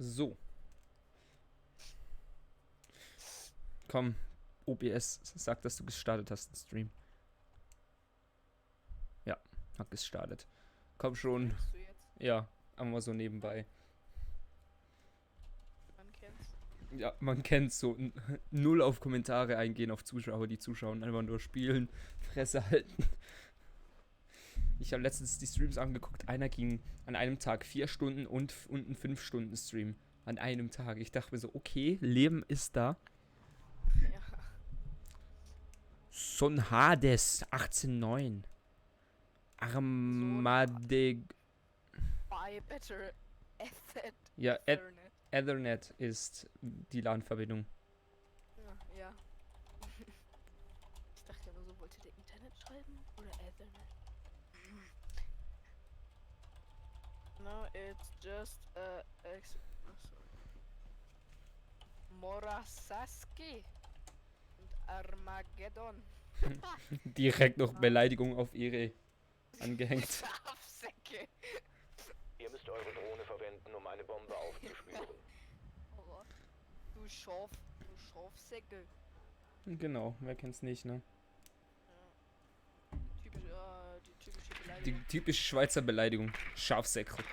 So. Komm, OBS, sag, dass du gestartet hast, den Stream. Ja, hat gestartet. Komm schon. Denkst du jetzt? Ja, aber so nebenbei. Man kennt's. Ja, man kennt's so. Null auf Kommentare eingehen auf Zuschauer, die zuschauen, einfach nur spielen, Fresse halten. Ich habe letztens die Streams angeguckt. Einer ging an einem Tag 4 Stunden und einen 5 Stunden Stream. An einem Tag. Ich dachte mir so, okay, Leben ist da. Ja. Son Hades 18.9. Armade. Buy better Ethernet. Ja, Ethernet. Ethernet ist die LAN-Verbindung. Ja. Ich dachte aber so, wollte der Internet schreiben oder Ethernet? No, it's just Morasaski und Armageddon. Direkt noch Beleidigung auf ihre angehängt. Schafsäcke. Ihr müsst eure Drohne verwenden, um eine Bombe aufzuspüren. Oh, du Schafsäcke. Genau, wer kennt's nicht, ne? Die typische Die Beleidigung. typische Schweizer Beleidigung. Schafsäckel.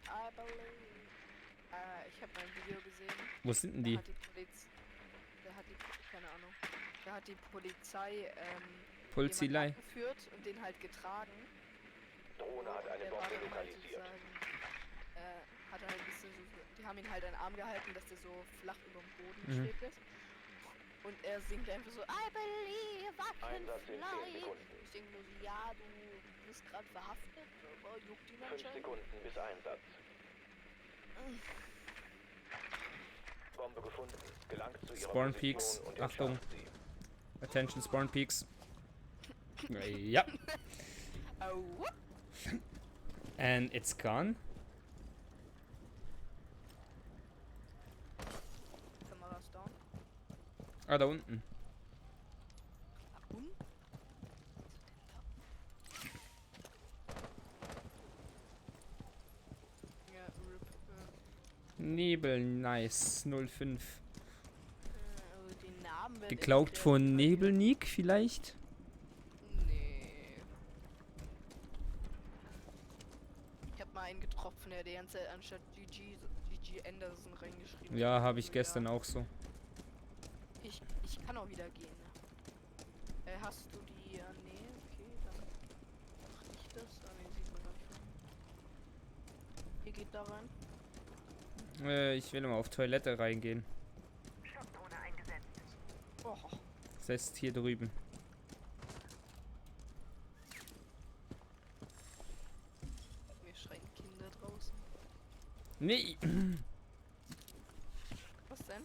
I believe. Ich habe mal ein Video gesehen. Wo sind denn Da die? hat die Polizei. Keine Ahnung. Da hat die Polizei Polizei. jemanden abgeführt und den halt getragen. Drohne hat eine Der war Bombe dann halt lokalisiert. sozusagen, hat er halt ein bisschen so, die haben ihn halt einen Arm gehalten, dass der so flach über dem Boden Mhm. geschwebt ist. Und er singt einfach so, I believe I can Einsatz in 10 fly. Sekunden. Ich denke nur so, ja, du bist gerade verhaftet, aber juckt ihn 5 anscheinend. Sekunden bis Einsatz. Bombe gefunden. Gelangt zu ihrer Spawn Position Peaks. und Achtung. entschärft sie. Attention, Spawn Peaks. Ja. Oh, whoop. And it's gone. Kameras down. Ah, da unten. Und? Ja, RIP. Nebel, nice. 05. Also die Namen werden Geklaut echt von kreativ. Nebelnik vielleicht? Nee. Ich hab mal einen getroffen, der die ganze Zeit anstatt GG Anderson reingeschrieben hat. Ja, habe ich Also, gestern ja. auch so. Ich kann auch wieder gehen. Hast du die? Ja, nee, okay, dann mach ich das. Ah, nee, sieht man gar nicht. Hier geht da rein. Ich will mal auf Toilette reingehen. Schockdrohne eingesetzt. Oh, Das heißt hier drüben. mir schreien Kinder draußen. Nee. Was denn?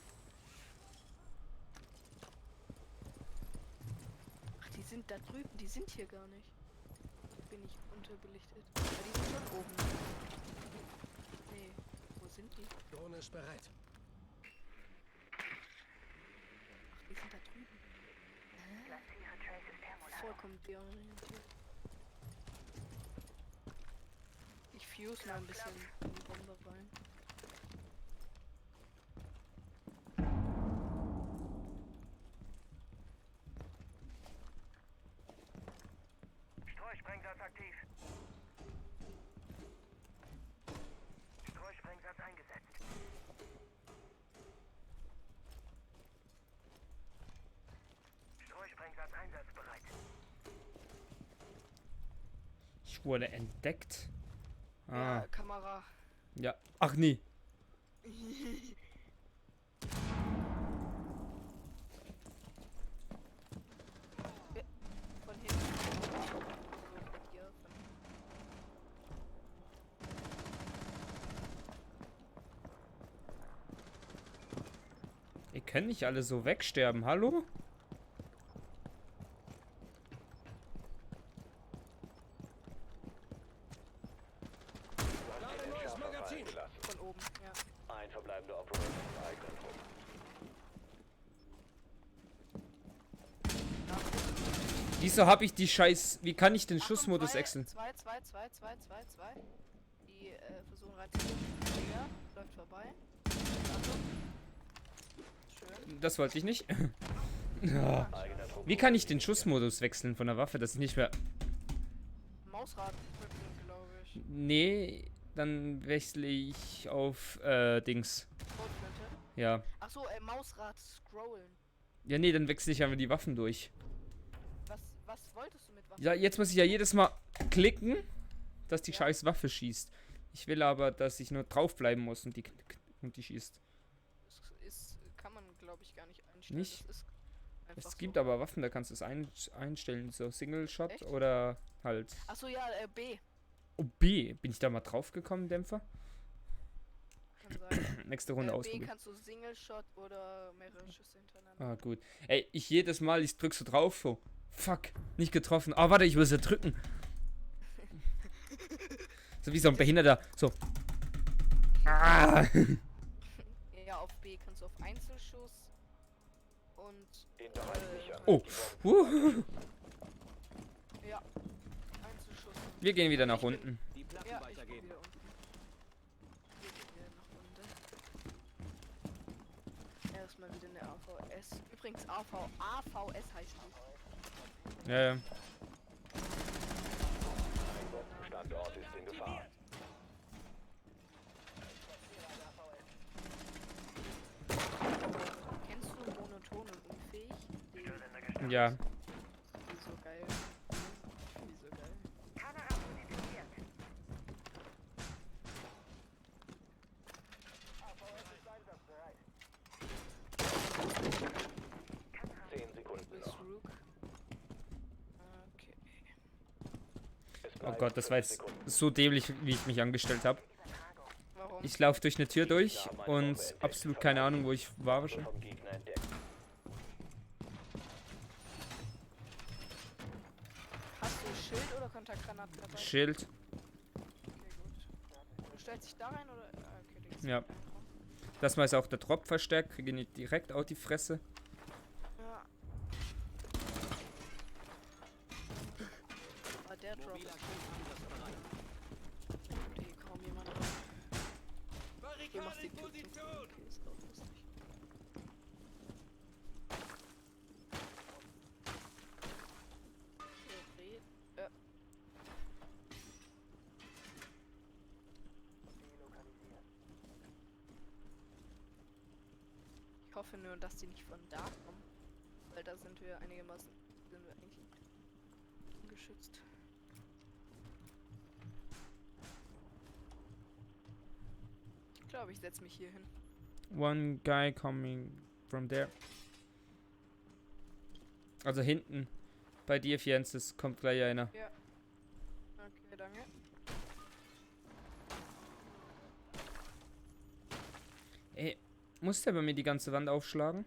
Ach, die sind da drüben, die sind hier gar nicht. Bin ich unterbelichtet. Ja, die sind schon oben. Nee, wo sind die? Drohne ist bereit. Ach, die sind da drüben. Platziere Traces Thermolader. Vollkommen deorientiert. Ich fuse mal ein bisschen in die Bombe rein. Streusprengsatz aktiv. Streusprengsatz eingesetzt. Streusprengsatz einsatzbereit. Ich wurde entdeckt. Ja, Ah, Kamera. ja. Ach nee. Von hinten. Also hier, von Ihr könnt nicht alle so wegsterben, hallo? Du hast den neues Entschärfer Magazin. fallen gelassen. Von oben, ja. Ein verbleibender Operator im eigenen Trupp. Wieso habe ich die Scheiß... Wie kann ich den Achtung, Schussmodus wechseln? 2. Die versuchen reinzukommen. Digga, läuft vorbei. Achtung. Schön. Das wollte ich nicht. Ja. Eigener Druck. Wie kann ich den Schussmodus wechseln von der Waffe, dass ich nicht mehr... Mausrad drücken, glaube ich. Nee, dann wechsle ich auf Dings. Schrotflinte. Ja. Achso, Mausrad scrollen. Ja, nee, dann wechsle ich einfach die Waffen durch. Was wolltest du mit Waffen? Ja, jetzt muss ich ja jedes Mal klicken, dass die Ja. scheiß Waffe schießt. Ich will aber, dass ich nur draufbleiben muss und die schießt. Kann man, glaube ich, gar nicht einstellen. Nicht? Das ist einfach Es gibt so. aber Waffen, da kannst du es einstellen, so Single Shot Echt? oder halt. Achso, ja, B. Oh, B. Bin ich da mal draufgekommen, Dämpfer? Kann sein. Nächste Runde B ausprobieren. kannst du Single Shot oder mehrere Schüsse hintereinander. Ah, gut. Ey, ich jedes Mal, ich drück so drauf, so. Fuck, nicht getroffen. Ah, warte, ich muss ja drücken. So wie so ein Behinderter. So. Ah. Ja, auf B kannst du auf Einzelschuss und Den Bereich sichern. Oh. Die Bomben ja, Einzelschuss. Wir gehen wieder nach unten. Die Platten Ja, ich bin weitergehen. wieder unten. Wir gehen wieder nach unten. Erstmal wieder eine AVS. Übrigens AVS heißt die. Ja, ja. Standort ist in Gefahr. Kennst du Monoton und Unfähig? Ja. Die so geil. Die so geil. Kamera positioniert. 10 Sekunden With noch. Rook. Okay. Es Oh bleiben Gott, das war 5 jetzt Sekunden. so dämlich, wie ich mich angestellt habe. Warum? Ich laufe durch eine Tür durch und absolut keine Ahnung, wo ich war schon. Vom Gegner entdeckt. Hast du Schild oder Kontaktgranaten dabei? Schild. Okay, gut. Du stellst dich da rein oder? Ah, okay, du gehst Ja. rein. Das mal ist auch der Drop verstärkt, kriege ich nicht direkt auf die Fresse. Ja. Aber der Drop Mobiler ist Angriffsbereit. gut, hier kaum jemand rein. Du machst die Tür zu. Okay, ist auch lustig. Theorie. Ich hoffe nur, dass die nicht von da kommen. Weil da sind wir einigermaßen eigentlich geschützt. Ich glaube, ich setze mich hier hin. One guy coming from there. Also hinten. Bei dir, Fiennes, kommt gleich einer. Okay, danke. Ey, muss der bei mir die ganze Wand aufschlagen?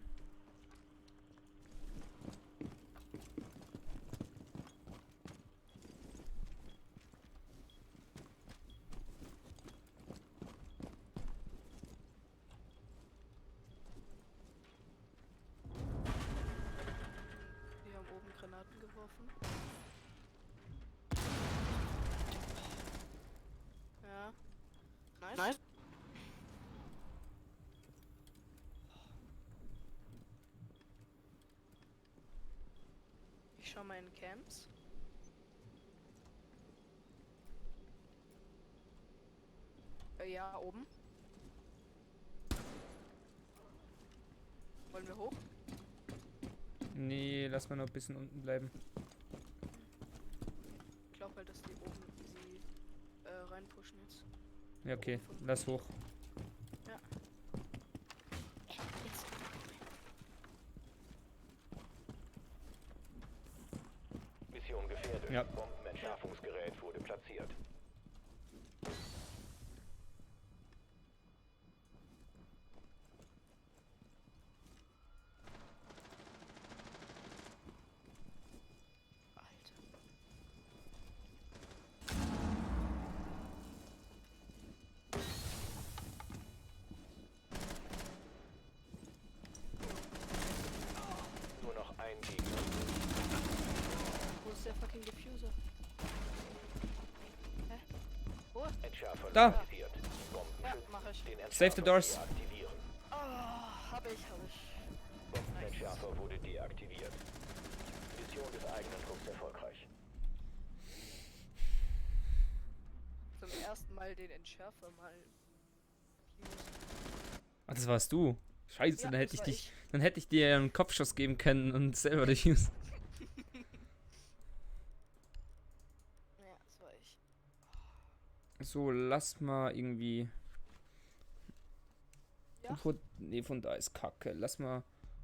Wir haben oben Granaten geworfen. Ja. Nice. Ich schau mal in Camps. Ja, oben. Wollen wir hoch? Nee, lass mal noch ein bisschen unten bleiben. Ich glaube halt, dass die oben sie reinpushen jetzt. Ja, okay, lass hoch. Jetzt. Mission gefährdet. Ja. Bombenentschärfungsgerät wurde platziert. Alter. Nur noch ein Gegner. Da. aktiviert. Bomben Ja, mach ich. den Save the doors. deaktivieren. Hab ich. Bombenentschärfer wurde deaktiviert. Mission des eigenen Trupps erfolgreich. Zum ersten Mal den Entschärfer mal. Ah, das warst du. Scheiße, Ja, dann hätte das ich war dich. Dann hätte ich dir einen Kopfschuss geben können und selber dich use. Ja, das war ich. So, lass mal irgendwie. Ja. Nee, von da ist Kacke. Lass mal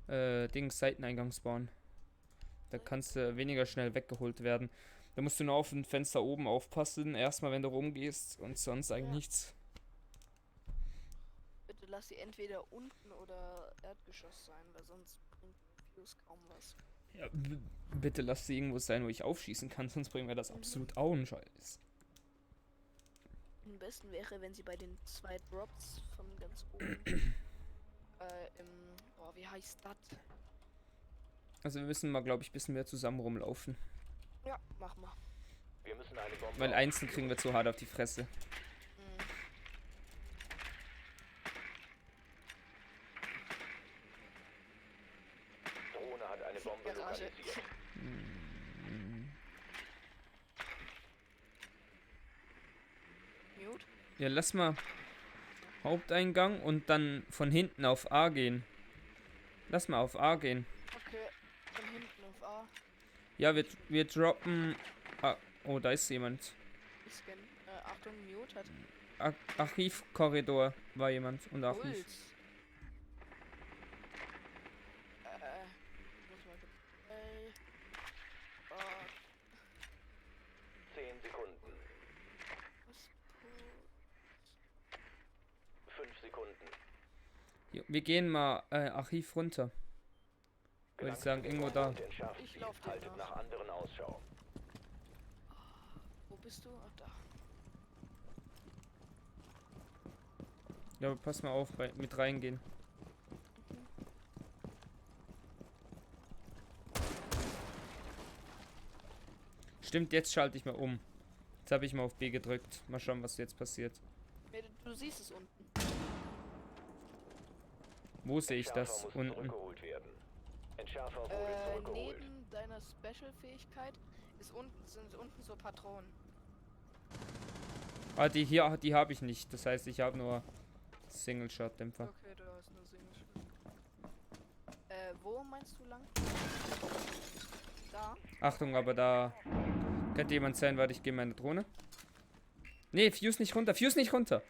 Dings Seiteneingang spawnen. Da kannst du weniger schnell weggeholt werden. Da musst du nur auf ein Fenster oben aufpassen. Erstmal, wenn du rumgehst und sonst eigentlich Ja. nichts. Bitte lass sie entweder unten oder Erdgeschoss sein, weil sonst bringt Fuse kaum was. Ja, bitte lass sie irgendwo sein, wo ich aufschießen kann, sonst bringen wir das absolut auch einen Scheiß. Am besten wäre, wenn sie bei den 2 Drops von ganz oben wie heißt das? Also wir müssen mal, glaube ich, ein bisschen mehr zusammen rumlaufen. Ja, mach mal. Wir müssen eine Bombe Weil einzeln kriegen wir zu hart auf die Fresse. Mhm. Drohne hat eine Bombe Garage. lokalisiert. Mute. Ja, lass mal Haupteingang und dann von hinten auf A gehen. Lass mal auf A gehen. Okay, von hinten auf A. Ja, wir droppen... Ah, oh, da ist jemand. Ich scan. Achtung, Mute hat Archivkorridor war jemand und Archiv. Puls. Muss mal kurz. 10 Sekunden. Was? 5 Sekunden. Jo, wir gehen mal Archiv runter. Würde ich sagen, irgendwo da. Und entschärft Ich sie. lauf dir Haltet nach. nach anderen Ausschau. Wo bist du? Ach, da. Ja, pass mal auf, mit reingehen. Stimmt, jetzt schalte ich mal um. Jetzt habe ich mal auf B gedrückt. Mal schauen, was jetzt passiert. Nee, du siehst es unten. Wo sehe ich das? Entschärfer muss Unten. zurückgeholt werden. Entschärfer wurde zurückgeholt. Neben deiner Special-Fähigkeit sind unten so Patronen. Ah, die hier, die habe ich nicht. Das heißt, ich habe nur Single-Shot-Dämpfer. Okay, du hast nur Single. Wo meinst du lang? Da? Achtung, aber da könnte jemand sein. Warte, ich gehe meine Drohne. Nee, Fuse nicht runter. Fuse nicht runter.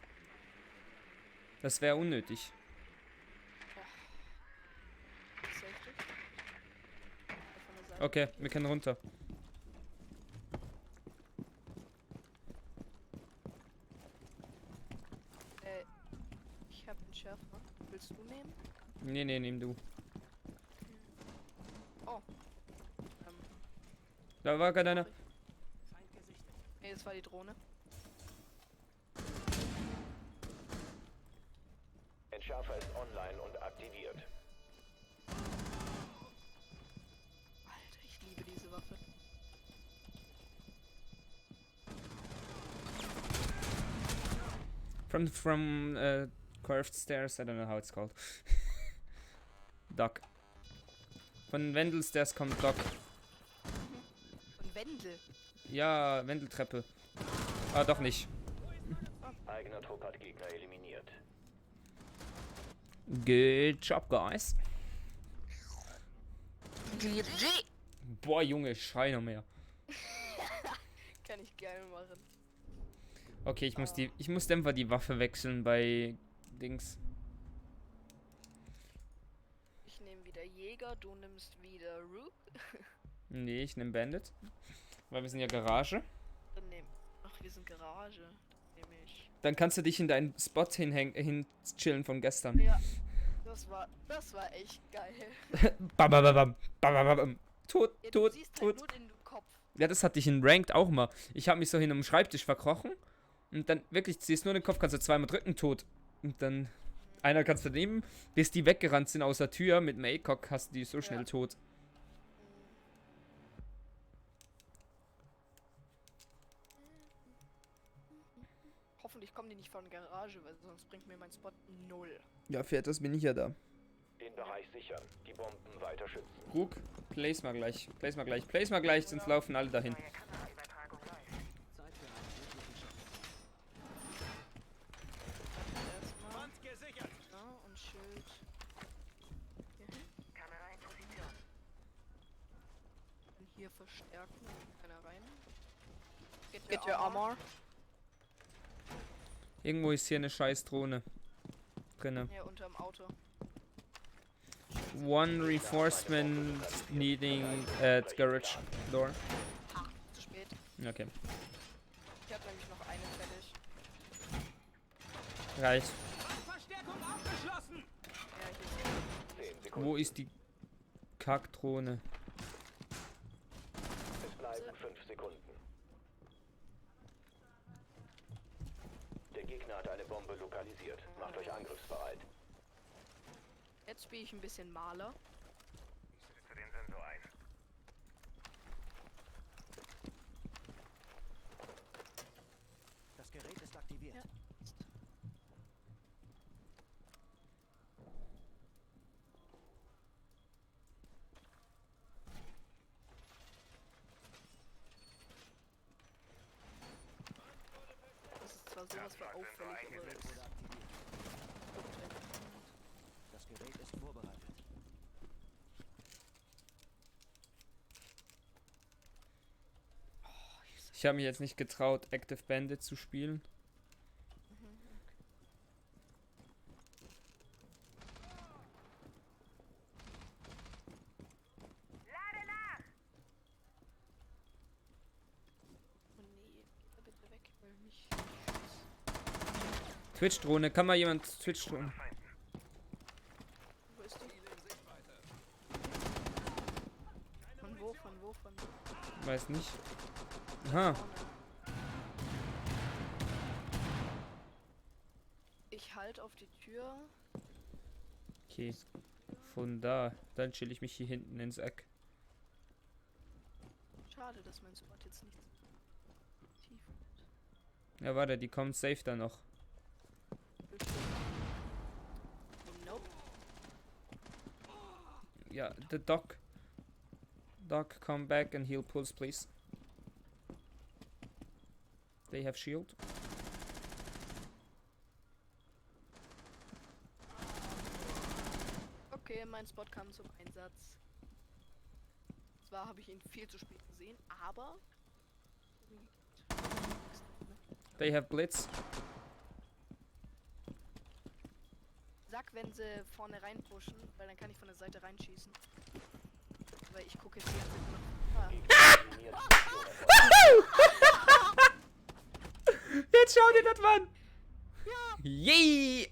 Das wäre unnötig. Safety? Von der Seite. Okay, wir können runter. Ich hab einen Schärfer. Willst du nehmen? Nee, nehm du. Oh. Da war gerade einer. Nee, das war die Drohne. Entschärfer ist online und aktiviert. Alter, ich liebe diese Waffe. From curved stairs, I don't know how it's called. Doc. Von Wendel Stairs kommt Doc. Und Wendel. Ja, Wendeltreppe. Ah, doch nicht. Eigener Trupp hat Gegner eliminiert. Good job, guys. GG. Boah, Junge, schrei noch mehr. Kann ich gerne machen. Okay, ich muss Dämpfer die Waffe wechseln bei Dings. Ich nehme wieder Jäger, du nimmst wieder Rook. Nee, ich nehme Bandit. Weil wir sind ja Garage. Dann nehm. Ach, wir sind Garage. Dann nehme ich. Dann kannst du dich in deinen Spot hin chillen von gestern. Ja. Das war echt geil. Bam, bam, bam, bam, bam, bam, bam. Tot, Ja, du tot, siehst tot. halt nur den Kopf. Ja, das hatte ich in Ranked auch mal. Ich habe mich so hin am Schreibtisch verkrochen. Und dann wirklich, ziehst nur den Kopf, kannst du zweimal drücken, tot. Und dann einer kannst du nehmen, bis die weggerannt sind aus der Tür mit dem ACOG, hast du die so schnell Ja. tot. hoffentlich kommen die nicht von der Garage, weil sonst bringt mir mein Spot 0. Ja, Fettes bin ich ja da. Den Bereich sichern. Die Bomben weiter schützen. Krug, place mal gleich, sonst laufen alle dahin. Neue Kameraübertragung läuft. Zeit für einen wirklichen Schock. Erstmal. Gesichert! Ja, und Schild. Hier hin. Kamera in Position. Und hier verstärken, damit keiner rein. Get your armor. Irgendwo ist hier eine scheiß Drohne drinne. Hier unterm Auto. One reinforcement needing at garage door. Ha, zu spät. Okay, Ich hab nämlich noch eine fertig. reicht. Verstärkung abgeschlossen! Ja, hier ist 10 Sekunden. Wo ist die Kackdrohne? Es bleiben 5 Sekunden. Der Gegner hat eine Bombe lokalisiert. Macht euch angriffsbereit. Jetzt spiele ich ein bisschen Maler. Ich setze den Sensor ein. Das Gerät ist aktiviert. Ja. Das ist zwar sowas für auffällig, aber Gerät es wurde aktiviert. guckt halt. Das Gerät ist vorbereitet. Ich habe mich jetzt nicht getraut, Active Bandit zu spielen. Lade nach! Oh nee, geh da bitte weg, ich will nicht. Twitch-Drohne, kann mal jemand Twitch-Drohne? Wo ist die? Von wo, von wo, von wo? Weiß nicht. Aha, Vorne. Ich halte auf die Tür. okay. Von da. Dann chill ich mich hier hinten ins Eck. Schade, dass mein Spot jetzt nicht tief wird. Ja, warte, die kommen safe da noch. Nope. Ja, the Doc. Doc, come back and heal pulse, please. They have shield. Okay, mein Spot kam zum Einsatz. Zwar habe ich ihn viel zu spät gesehen, aber... They have blitz. Sag, wenn sie vorne reinpushen, weil dann kann ich von der Seite reinschießen. Weil ich gucke jetzt die ganze Zeit nach. Eliminiert Mission erfolgreich. Jetzt schau dir das mal an. Ja. Yay!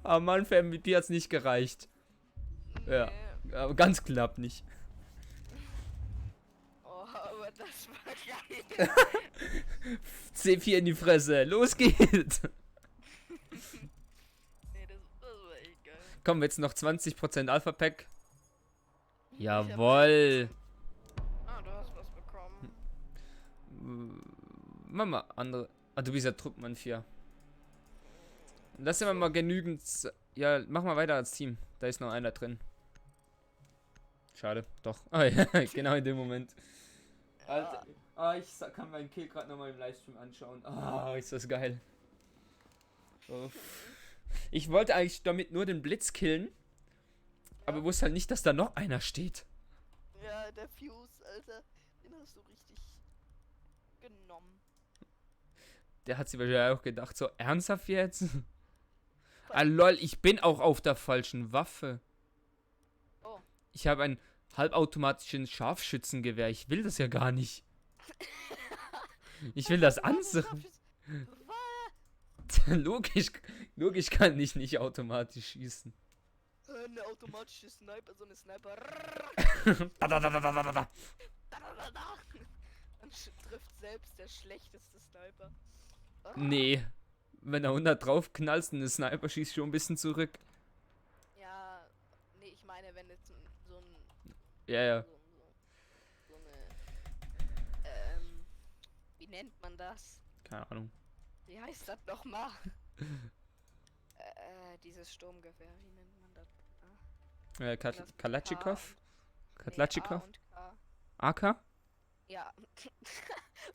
Aber Mann, für MVP hat's nicht gereicht. Ja, Nee. aber ganz knapp nicht. Oh, aber das war geil. C4 in die Fresse, los geht's. Nee, das war echt geil. Kommen jetzt noch 20% Alpha Pack. hab- Jawoll. Ah, du hast was bekommen. Mama, andere. Ah, du bist ja Truppmann 4. Lass immer mal genügend. Ja, mach mal weiter als Team. Da ist noch einer drin. Schade, doch. Ah ja, genau in dem Moment. Alter. Ah, kann meinen Kill gerade nochmal im Livestream anschauen. Ah, ist das geil. Uff. Ich wollte eigentlich damit nur den Blitz killen. Aber wusste halt nicht, dass da noch einer steht. Ja, der Fuse, Alter. Den hast du richtig genommen. Der hat sich wahrscheinlich auch gedacht, so ernsthaft jetzt? Ah lol, ich bin auch auf der falschen Waffe. Oh. Ich habe ein halbautomatischen Scharfschützengewehr. Ich will das ja gar nicht. Ich will das ansagen. Logisch kann ich nicht automatisch schießen. Eine automatische Sniper, so eine Sniper. Da, da, da, da, da, da, da. Und trifft selbst der schlechteste Sniper. Nee. Wenn er 100 drauf knallst und eine Sniper schießt schon ein bisschen zurück. Ja, Ja, ja. So eine, wie nennt man das? Keine Ahnung. Wie heißt das nochmal? Dieses Sturmgewehr, wie nennt man das? Das mit Kalatschikow? K Kalatschikow? und K. AK? Ja,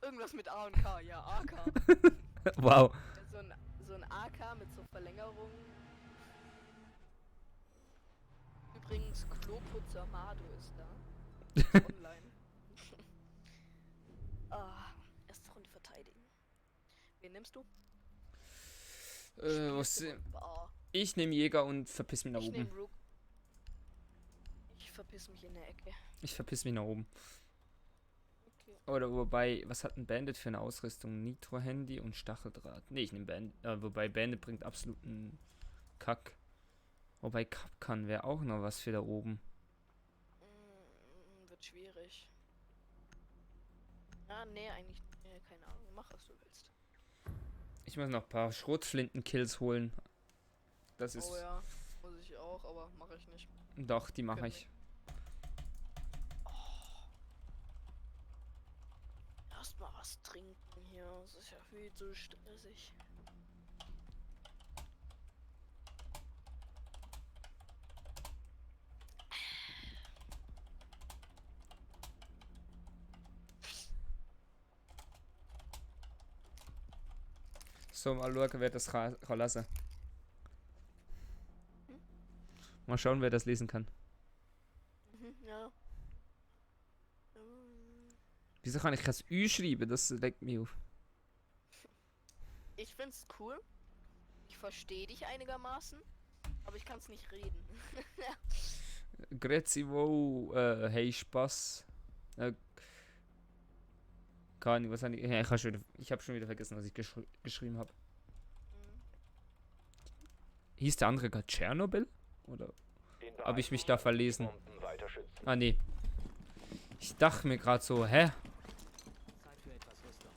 irgendwas mit A und K, ja, AK. Wow. So ein AK mit so Verlängerungen. Übrigens, Kloputzer Mado ist da. Ist online. Erste Runde verteidigen. Wen nimmst du? Was, Spielst du mit- ich nehme Jäger und verpiss mich nach Ich oben. nehme Rook. Ich verpiss mich in der Ecke. Ich verpiss mich nach oben. Okay. Oder wobei, was hat ein Bandit für eine Ausrüstung? Nitro-Handy und Stacheldraht. Nee, ich nehme Bandit. Wobei Bandit bringt absoluten Kack. Wobei Kapkan wäre auch noch was für da oben. Wird schwierig. Ja, nee, eigentlich. Nee, keine Ahnung. Mach, was du willst. Ich muss noch ein paar Schrotflinten-Kills holen. Das ist. Oh ja, muss ich auch, aber mache ich nicht. Doch, die mache Können ich. Erstmal was trinken hier. Das ist ja viel zu stressig. So, mal schauen, wer das kann lesen. Mal schauen, wer das lesen kann. Ja. Wieso kann ich kein Ü schreiben? Das legt mich auf. Ich find's cool. Ich verstehe dich einigermaßen, aber ich kann's nicht reden. Grüezi wo, hey Spaß. Keine Ahnung, was habe ich. Ja, ich habe schon wieder vergessen, was ich geschrieben habe. Hieß der andere gerade Tschernobyl? Oder habe ich mich da verlesen? Bomben weiter schützen. Ah, nee. Ich dachte mir gerade so, hä? Zeit für etwas Rüstung.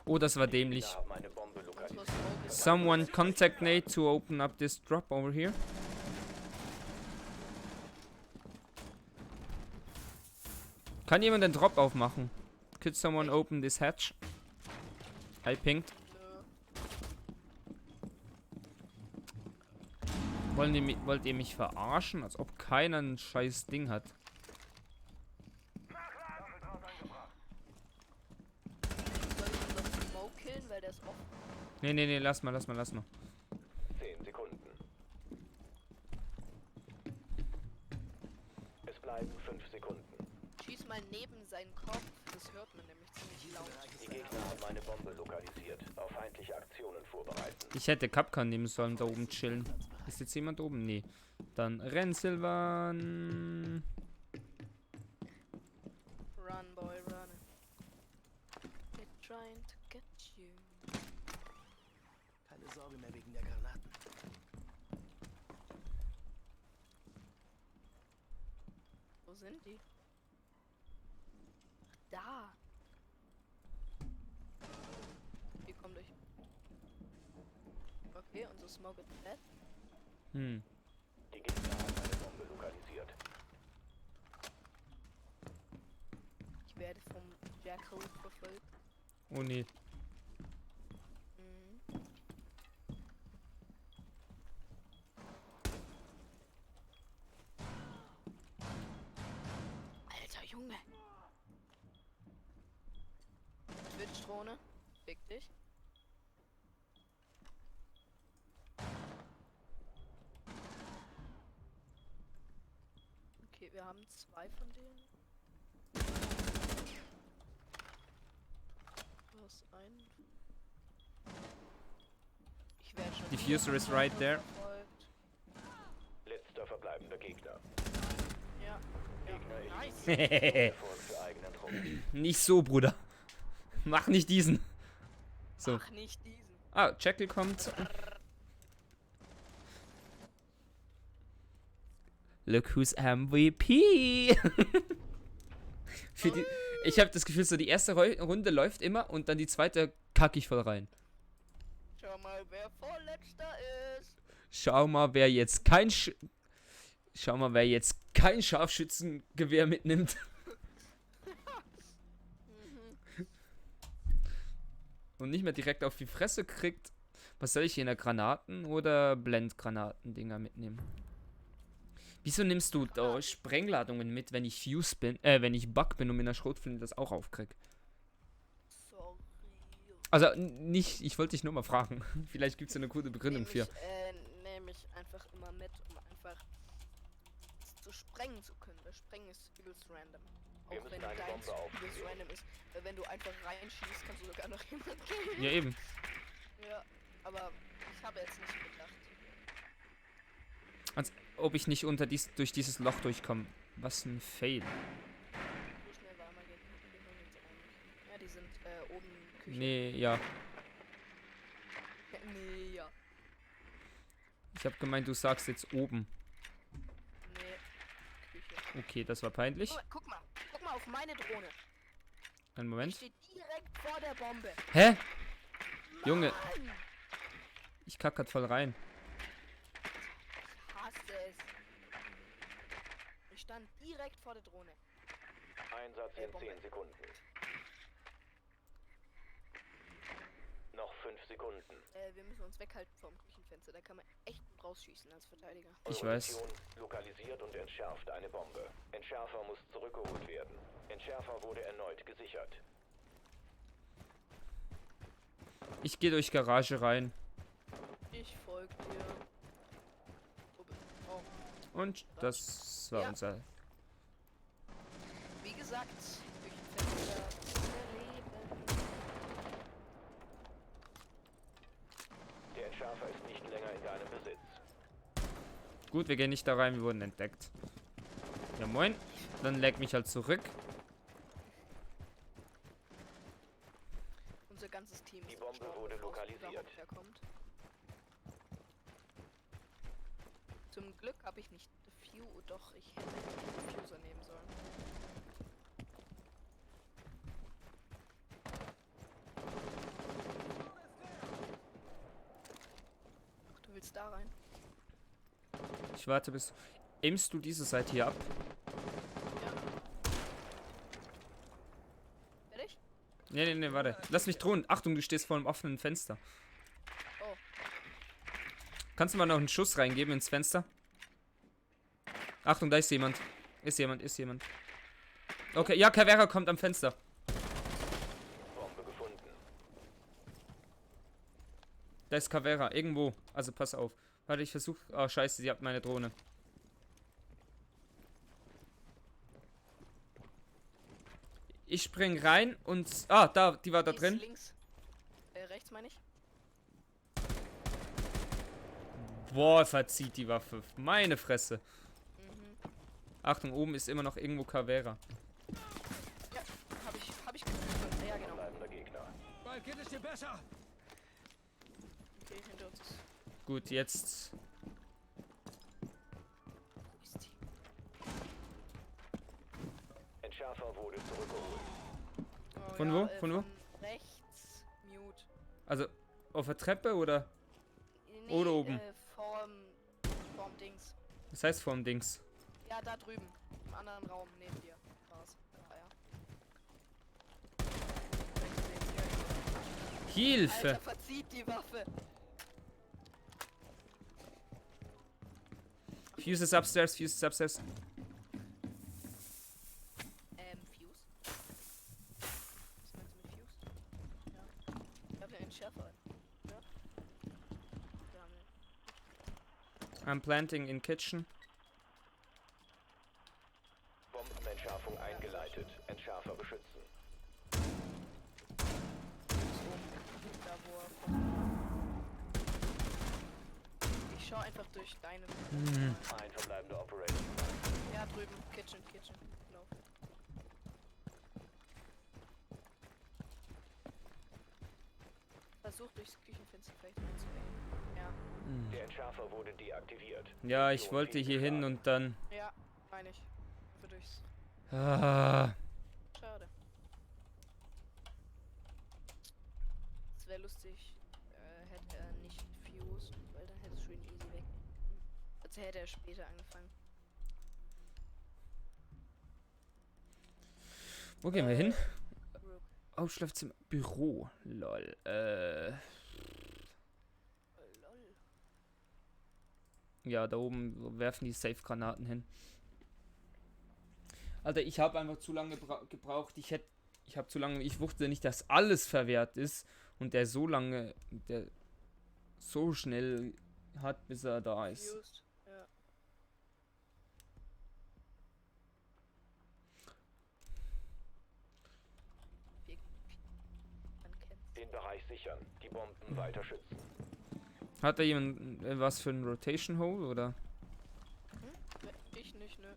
Oh, das war dämlich. Wir haben eine Bombe lokalisiert. Unsere Smoke ist Someone contact Nate to open up this drop over here. Kann jemand den Drop aufmachen? Could someone open this hatch? I pinged. Wollt ihr mich verarschen? Als ob keiner ein scheiß Ding hat. Soll ich unseren Smoke killen, weil der ist offen? Nee, lass mal. 10 Sekunden. Es bleiben 5 Sekunden. Schieß mal neben seinen Kopf, das hört man nämlich ziemlich laut. Die Gegner haben eine Bombe lokalisiert. Auf feindliche Aktionen vorbereiten. Ich hätte Kapkan nehmen sollen, da oben chillen. Ist jetzt jemand oben? Nee. Dann renn, Silvan. Run, boy, run. They're trying to get you. Keine Sorge mehr wegen der Granaten. Wo sind die? Da. Hier kommt durch. Okay, unser Smoke ist fett. Hm. Die Gegner haben eine Bombe lokalisiert. Ich werde vom Jackal verfolgt. Oh nee. Mhm. Alter Junge. Twitch-Drohne. Fick dich. Okay, wir haben 2 von denen. Du hast einen. Ich werde schon. Diffuser wieder is right there. verfolgt. Letzter verbleibender Gegner. Ja. Gegner Ja. ist Nice. Erfolg für eigenen Trupp. Nicht so, Bruder. Mach nicht diesen. So. Mach nicht diesen. Ah, Jekyll kommt. Look who's MVP. Ich habe das Gefühl, so die erste Runde läuft immer und dann die zweite kacke ich voll rein. Schau mal, wer vorletzter ist. Schau mal, wer jetzt kein Schau mal, wer jetzt kein Scharfschützengewehr mitnimmt. Und nicht mehr direkt auf die Fresse kriegt. Was soll ich hier in der Granaten- oder Blendgranaten-Dinger mitnehmen? Wieso nimmst du da Sprengladungen mit, wenn ich Fuse bin, wenn ich Bug bin und mit einer Schrotflinte das auch aufkrieg? Sorry. Also, nicht, ich wollte dich nur mal fragen. Vielleicht gibt es eine gute Begründung für. Nehme ich einfach immer mit, um einfach zu sprengen zu können. Das Sprengen ist übelst random. Wir Auch müssen wenn eine deins Bombe übelst aufspielen. random ist. Weil wenn du einfach reinschießt, kannst du sogar noch jemanden killen. Ja, eben. Ja, aber ich habe jetzt nicht gedacht. Als ob ich nicht durch dieses Loch durchkomme. Was ein Fail. So schnell war Armageddon jetzt auch nicht. Ja, die sind oben Küche. Nee, ja. Nee, ja. Ich habe gemeint, du sagst jetzt oben. Nee. Küche. Okay, das war peinlich. Guck mal auf meine Drohne. Einen Die Moment. steht direkt vor der Bombe. Hä? Junge, Mann! ich kack grad voll rein. Ich hasse es. Ich stand direkt vor der Drohne. Einsatz in Bombe. 10 Sekunden. Noch 5 Sekunden. Wir müssen uns weghalten vom Küchenfenster. Da kann man echt gut rausschießen als Verteidiger. Ich Eure weiß. Mission lokalisiert und entschärft eine Bombe. Entschärfer muss zurückgeholt werden. Entschärfer wurde erneut gesichert. Ich gehe durch Garage rein. Ich folge dir. Oh, Und das war Ja. unser. wie gesagt, Küchenfenster überleben. Der Entschärfer ist nicht länger in deinem Besitz. Gut, wir gehen nicht da rein, wir wurden entdeckt. Ja, moin. Dann leg mich halt zurück. Unser ganzes Team Die ist Bombe gestorben, wurde bevor es lokalisiert. überhaupt herkommt. Zum Glück habe ich nicht Diffuse, doch ich hätte den Diffuser nehmen sollen. Ach, du willst da rein? Ich warte bis. Aimst du diese Seite hier ab? Ja. Fertig? Nee, warte. Lass mich drohen. Achtung, du stehst vor einem offenen Fenster. Oh. Kannst du mal noch einen Schuss reingeben ins Fenster? Achtung, da ist jemand. Ist jemand. Okay, ja, Cavera kommt am Fenster. Bombe gefunden. Da ist Cavera, irgendwo. Also pass auf. Warte, ich versuch. Oh, scheiße, sie hat meine Drohne. Ich spring rein und. Ah, da, die war da Die ist drin. links. Rechts meine ich. Boah, verzieht die Waffe. Meine Fresse. Mhm. Achtung, oben ist immer noch irgendwo Cavera. Ja, hab ich gefunden. Ja, genau. Bleibender Gegner. Bald geht es dir besser. Okay, hinter uns ist. Gut, jetzt. Wo ist die? Entschärfer wurde zurückgeholt. Oh, Von ja, wo? Von wo? Rechts. Mute. Also, auf der Treppe oder? Nee, Oder oben? Vorm Dings. Das heißt vorm Dings. Ja, da drüben. Im anderen Raum neben dir. War's. Ah, ja. Hilfe! Alter, verzieht die Waffe. Fuse is upstairs, Fuse is upstairs. Fuse? Was meinst du mit Fuse? Ja. Ich hab ja einen Schärfer. Ja. Wir haben den. I'm planting in kitchen. Bombenentschärfung eingeleitet. Entschärfer beschützen. Da wo ich schau einfach durch deine. Ein verbleibender Operator. Ja, drüben. Kitchen. Lauf. Versuch durchs Küchenfenster vielleicht reinzugehen. Ja. Der Entschärfer wurde deaktiviert. Ja, ich wollte hier hin und dann. Ja, meine ich. Einfach durchs. Ah, Schade. Es wäre lustig, hätte er nicht Fuse, weil dann hätte es schön easy weg. Also hätte er später angefangen. Wo gehen wir hin? Rook. Aufschlafzimmer. Büro. Lol. Lol. Ja, da oben werfen die Safe-Granaten hin. Alter, ich habe einfach zu lange gebraucht. Ich habe zu lange. Ich wusste nicht, dass alles verwehrt ist. Und der so schnell hat, bis er da ist. Used. Ja. Man kennt's. Den Bereich sichern. Die Bomben weiter schützen. Hat da jemand was für ein Rotation Hole oder? Ne, ich nicht, ne.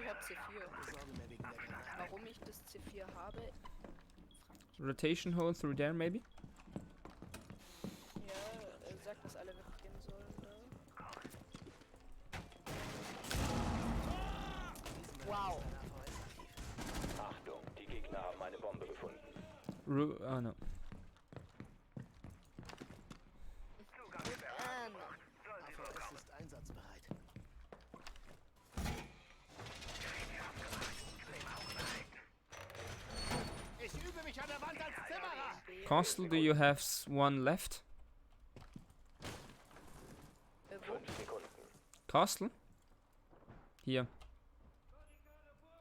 Ich hab C4. Sorge mehr wegen der Granaten. Warum ich das C4 habe? Rotation Hole through there maybe? Ja, sagt, dass alle weggehen sollen da. Wow. Achtung, die Gegner haben eine Bombe gefunden. No. No. AVS ist einsatzbereit. Ich übe mich an der Wand als Zimmerer. Castle, do you have one left? Wo? 5 Sekunden. Castle? Hier.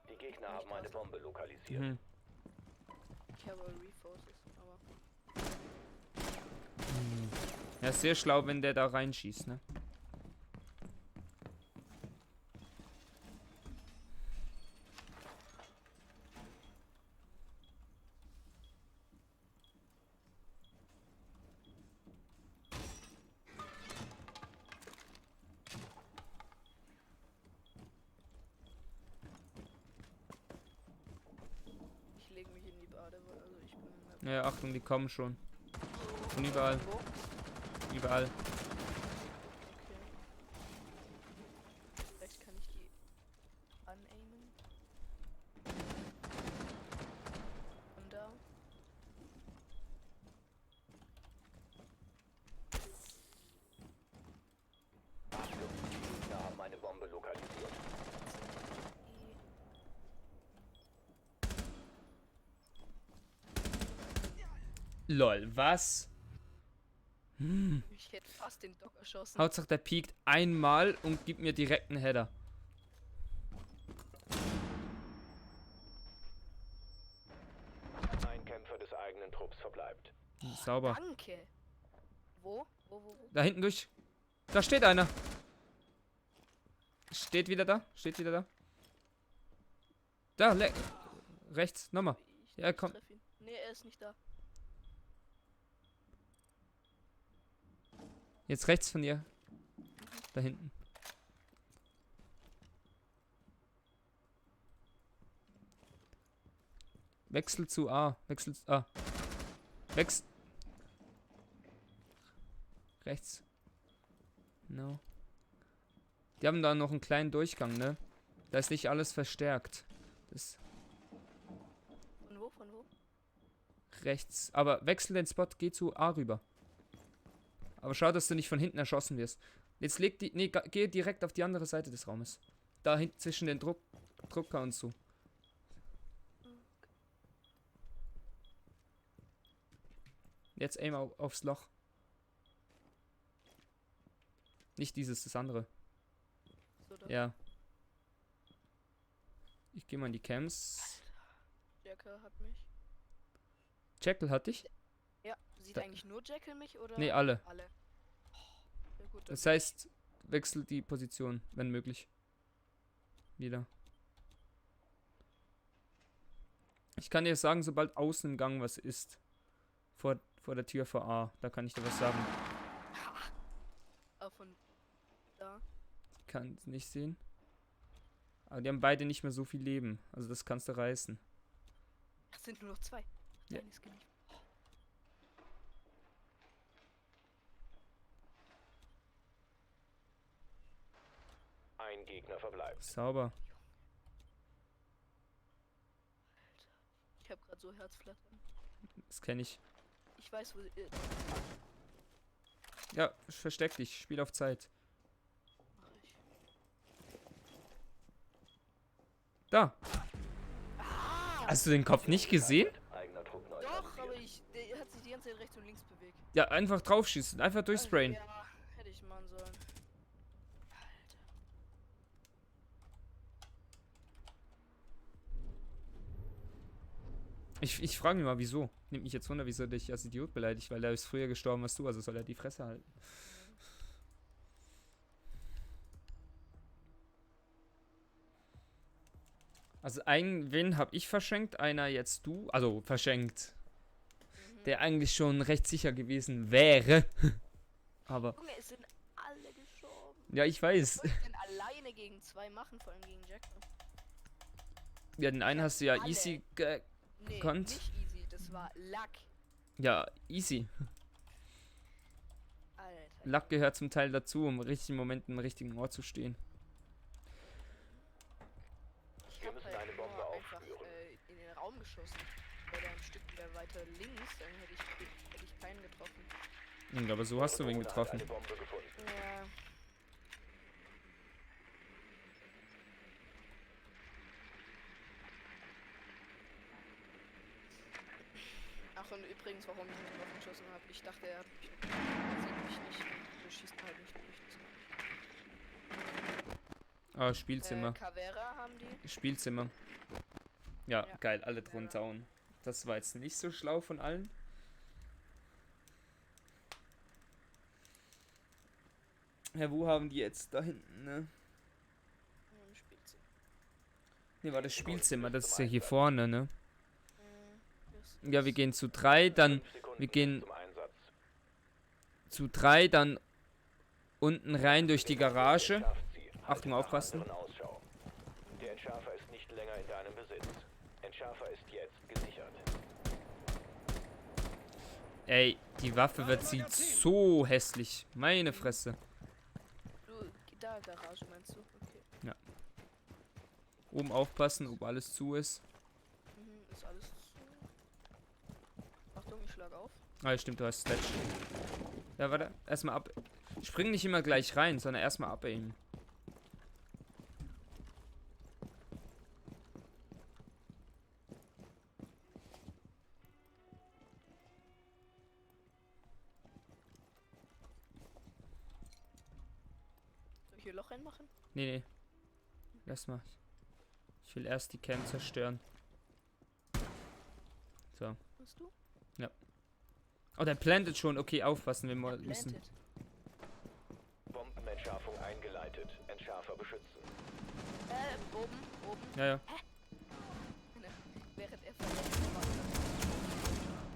Die Gegner haben eine Bombe lokalisiert. Mhm. Ich habe Reforces, aber. Ja, ist sehr schlau, wenn der da reinschießt, ne? Ich lege mich in die Badewanne, also ich bin in der Ja, Achtung, die kommen schon. Von überall. Wo? Überall. Okay. Vielleicht kann ich die unaimen. Und da. Achtung, die Gegner haben eine Bombe lokalisiert. Lol, was? Ich hätte fast den Dock erschossen. Hauptsache der piekt einmal und gibt mir direkt einen Header. Ein Kämpfer des eigenen Trupps verbleibt. Sauber. Danke. Wo? Wo? Da hinten durch. Da steht einer. Steht wieder da. Steht wieder da. Da, rechts, nochmal. Ich Ja, komm. treff ihn. Nee, er ist nicht da. Jetzt rechts von dir. Da hinten. Wechsel zu A. Wechsel zu A. Rechts. No. Die haben da noch einen kleinen Durchgang, ne? Da ist nicht alles verstärkt. Das Von wo? Von wo? rechts. Aber wechsel den Spot, geh zu A rüber. Aber schau, dass du nicht von hinten erschossen wirst. Jetzt leg die. Nee, geh direkt auf die andere Seite des Raumes. Da hinten zwischen den Drucker und so. Jetzt aim aufs Loch. Nicht dieses, das andere. So da. Ja. Ich gehe mal in die Camps. Jackal hat mich. Jackal hat dich? Ja. Sieht Da- eigentlich nur Jackal mich oder? Nee, alle. Alle. Ja, gut, dann Das heißt, wechsel die Position, wenn möglich. Wieder. Ich kann dir sagen, sobald außen im Gang was ist. Vor der Tür vor A. Da kann ich dir was sagen. von da. Ich kann es nicht sehen. Aber die haben beide nicht mehr so viel Leben. Also das kannst du reißen. Ach, sind nur noch zwei. Ja. Nein, ist geliefert. Ein Gegner verbleibt. Sauber. Ich habe gerade so Herzflattern. Das kenne ich. Ich weiß, wo sie ist. Ja, versteck dich. Spiel auf Zeit. Mach ich. Da. Ah! Hast du den Kopf nicht gesehen? Eigener Trupp Doch, neutralisiert. aber der hat sich die ganze Zeit rechts und links bewegt. Ja, einfach draufschießen, einfach durchsprayen. Ja, hätte ich machen sollen. Alter. Ich frage mich mal, wieso? Nimmt mich jetzt wunder, wieso er dich als Idiot beleidigt, weil er ist früher gestorben als du, also soll er die Fresse halten. Also wen habe ich verschenkt? Einer jetzt du, also verschenkt. Der eigentlich schon recht sicher gewesen wäre. Aber, Junge, es sind alle gestorben. ja, ich weiß. Was soll ich denn alleine gegen 2 machen, vor allem gegen Jack? Ja, den einen hast du ja Alle. easy Nee, Konnt. nicht easy, das war Luck. ja, easy. Alter. Luck gehört zum Teil dazu, um im richtigen Moment im richtigen Ort zu stehen. Ich Wir hab müssen halt eine Bombe nur einfach aufspüren. in den Raum geschossen. Wäre der ein Stück wieder weiter links, dann hätte ich keinen getroffen. Aber so hast du ihn Drohne hat getroffen. eine Bombe gefunden. Ja. Ach, und übrigens, warum ich ihn drauf geschossen habe, ich dachte, er sieht mich nicht und beschießt halt nicht durch. Ah, Spielzimmer. Cavera haben die. Spielzimmer. Ja, Ja. geil, alle drunter hauen. Das war jetzt nicht so schlau von allen. Ja, wo haben die jetzt da hinten, ne? Im Spielzimmer. Ne, war das Spielzimmer, das ist ja hier vorne, ne? Das Ja, wir gehen zu 3, dann 5 Sekunden wir gehen zum Einsatz. zu 3, dann unten rein durch die Garage. Schafft sie. Achtung, Halte nach aufpassen. anderen Ausschau. Der Entschärfer ist nicht länger in deinem Besitz. Entschärfer ist jetzt gesichert. Ey, die Waffe sieht so hässlich. Meine Fresse. Du, da Garage meinst du? Okay. Oben aufpassen, ob alles zu ist. Ist alles zu. Achtung, ich schlag auf. Ah, ja, stimmt, du hast Sledge. Ja, warte, erstmal ab. Spring nicht immer gleich rein, sondern erstmal abaimen. Soll ich hier Loch reinmachen? Nee. Lass mal. Ich will erst die Cam zerstören. So. Hast du? Oh, der plantet schon. Okay, aufpassen, wir müssen. Planted. Bombenentschärfung eingeleitet. Entschärfer beschützen. Oben. Ja, ja. Ne, während er verletzt war.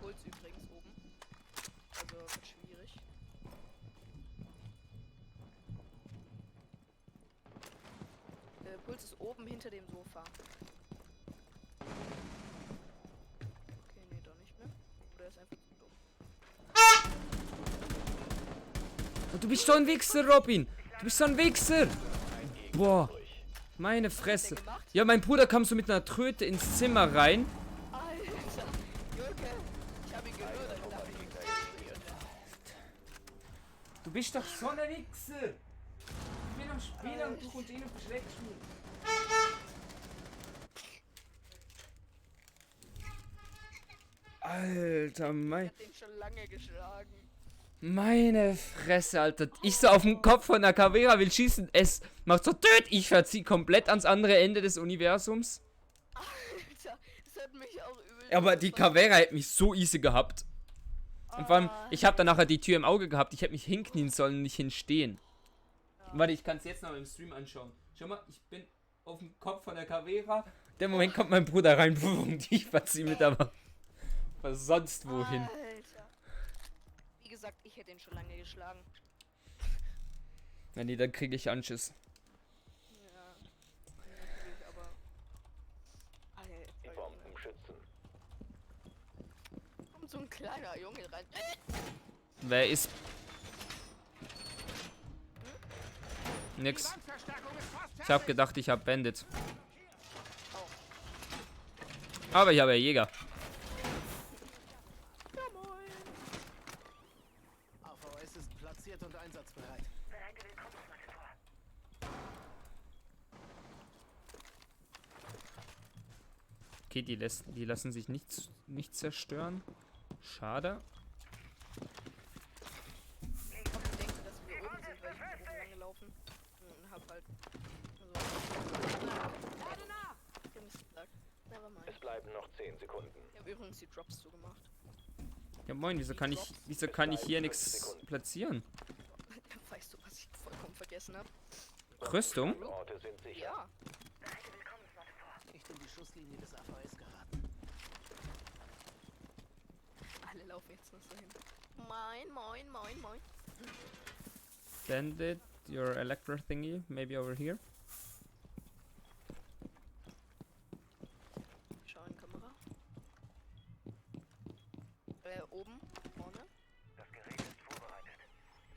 Puls übrigens oben. Also wird schwierig. Puls ist oben hinter dem Sofa. Okay, nee, doch nicht mehr. Oder er ist einfach zu dumm. Oh, du bist so ein Wichser, Robin. Du bist so ein Wichser. Boah. Meine Fresse. Gemacht? Ja, mein Bruder kam so mit einer Tröte ins Zimmer rein. Alter! Junge! Ich hab ihn gehört, aber da hab ich ihn Du bist doch so ein Wichser. Ich bin am Spielen und du kommst ihn und schlägst mich. Alter, Ich hab den schon lange geschlagen. meine Fresse, Alter. Ich so auf den Kopf von der Cavera will schießen. Es macht so töt. Ich verzieh komplett ans andere Ende des Universums. Alter, das hat mich auch übel. Aber die Cavera hätte mich so easy gehabt. Und vor allem, ich habe dann nachher die Tür im Auge gehabt. Ich hätte mich hinknien sollen und nicht hinstehen. Warte, ich kann es jetzt noch im Stream anschauen. Schau mal, ich bin auf dem Kopf von der Cavera. Der Moment kommt mein Bruder rein. Und ich verzieh mit aber sonst wohin. Alter. Wie gesagt, ich hätte ihn schon lange geschlagen. Na nee, dann kriege ich Anschiss. Ja. Natürlich, aber. Die Alter. Bomben schützen. Kommt so ein kleiner Junge rein. Wer ist... Nix. Wandverstärkung ist fast Ich hab gedacht, ich hab Bandit. Aber ich habe ja Jäger. Ja, moin. AVS ist platziert und einsatzbereit. Bereite Willkommensmatte vor. Okay, die lassen sich nicht zerstören. Schade. Ich denke, dass wir oben sind, weil ich bin oben lang gelaufen. Und hab halt. Nevermind. Es bleiben noch 10 Sekunden. Ich habe übrigens die Drops zugemacht. Ja moin, wieso kann ich hier nichts platzieren? Weißt du, was ich vollkommen vergessen habe? Rüstung? Orte sind sicher. Ja. Bereite Willkommensworte vor. Nicht in die Schusslinie des AVS geraten. Alle laufen jetzt noch so hin. Moin. Bandit, your electro thingy, maybe over here. Schau in die Kamera. Oben, vorne. Das Gerät ist vorbereitet.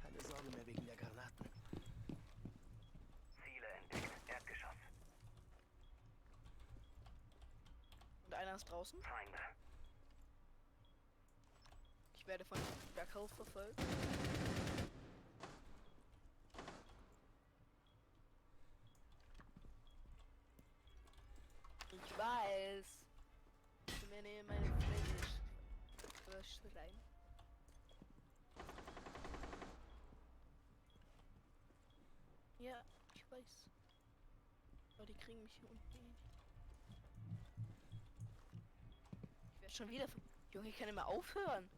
Keine Sorge mehr wegen der Granaten. Ziele entdeckt. Erdgeschoss. Und einer ist draußen. Feinde. Ich werde von Jackal verfolgt. Ich weiß. Ich meine Fläche rein. Ja, ich weiß. Aber die kriegen mich hier unten. Ich werde schon wieder. Junge, ich kann immer aufhören.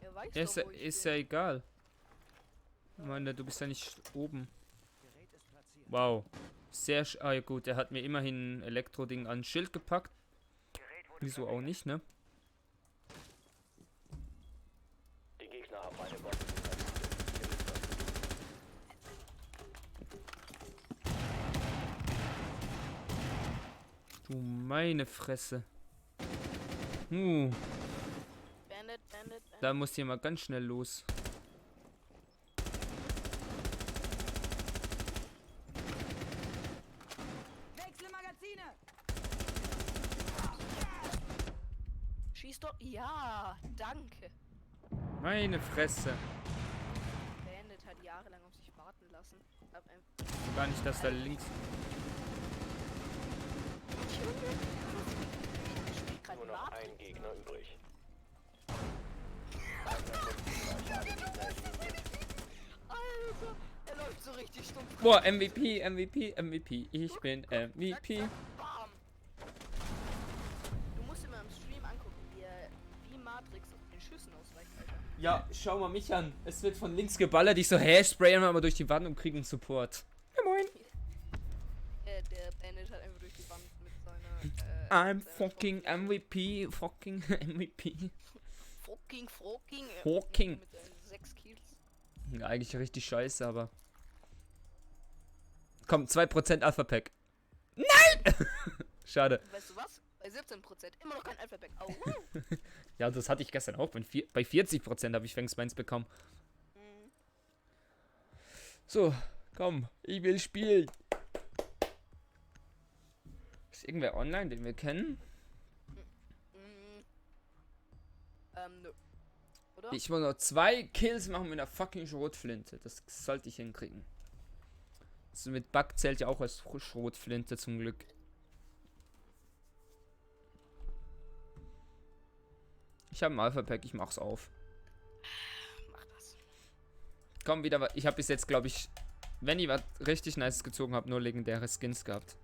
Er weiß Ist, doch, wo ich ist bin. ja egal. Ich meine, du bist ja nicht oben. Gerät ist platziert. Wow. Sehr ah ja gut, er hat mir immerhin ein Elektro-Ding an Schild gepackt. Gerät wurde Wieso auch nicht, ne? Die Gegner haben eine Bombe. Du meine Fresse. Bandit. Da muss hier mal ganz schnell los. Schieß doch. Ja, danke. Meine Fresse. Bandit hat jahrelang auf sich warten lassen. Hab ein Gar nicht, dass da links. spielt gerade Nur noch Matrix. ein Gegner übrig. Alter, er läuft so richtig stumpf. Boah, MVP. Ich bin MVP. Bam. Du musst dir mal im Stream angucken, wie Matrix den Schüssen ausweicht, Alter. Ja, schau mal mich an. Es wird von links geballert. Ich so, hä, sprayen wir mal durch die Wand und kriegen Support. Ja, moin. Der Bandit hat einfach durch die Wand mit seiner. I'm seiner fucking MVP. Fucking MVP. Fucking. Fucking. Mit seinen 6 Kills. Ja, eigentlich richtig scheiße, aber. Komm, 2% Alpha Pack. Nein! Schade. Weißt du was? Bei 17% immer noch kein Alphabet. Au. Ja, das hatte ich gestern auch. Bei 40% habe ich Fangsbeins bekommen. Mhm. So, komm, ich will spielen. Ist irgendwer online, den wir kennen? Mhm. Nö. Oder? Ich muss noch 2 Kills machen mit einer fucking Schrotflinte. Das sollte ich hinkriegen. So mit Bug zählt ja auch als Schrotflinte zum Glück. Ich habe ein Alpha-Pack, ich mach's auf. Mach das. Komm, wieder was. Ich habe bis jetzt, glaube ich, wenn ich was richtig Nices gezogen habe, nur legendäre Skins gehabt.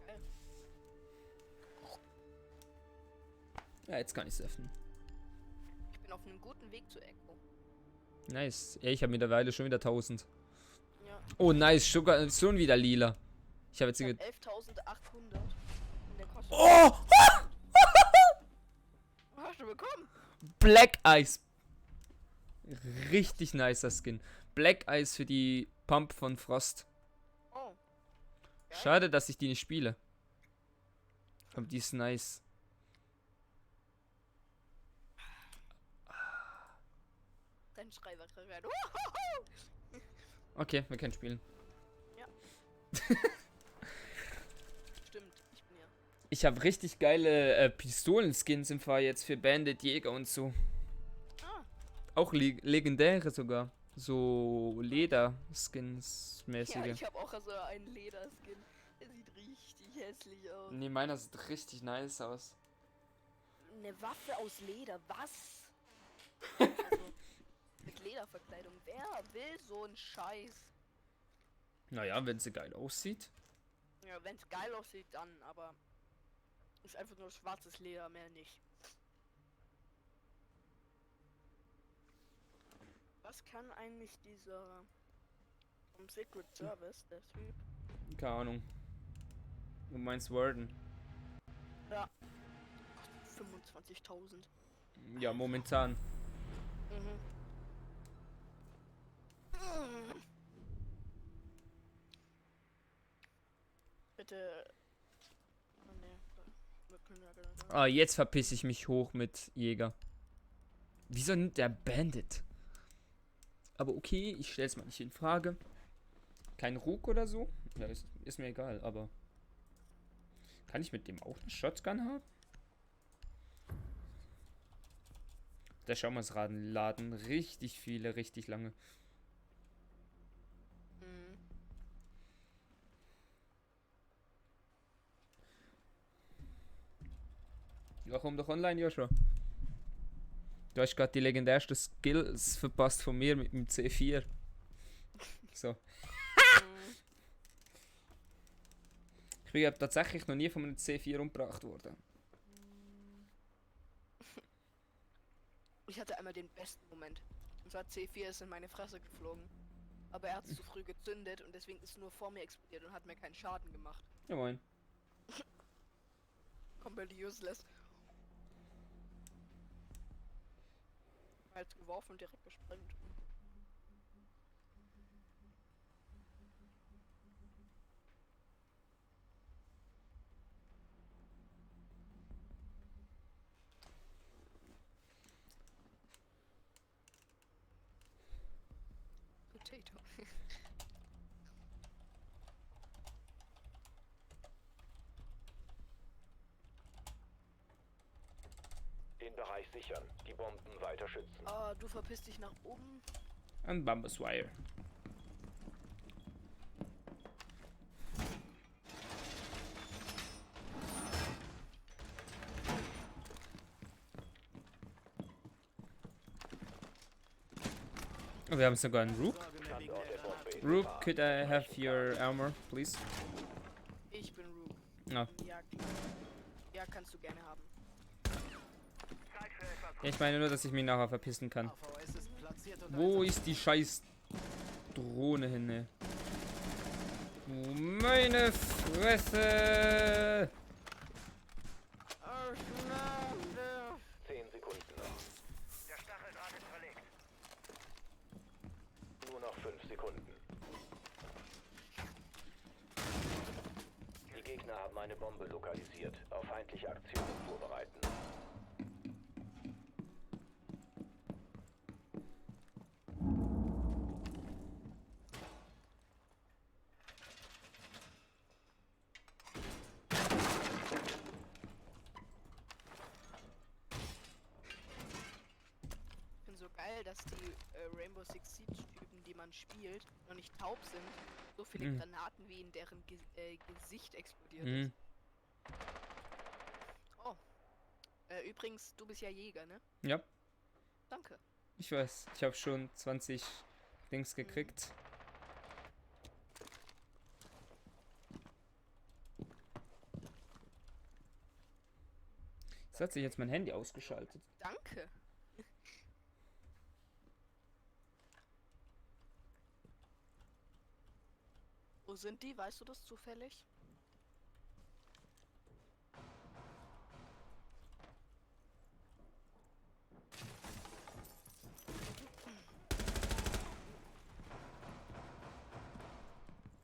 Geil. Ja, jetzt kann ich's öffnen. Ich bin auf einem guten Weg zu Echo. Nice. Ja, ich habe mittlerweile schon wieder 1000. Ja. Oh, nice. Schon wieder lila. Ich habe jetzt Ich irgendwie. hab 11.800. Und der kostet. Oh! Was hast du bekommen? Black Ice. Richtig nicer Skin. Black Ice für die Pump von Frost. Oh. Geil. Schade, dass ich die nicht spiele. Aber die ist nice. Rennschreiber. Okay, wir können spielen. Stimmt, ich bin ja. Ich habe richtig geile Pistolenskins im Fall jetzt für Bandit, Jäger und so. Ah, Auch legendäre sogar. So Lederskins ja, mäßige. ich habe auch so einen Lederskin. Der sieht richtig hässlich aus. Nee, meiner sieht richtig nice aus. Eine Waffe aus Leder, was? Also, mit Lederverkleidung. Wer will so einen Scheiß? Naja, wenn sie geil aussieht. Ja, wenn es geil aussieht, dann, aber ist einfach nur schwarzes Leder, mehr nicht. Was kann eigentlich dieser vom Secret Service, der Typ? Keine Ahnung. Du meinst Warden? Ja. 25.000. Ja, momentan. Mhm. Bitte. Oh ne. Wir können ja gerade. Ah, jetzt verpiss ich mich hoch mit Jäger. Wieso nimmt der Bandit? Aber okay, ich stell's mal nicht in Frage. Kein Ruck oder so? Ja, ist mir egal, aber. Kann ich mit dem auch eine Shotgun haben? Der Schaumersraden laden richtig viele, richtig lange. Mhm. Warum doch online, Joshua? Du hast gerade die legendärsten Skills verpasst von mir mit dem C4. So. Mhm. Ich bin ja tatsächlich noch nie von einem C4 umgebracht worden. Ich hatte einmal den besten Moment. Und zwar C4 ist in meine Fresse geflogen. Aber er hat es zu früh gezündet und deswegen ist nur vor mir explodiert und hat mir keinen Schaden gemacht. Ja, moin. Komplett useless. Halt geworfen und direkt gesprengt. Potato. Den Bereich sichern. Die Bomben weiter schützen. Ah, du verpisst dich nach oben. Ein Bambus Wire. Oh, wir haben sogar einen Rook. Sorge mehr wegen Standort der der Bombe Granaten. in Rook, Gefahr. could I have your armor, please? Ich bin Rook. Na, Ja, klar. Ja, kannst du gerne haben. Zeit für etwas. ich meine nur, dass ich mich nachher verpissen kann. AVS ist platziert und Wo ist die scheiß Drohne hin, ne? Oh, meine Fresse! 10 Sekunden noch. Der Stacheldraht ist verlegt. Nur noch 5 Sekunden. Die Gegner haben eine Bombe lokalisiert. Auf feindliche Aktionen vorbereiten. Ich finde so geil, dass die Rainbow Six Siege Typen, die man spielt, noch nicht taub sind. So viele Mhm. Granaten wie in deren Gesicht explodiert Mhm. ist. Oh. Übrigens, du bist ja Jäger, ne? Ja, Danke. ich weiß. Ich habe schon 20 Dings gekriegt. Jetzt hat sich jetzt mein Handy ausgeschaltet. Danke. Wo sind die? Weißt du das zufällig?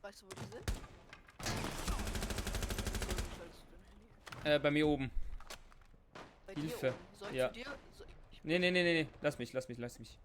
Weißt du, wo die sind? Wo schaltest du dein Handy? Bei mir oben. Bei Hilfe. dir oben. Soll ich Ja. zu dir? Ich, Nee, nee, nee, nee, nee. Lass mich. okay, ich lass dich.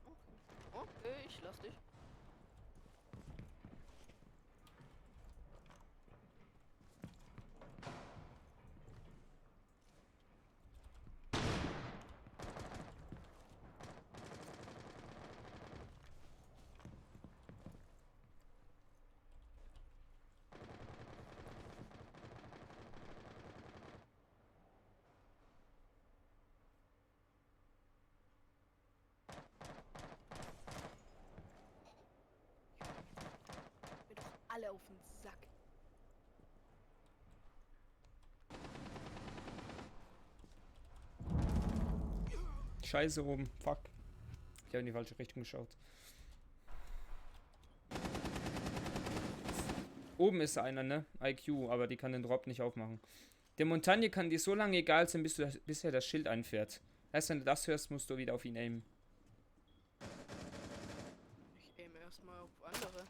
Scheiße oben. Fuck. Ich habe in die falsche Richtung geschaut. Oben ist einer, ne? IQ, aber die kann den Drop nicht aufmachen. Der Montagne kann dir so lange egal sein, bis er das Schild einfährt. Erst wenn du das hörst, musst du wieder auf ihn aimen. Ich aim erstmal auf andere.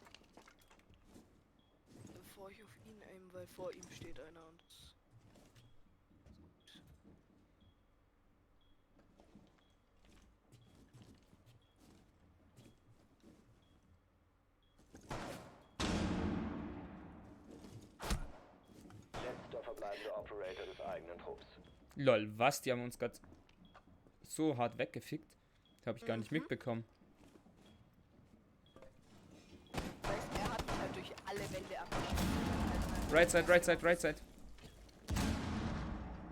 Bevor ich auf ihn aim, weil vor ihm steht einer und das ist gut. Letzter verbleibender Operator des eigenen Trupps. Lol, was? Die haben uns gerade so hart weggefickt. Das habe ich gar nicht mitbekommen. Weißt, er hat mich halt durch alle Wände abgeschossen. Right side, right side, right side.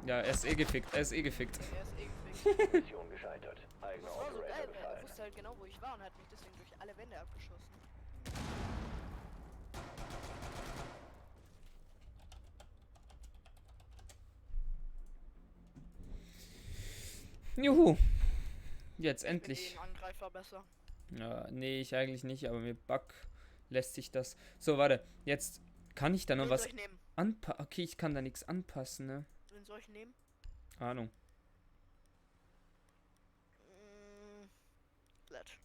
Ja, er ist eh gefickt, er ist eh gefickt. Er ist irgendwie. Mission gescheitert. Eigener Das war so Operator geil, weil er gefallen. wusste halt genau, wo ich war und hat mich deswegen durch alle Wände abgeschossen. Juhu. Jetzt Mit endlich. dem Angreifer besser. Ja, nee, ich eigentlich nicht, aber mit Bug lässt sich das. So, warte. Jetzt kann ich da noch Wen was soll ich nehmen? anpassen. Okay, ich kann da nichts anpassen, ne? Wen soll ich nehmen? Ahnung. Ledge.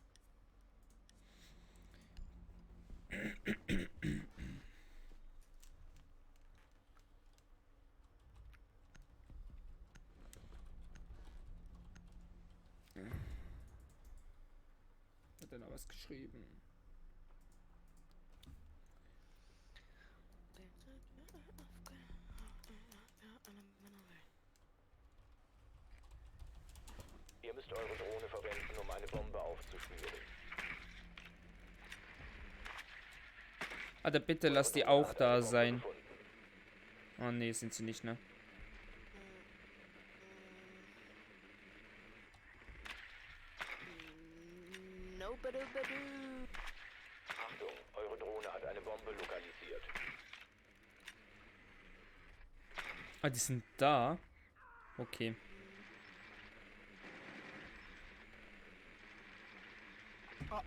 Hat er noch was geschrieben? Ihr müsst eure Drohne verwenden, um eine Bombe aufzuspüren. Alter, bitte lass die auch da sein. Oh nee, sind sie nicht, ne? No, badu, badu. Achtung, eure Drohne hat eine Bombe lokalisiert. Ah, die sind da. Okay. Oh,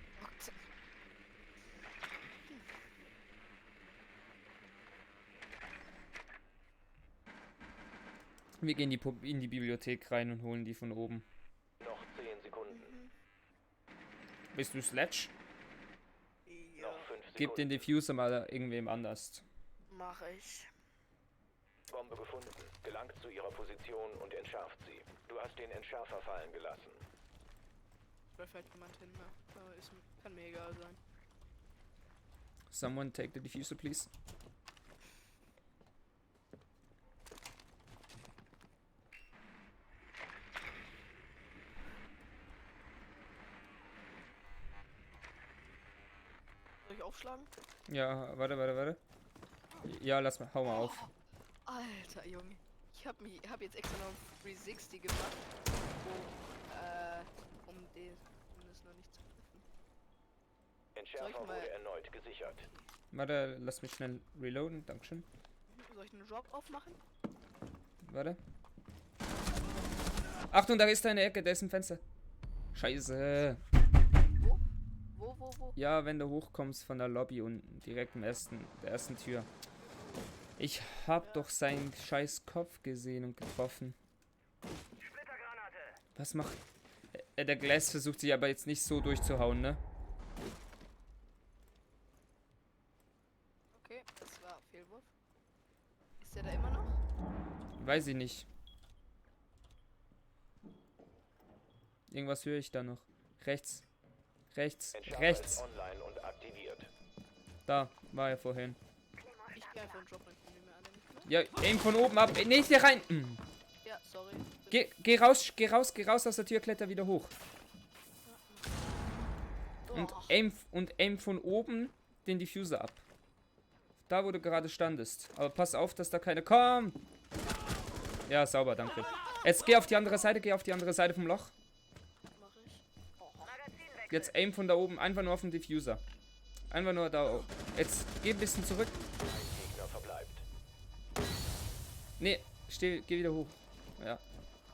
Wir gehen in die Bibliothek rein und holen die von oben. Noch 10 Sekunden. Bist du Sledge? ja, Noch 5 Gib den Sekunden. Diffuser mal irgendwem anders. mach ich. Bombe gefunden. Gelangt zu ihrer Position und entschärft sie. Du hast den Entschärfer fallen gelassen. Da fällt jemand hin, ne? Kann mir egal sein. Someone take the diffuser, please. Soll ich aufschlagen? Ja, warte. Ja, hau mal auf. Alter Junge. Ich hab jetzt extra noch ein 360 gemacht, um das noch nicht zu treffen. Entschärfer mal- wurde erneut gesichert. Warte, lass mich schnell reloaden. Dankeschön. Soll ich einen Drop aufmachen? Warte. Achtung, da ist eine Ecke, der ist im Fenster. Scheiße. Wo? Ja, wenn du hochkommst von der Lobby und direkt der ersten Tür. Ich hab doch seinen scheiß Kopf gesehen und getroffen. Splittergranate. Was macht... der Glass versucht sich aber jetzt nicht so durchzuhauen, ne? Okay, das war Fehlwurf. Ist der da immer noch? Weiß ich nicht. Irgendwas höre ich da noch. Rechts. Entschärfer ist online und aktiviert. Da, war er vorhin. Ich geh einfach einen Drop rein, von dem wir alle nicht mehr. Ja, aim von oben ab. Nicht hier rein. Ja, sorry. Geh raus aus der Tür, kletter wieder hoch. Und aim von oben den Diffuser ab. Da, wo du gerade standest. Aber pass auf, dass da keine kommt. Ja, sauber, danke. Jetzt geh auf die andere Seite vom Loch. Mach ich. Jetzt aim von da oben, einfach nur auf den Diffuser. Einfach nur da. Jetzt geh ein bisschen zurück. Ein Gegner verbleibt. Nee, geh wieder hoch. Ja.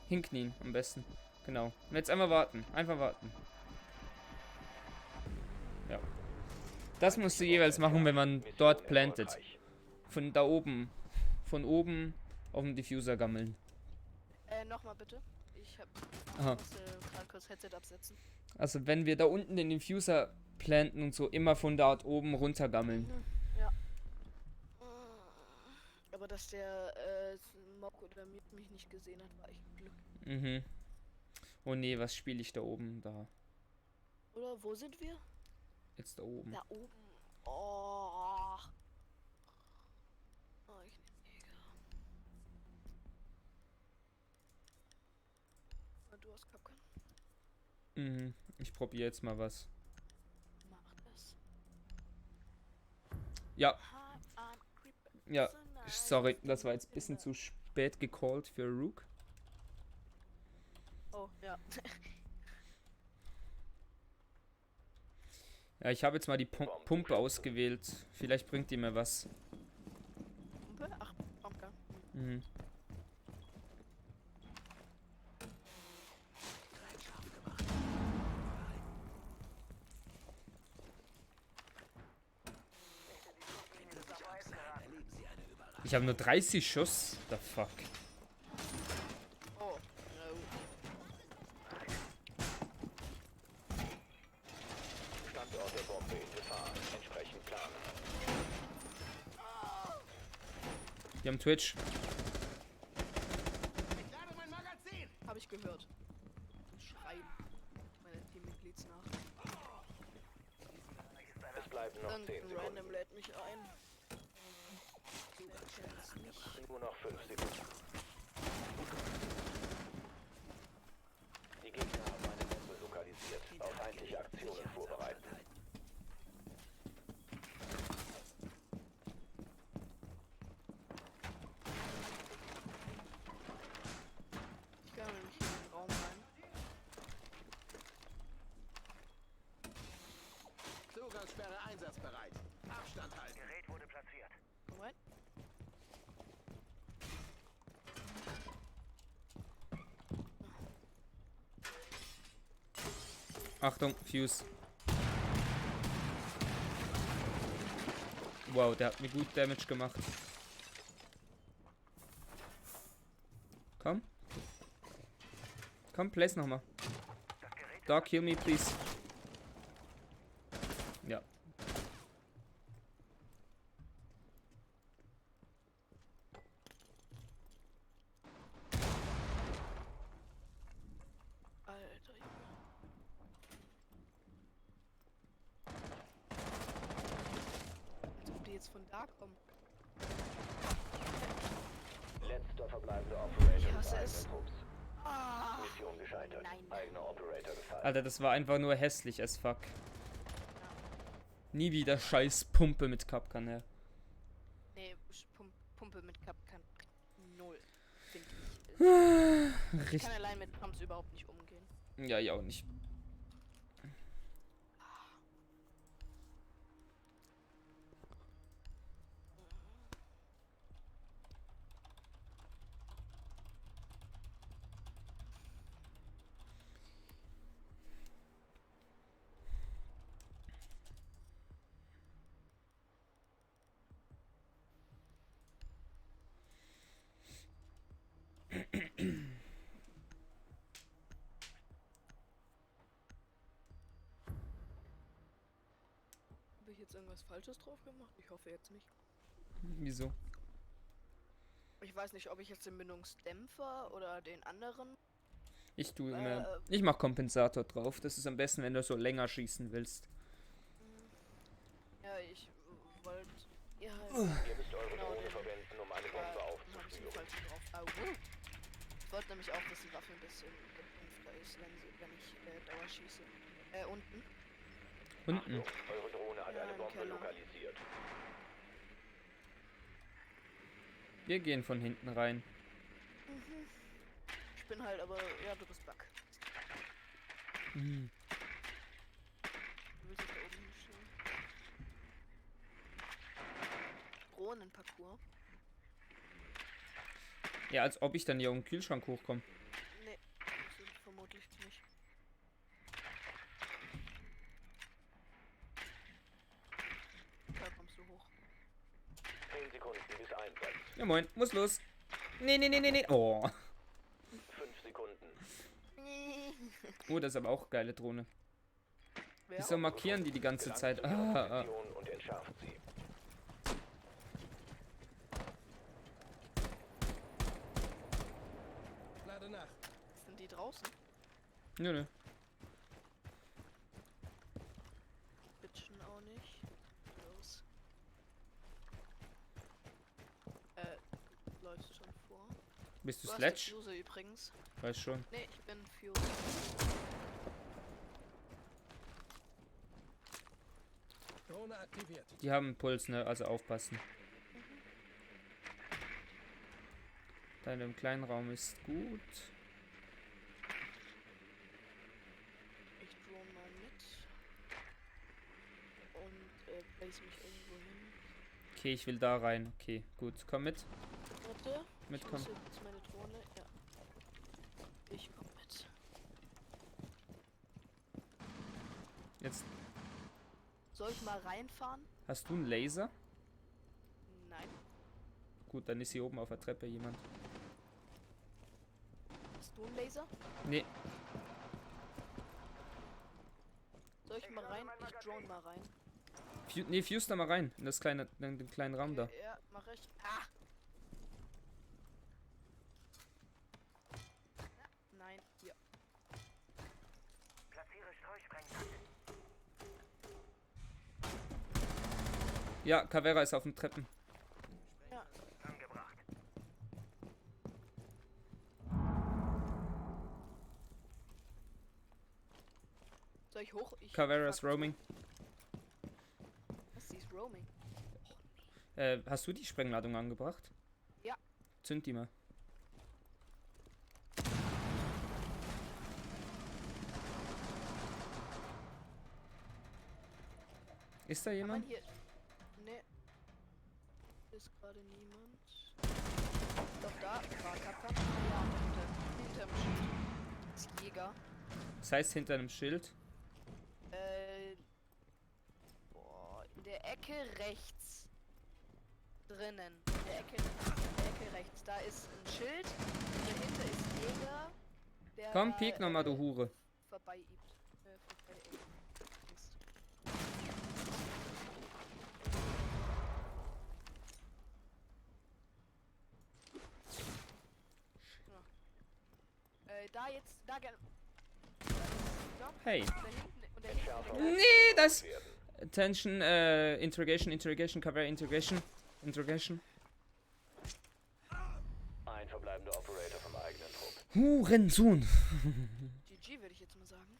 Hinknien am besten. Genau. Und jetzt einfach warten. Einfach warten. Ja. Das musst du jeweils machen, wenn man Mission dort plantet. erfolgreich. Von da oben. Von oben auf den Diffuser gammeln. Nochmal bitte. Ich Aha. muss gerade kurz Headset absetzen. Also wenn wir da unten den Diffuser planten und so, immer von dort oben runter gammeln. Ja. Aber dass der Mock oder mich nicht gesehen hat, war echt Glück. Mhm. Oh nee, was spiele ich da oben? Da. Oder wo sind wir? Jetzt da oben. Da oben. Oh. Oh, ich nehm Jäger. Und du hast Kapkan. Mhm. Ich probiere jetzt mal was. Mach das. Ja, Hi, I'm creeping. ja. So nice. Sorry, das war jetzt ein bisschen zu spät gecallt für Rook. Oh, ja. Ja, ich habe jetzt mal die Pumpe ausgewählt. Vielleicht bringt die mir was. Pumpe? Ach, Pumpgun. Mhm. Erleben Sie eine Überraschung. Ich habe nur 30 Schuss. The fuck. Oh, no. Standort der Bombe in Gefahr. Entsprechend planen. Die haben Twitch. Ich lade mein Magazin! Hab ich gehört. Schreien. Meine Teammitglieds nach. Es bleiben noch 10 Irgendein Sekunden. Random lädt mich ein. Wer kennt's nicht? Nur noch 5 Sekunden. Die Gegner haben eine Bombe lokalisiert. Auf feindliche Aktionen vorbereiten. Ich kann nämlich hier in den Raum rein. Zugangsperre einsatzbereit. Abstand halten. Gerät wurde platziert. Komm rein. Achtung, Fuse. Wow, der hat mir gut Damage gemacht. Komm. Komm, place nochmal. Dog, heal me, please. Ja. Alter Junge. Als ob die jetzt von da kommen. Letzter verbleibender Operator Ich des hasse eigenen es. Trupps. Ah, Mission gescheitert. nein. Eigener Operator gefallen. Alter, das war einfach nur hässlich as fuck. Nie wieder scheiß Pumpe mit Kapkan, ja. Nee, Pumpe mit Cup kann null, finde ich. Ich Richtig. kann allein mit Pumps überhaupt nicht umgehen. Ja, ich auch nicht. Habe ich jetzt irgendwas Falsches drauf gemacht? Ich hoffe jetzt nicht. Wieso? Ich weiß nicht, ob ich jetzt den Bindungsdämpfer oder den anderen. Ich tue immer. Ich mach Kompensator drauf. Das ist am besten, wenn du so länger schießen willst. Ja, ich wollte. Ja, Ihr müsst eure Genau, Drohne den- verwenden, um eine Bombe hab ich den aufzuspüren. falschen drauf. Au. Ich wollte nämlich auch, dass die Waffe ein bisschen gedämpfter ist, wenn ich Dauer schieße. Unten. Unten. Achtung, eure Drohne hat Ja, eine im Bombe Keller. lokalisiert. Wir gehen von hinten rein. Ich bin halt aber. Ja, du bist Bug. Hm. Du willst dich da oben hinstellen. Drohnenparcours. Ja, als ob ich dann hier um den Kühlschrank hochkomme. Nee, das ist vermutlich bis Einsatz. Ja moin, muss los. Nee. Oh. 5 Sekunden. Oh, das ist aber auch geile Drohne. Wer? Wieso markieren die ganze Gelangt Zeit? zu ihrer Ah. Position und entschärft sie. Lade nach. Sind die draußen? Nö. Bitchen auch nicht. Los. Läufst du schon vor? Bist du Du hast Sledge? den Fuse übrigens. Weiß schon. Nee, ich bin Fuse. Drohne aktiviert. Die haben einen Puls, ne? Also aufpassen. Da in dem kleinen Raum ist gut. Ich drone mal mit. Und place mich irgendwo hin. Okay, ich will da rein. Okay, gut. Komm mit. Warte. Mitkommen. Ich muss jetzt meine Drohne. Ja. Ich komm mit. Jetzt Soll ich mal reinfahren? hast du einen Laser? Nein. Gut, dann ist hier oben auf der Treppe jemand. Hast du einen Laser? Nee, Soll ich mal rein? Ich drone mal rein. fuse da mal rein. In den kleinen Raum da. Ja, mach ich. Ah! Ja, nein, hier. Platziere Streusprengkante. Ja, Cavera ist auf den Treppen. Ja. Angebracht. Soll ich hoch? Ich Cavera ist frag- roaming. Was, sie ist roaming? Hast du die Sprengladung angebracht? Ja. Zünd die mal. Ist da Kann man jemand? hier. Ne. Ist gerade niemand. Doch da war Kappa. Ja, hinterm Schild. Ist Jäger. Das heißt hinter einem Schild. Boah, in der Ecke rechts. Drinnen. In der Ecke rechts. Da ist ein Schild. Dahinter ist ein Jäger. Der Komm, da, piek nochmal, du Hure. vorbei übt. Mist. Da jetzt, da gerne. Hey. Da hinten und da hinten. Entschärfer in der- muss Nee, das. zurückgeholt werden. Attention, Interrogation, Cavera, Interrogation. Ein verbleibender Operator vom eigenen Trupp. Hurensohn. GG würde ich jetzt mal sagen.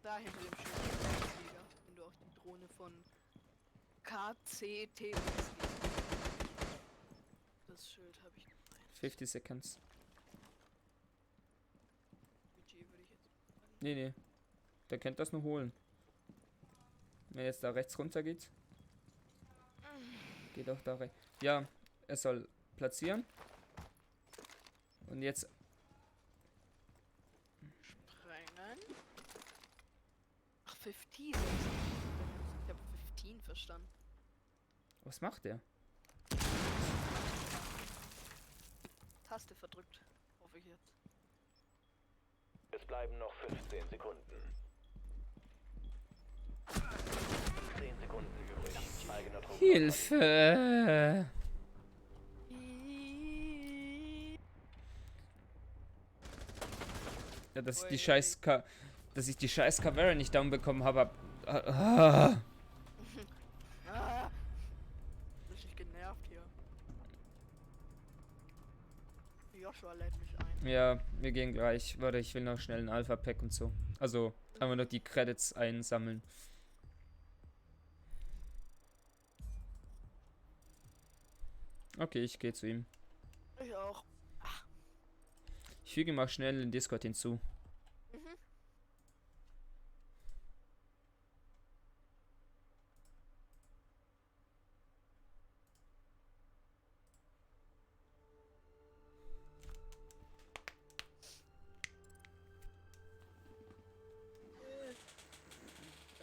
Da hinter dem Schild ist ein Jäger, wenn du auch die Drohne von KCT siehst. Das Schild habe ich gemeint. 50 Seconds. GG würde ich jetzt sagen. Nee. Der kennt das nur holen. Wenn jetzt da rechts runter geht. Geht auch da rein. Ja, er soll platzieren. Und jetzt. Sprengen. Ach, 15. Ich habe 15 verstanden. Was macht der? Taste verdrückt. Hoffe ich jetzt. Es bleiben noch 15 Sekunden. 10 Sekunden übrig. Eigener Trupp. Hilfe! Ja, dass ich die scheiß Cavera nicht down bekommen habe. Ah! Richtig genervt hier. Joshua lädt mich ein. Ja, wir gehen gleich. Warte, ich will noch schnell ein Alpha-Pack und so. Also, einfach noch die Credits einsammeln. Okay, ich gehe zu ihm. Ich auch. Ich füge mal schnell den Discord hinzu. Mhm.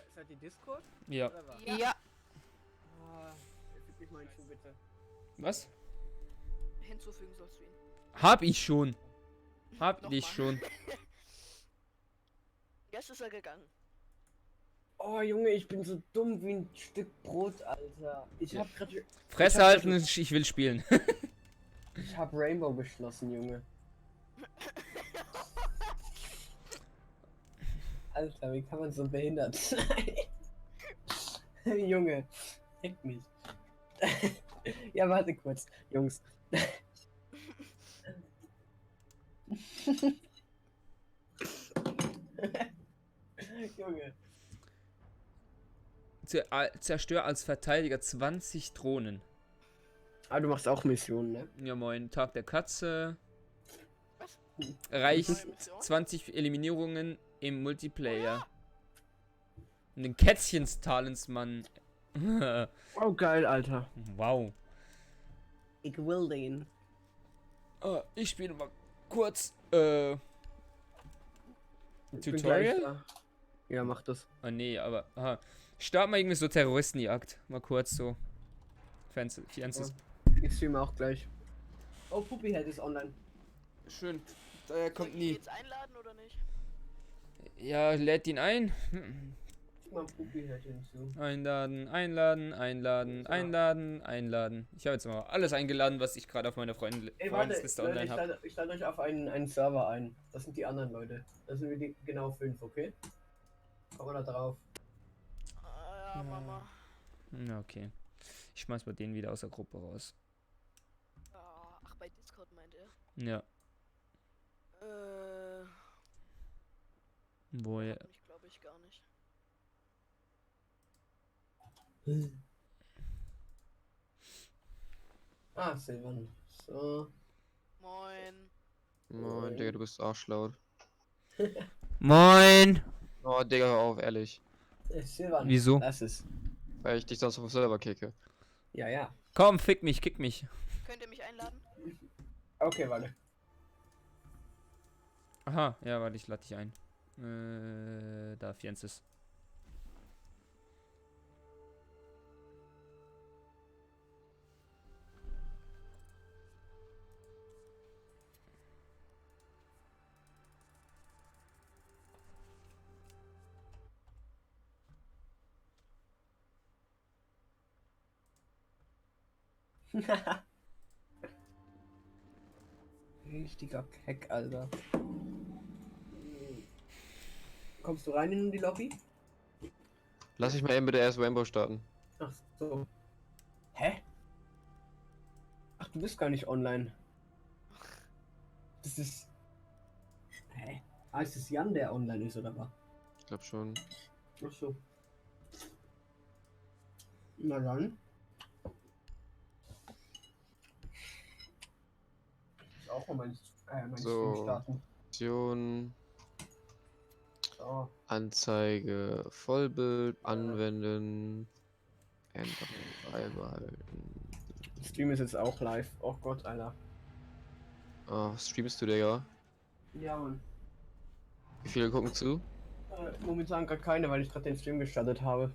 Ist halt die Discord? Ja. Oder was? Ja, ich mal hinzu, bitte. Was? Hinzufügen sollst du ihn. Hab ich schon. Hab Nochmal. ich schon. Jetzt ist er gegangen. Oh, Junge, ich bin so dumm wie ein Stück Brot, Alter. Ich hab gerade... Fresse halten, ich will spielen. Ich hab Rainbow beschlossen, Junge. Alter, wie kann man so behindert sein? Junge, heck mich. Ja, warte kurz, Jungs. Junge. Zerstör als Verteidiger 20 Drohnen. Ah, du machst auch Missionen, ne? Ja moin, Tag der Katze. Was? Reicht Neue Mission? 20 Eliminierungen im Multiplayer. Und den Kätzchens-Talisman. Oh, geil, Alter. Wow. Ich will den. Ich spiele mal kurz Ich bin gleich Tutorial. da. Ja, mach das. Ah nee, aber aha. Start mal irgendwie so Terroristenjagd. Mal kurz so. Fans. Ich streame auch gleich. Oh, Puppyhead ist online. Schön. Daher Soll kommt ich ihn nie. jetzt einladen oder nicht? Ja, lädt ihn ein. Guck mal Puppyhead hinzu. Einladen, einladen. Ich habe jetzt mal alles eingeladen, was ich gerade auf meiner Ey, warte, Freundesliste Leute, online habe. ich lade euch auf einen Server ein. Das sind die anderen Leute. Das sind wir die genau 5, okay? Kommen wir da drauf. Ja, Mama. Ja, okay. Ich schmeiß mal den wieder aus der Gruppe raus. Ach, bei Discord meint er. Ja. Wo ja. Ich glaube ich gar nicht. Ah, Silvan. So. Moin. Moin, Digga, du bist arschlaut. Moin! Oh, Digga, hör auf, ehrlich. Silvan. Wieso? Lass es. Weil ich dich sonst auf dem Server kicke. Ja, ja. Komm, fick mich, kick mich. Könnt ihr mich einladen? Okay, warte. Aha, ja, warte, ich lade dich ein. Da, Fienzes. Richtiger Keck, Alter. Kommst du rein in die Lobby? Lass mich mal eben bitte erst Rainbow starten. Ach so. Hä? Ach, du bist gar nicht online. Das ist... Hä? Ah, ist es Jan, der online ist, oder was? Ich glaub schon. Ach so. Na dann. Ich auch mal mein So. Stream starten. Option, So. Anzeige, Vollbild, anwenden, ändern, beibehalten. Stream ist jetzt auch live. Oh Gott, Alter. Oh, streamst du, Digga? Ja, Mann. Wie viele gucken zu? Momentan gerade keine, weil ich gerade den Stream gestartet habe.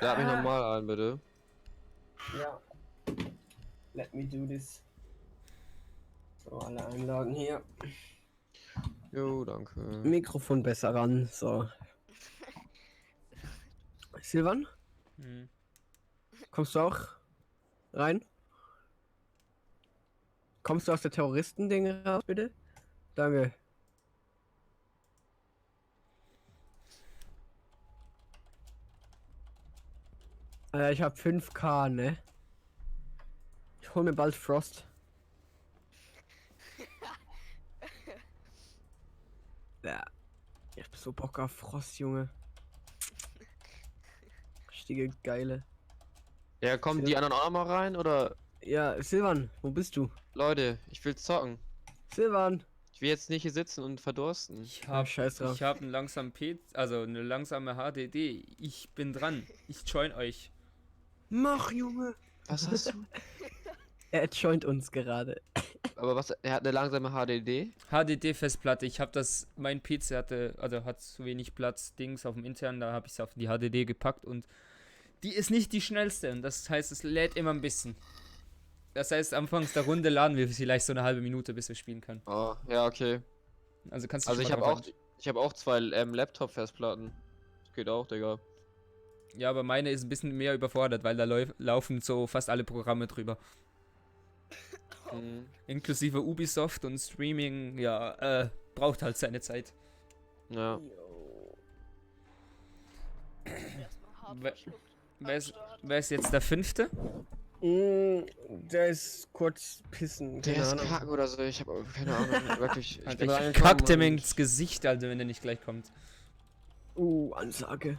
Lad mich nochmal ein, bitte. Ja. Let me do this. So, alle einladen hier. Jo, danke. Mikrofon besser ran. So. Silvan, Hm. kommst du auch rein? Kommst du aus der Terroristen-Ding raus, bitte? Danke. Ich hab 5K, ne? Ich hol mir bald Frost. Ja. Ich hab so Bock auf Frost, Junge. Richtige geile. Ja, kommen die anderen auch noch mal rein, oder? Ja, Silvan, wo bist du? Leute, ich will zocken. Silvan! Ich will jetzt nicht hier sitzen und verdursten. Ich habe scheiß drauf. ich hab einen langsamen also eine langsame HDD. Ich bin dran. Ich join euch. Mach, Junge! Was hast du? Er joint uns gerade. Aber was, er hat eine langsame HDD? HDD-Festplatte. Ich habe mein PC hat zu wenig Platz, Dings auf dem internen, da habe ich es auf die HDD gepackt und die ist nicht die schnellste. Und das heißt, es lädt immer ein bisschen. Das heißt, anfangs der Runde laden wir vielleicht so eine halbe Minute, bis wir spielen können. Oh, ja, okay. Also kannst du Also schon ich mal habe drauf auch, ich habe auch 2 Laptop-Festplatten. Das geht auch, Digga. an. Ja, aber meine ist ein bisschen mehr überfordert, weil da laufen so fast alle Programme drüber. Mhm. Inklusive Ubisoft und Streaming, ja, braucht halt seine Zeit. Ja. Erstmal hart Wer- verschluckt. Wer ist jetzt der 5.? Der ist kurz pissen. Der keine ist Ahnung. kack oder so, ich habe keine Ahnung, wirklich. Alter, bin ich reingekommen kack dem und- ins Gesicht, Alter, wenn der nicht gleich kommt. Ansage.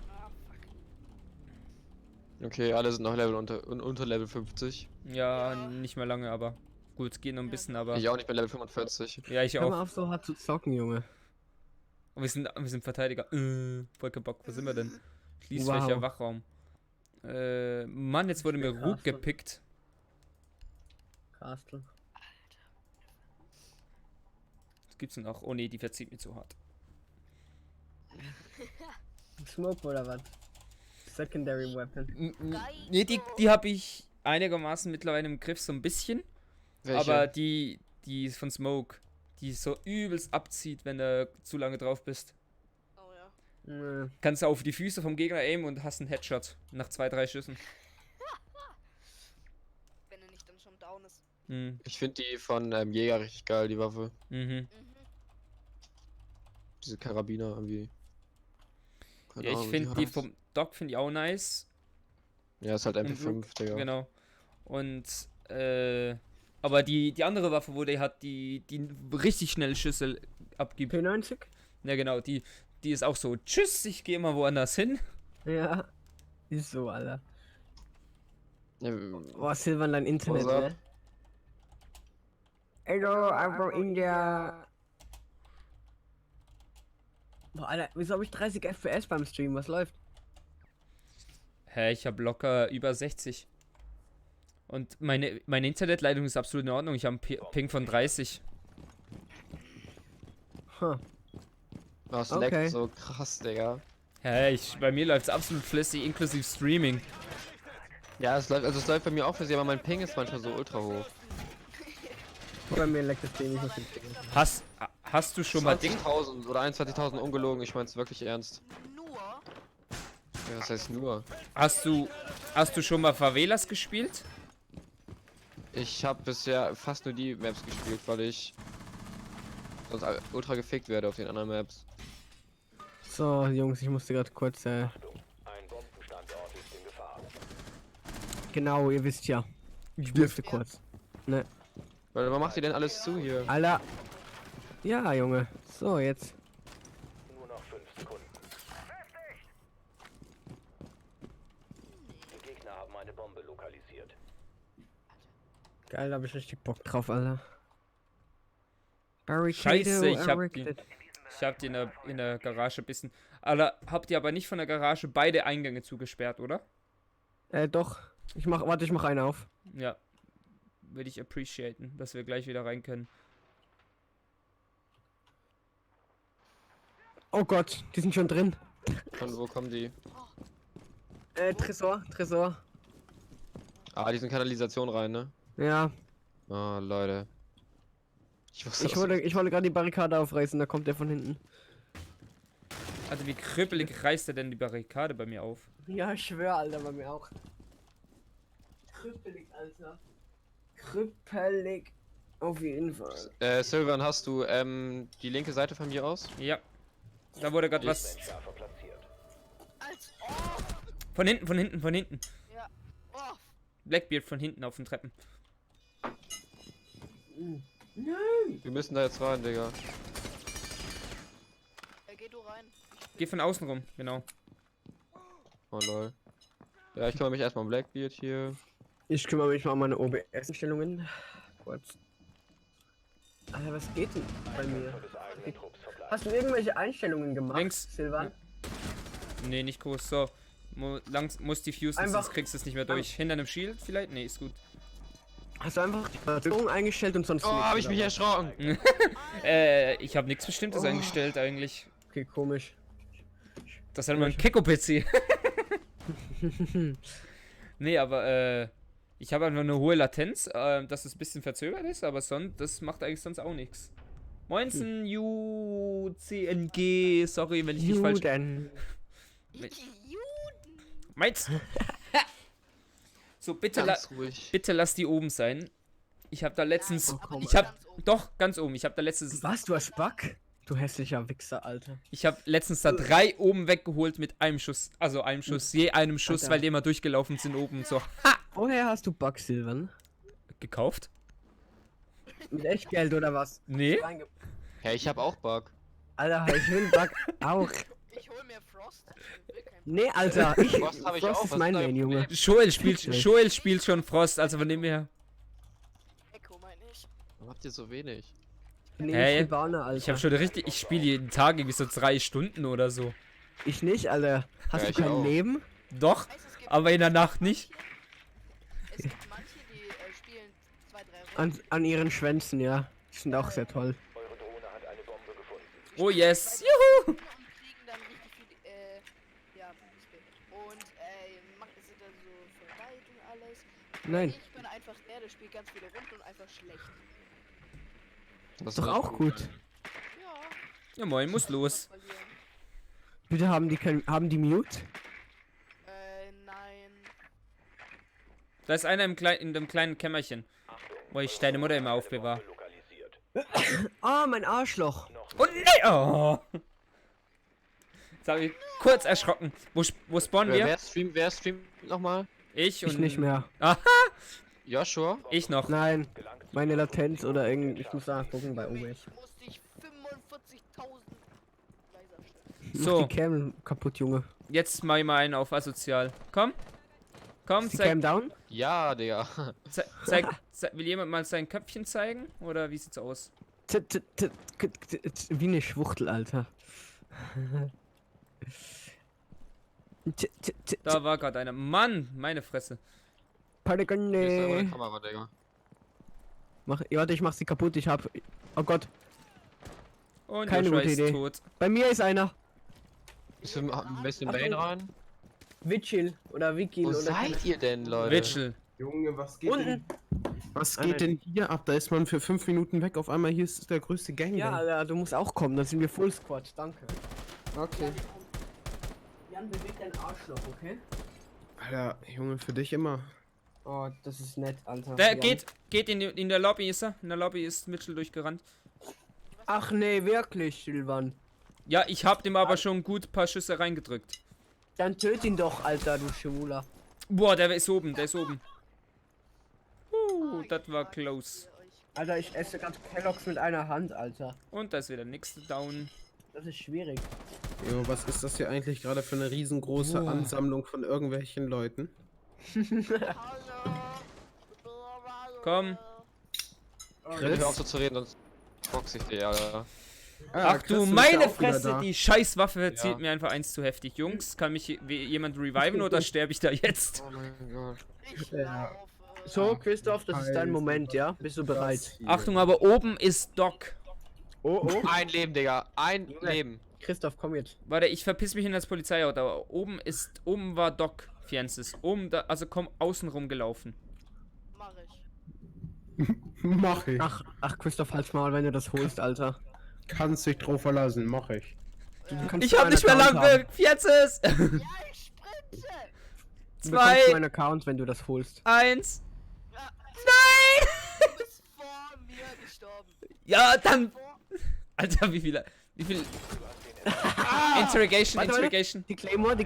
Ah, fuck. Okay, alle sind noch Level unter Level 50. Ja, Ja. nicht mehr lange, aber gut, es geht noch ein Ja. bisschen, aber Ich auch nicht bei Level 45. ja, ich Hör auch. mal auf, so hart zu zocken, Junge. Wir sind Verteidiger. Voll kein Bock. Wo sind wir denn? Schließ Wow. welcher Wachraum. Mann, jetzt wurde mir Rook Castle. gepickt. Castle. Was gibt's denn noch? Oh nee, die verzieht mir zu hart. Smoke oder was? Secondary Weapon. Nee, die habe ich einigermaßen mittlerweile im Griff, so ein bisschen. Welche? Aber die ist von Smoke, die so übelst abzieht, wenn du zu lange drauf bist. Oh ja. Kannst du auf die Füße vom Gegner aimen und hast einen Headshot nach 2-3 Schüssen. Wenn er nicht dann schon down ist. Mhm. Ich finde die von Jäger richtig geil, die Waffe. Mhm. Mhm. Diese Karabiner irgendwie. Keine Ja, ich Ahnung, wie finde die heißt. vom Doc finde ich auch nice. Ja, ist halt MP5, Digga. Genau. Und, aber die andere Waffe, wo der hat, die richtig schnell Schüsse abgibt. P90? Ja, genau, die ist auch so, tschüss, ich gehe mal woanders hin. Ja. Ist so, Alter. Ja, Boah, Silvan, dein Internet, Was up? ne? Hello, I'm from India. Boah, Alter, wieso habe ich 30 FPS beim Stream? Was läuft? Hä, ich habe locker über 60. Und meine Internetleitung ist absolut in Ordnung. Ich habe einen Ping von 30. Huh. das Okay. leckt so krass, Digga. Hä, bei mir läuft es absolut flüssig, inklusive Streaming. Ja, es läuft bei mir auch für sie, aber mein Ping ist manchmal so ultra hoch. Bei mir leckt das Ding nicht auf den Ding. Hast du schon mal Ding? 20.000 oder 21.000 ungelogen, ich mein's wirklich ernst. Nur. Ja, das heißt nur. Hast du schon mal Favelas gespielt? Ich habe bisher fast nur die Maps gespielt, weil ich sonst ultra gefickt werde auf den anderen Maps. So, Jungs, ich musste gerade kurz, Ein Bombenstandort ist in Gefahr. genau, ihr wisst ja. Ich musste kurz. Ne, Weil man macht ihr denn alles zu hier? Alter. Ja, Junge. So, jetzt. Nur noch 5 Sekunden. Die Gegner haben eine Bombe lokalisiert. Geil, da hab ich richtig Bock drauf, Alter. Barricade Scheiße, ich hab erected. die in der Garage ein bisschen. Alter, habt ihr aber nicht von der Garage beide Eingänge zugesperrt, oder? Doch. Ich mach einen auf. Ja. Würde ich appreciaten, dass wir gleich wieder rein können. Oh Gott, die sind schon drin. Von wo kommen die? Tresor. Ah, die sind Kanalisation rein, ne? Ja, Ah, Leute. Ich wusste ich das wollte gerade die Barrikade aufreißen, da kommt der von hinten. Also wie krüppelig reißt er denn die Barrikade bei mir auf? Ja, ich schwör, Alter, bei mir auch. Krüppelig, Alter. Krüppelig. Auf jeden Fall. Sylvan, hast du die linke Seite von mir aus? Ja. Da wurde gerade was. Entschärfer platziert. Als Von hinten. Ja. Oh. Blackbeard von hinten auf den Treppen. Wir müssen da jetzt rein, Digga. Geh du rein. Geh von außen rum, genau. Oh lol. Ja, ich kümmere mich erstmal um Blackbeard hier. Ich kümmere mich mal um meine OBS-Einstellungen. Kurz. Alter, was geht denn bei mir? Des eigenen Trupps verbleibt. Hast du irgendwelche Einstellungen gemacht, Links. Silvan? Nee, nicht groß. So. Muss diffusen, Einfach- sonst kriegst du es nicht mehr durch. Hinter einem Shield vielleicht? Nee, ist gut. Hast du einfach die Verzögerung eingestellt und sonst Oh, nichts, hab ich oder mich was? erschrocken. Ich habe nichts Bestimmtes Oh. eingestellt eigentlich. Okay, komisch. Das hat mein Keko-PC. Nee, aber ich habe einfach eine hohe Latenz, dass es ein bisschen verzögert ist, aber das macht eigentlich sonst auch nichts. Moinsen, UCNG, sorry, wenn ich nicht falsch... Juden. Meins! So, bitte, Ganz ruhig. bitte lass die oben sein. Ich habe da letztens... Nein, aber ich nicht habe... ganz oben. Doch, ganz oben. Ich habe da letztens... Was, du hast Bug? Du hässlicher Wichser, Alter. Ich habe letztens da 3 oben weggeholt mit einem Schuss. Also einem Schuss, je einem Schuss, Alter. weil die immer durchgelaufen sind oben so. Woher hast du Bug, Silvan? Gekauft? Mit Echtgeld oder was? Nee? Hey, ich hab auch Bug. Alter, ich will Bug auch. Ich hol mir Frost. Ich will keinen Nee, Alter, ich. Frost hab ich Frost auch, ist was mein ist dein Main, Junge. Problem? Joel spielt schon Frost, also von dem her. Echo, meine ich. Warum habt ihr so wenig? Nee, Hey, ich Bahne, Alter. Ich habe schon richtig... Ich spiele jeden Tag irgendwie so 3 Stunden oder so. Ich nicht, Alter. Hast Ja, du ich kein auch. Leben? Doch, Weißt, es gibt aber in der Nacht nicht. Es gibt manche, die spielen 2, 3 Runden. An ihren Schwänzen, ja. Die sind auch sehr toll. Eure Drohne hat eine Bombe gefunden. Oh yes, Zwei juhu! Runden und kriegen dann richtig viel, ja, XP. Und, sind dann so voll weit und alles. Nein. Ich bin einfach der spielt ganz viele Runden und einfach schlecht. Das Doch wird auch gut. Ja. Ja moin, muss los. Verlieren. Bitte haben die Mute? Nein. Da ist einer in dem kleinen Kämmerchen, wo ich deine Mutter immer aufbewahre. Lokalisiert. Ah, mein Arschloch. Oh nee! Oh. Jetzt habe ich kurz erschrocken. Wo spawnen wir? Wer streamt nochmal? Ich und... Ich nicht mehr. Aha, Joshua? ich noch. Nein. Meine Latenz oder irgendwie. Ich muss nachgucken bei OBS. Musste ich 45.000 leiser stellen. Mach So, die Cam kaputt, Junge. jetzt mach ich mal einen auf asozial. Komm. Komm, Ist die zeig, Cam down? Ja, Digga. will jemand mal sein Köpfchen zeigen? Oder wie sieht's aus? Wie eine Schwuchtel, Alter. Da war gerade einer. Mann, meine Fresse. Hier ist aber eine Paragone. Kamera, Digga. Warte, ich mach sie kaputt. Ich hab. Oh Gott. Und Keine Joshua gute ist Idee. tot. Bei mir ist einer. Bist du ein bisschen Main rein? Witchil oder Wikil Wo oder. seid ihr denn, Leute? Witchel. Junge, was geht Unten. denn? Was Nein, geht denn hier ab? Da ist man für 5 Minuten weg. Auf einmal hier ist der größte Gang. Ja, Alter, du musst auch kommen. Dann sind wir Full Squad. Danke. Okay. Jan, beweg dein Arschloch, okay? Alter, Junge, für dich immer. Oh, das ist nett, Alter. Der Jan. geht in der Lobby, ist er? In der Lobby ist Mitchell durchgerannt. Ach nee, wirklich, Silvan. Ja, ich hab dem aber schon gut ein paar Schüsse reingedrückt. Dann töt ihn doch, Alter, du Schwuler. Boah, der ist oben, der ist oben. Das war close. Alter, ich esse gerade Kelloggs mit einer Hand, Alter. Und da ist wieder der nächste down. Das ist schwierig. Jo, was ist das hier eigentlich gerade für eine riesengroße Boah. Ansammlung von irgendwelchen Leuten? Komm. Hör auf so zu reden, sonst box ich dir, Alter. Ach du Chris ist meine ja auch wieder Fresse, da. die Scheißwaffe Ja. zielt mir einfach eins zu heftig. Jungs, kann mich jemand reviven oder sterbe ich da jetzt? Oh mein Gott. Ich Ja. laufe. So, Christoph, das ist dein Moment, ja? Bist du bereit? Achtung, aber oben ist Doc. Oh, oh. Ein Leben, Digga. Ein Junge. Leben. Christoph, komm jetzt. Warte, ich verpiss mich in das Polizeiauto, aber oben war Doc, Fiances. Oben da, also komm außen rum gelaufen. Mach ich. Mach ich. Ach, Christoph, halt's mal, wenn du das holst, Alter. Kannst dich drauf verlassen, mach ich. Du kannst Ich hab meinen nicht mehr Account lang haben. gewirkt. Fiances! Ja, ich sprinte! Du bekommst 2, meinen Account, wenn du das holst. 1. Ja, Nein! du bist vor mir gestorben. Ja, dann. Vor. Alter, wie viel. Interrogation, Warte, warte. Interrogation. Die Claymore.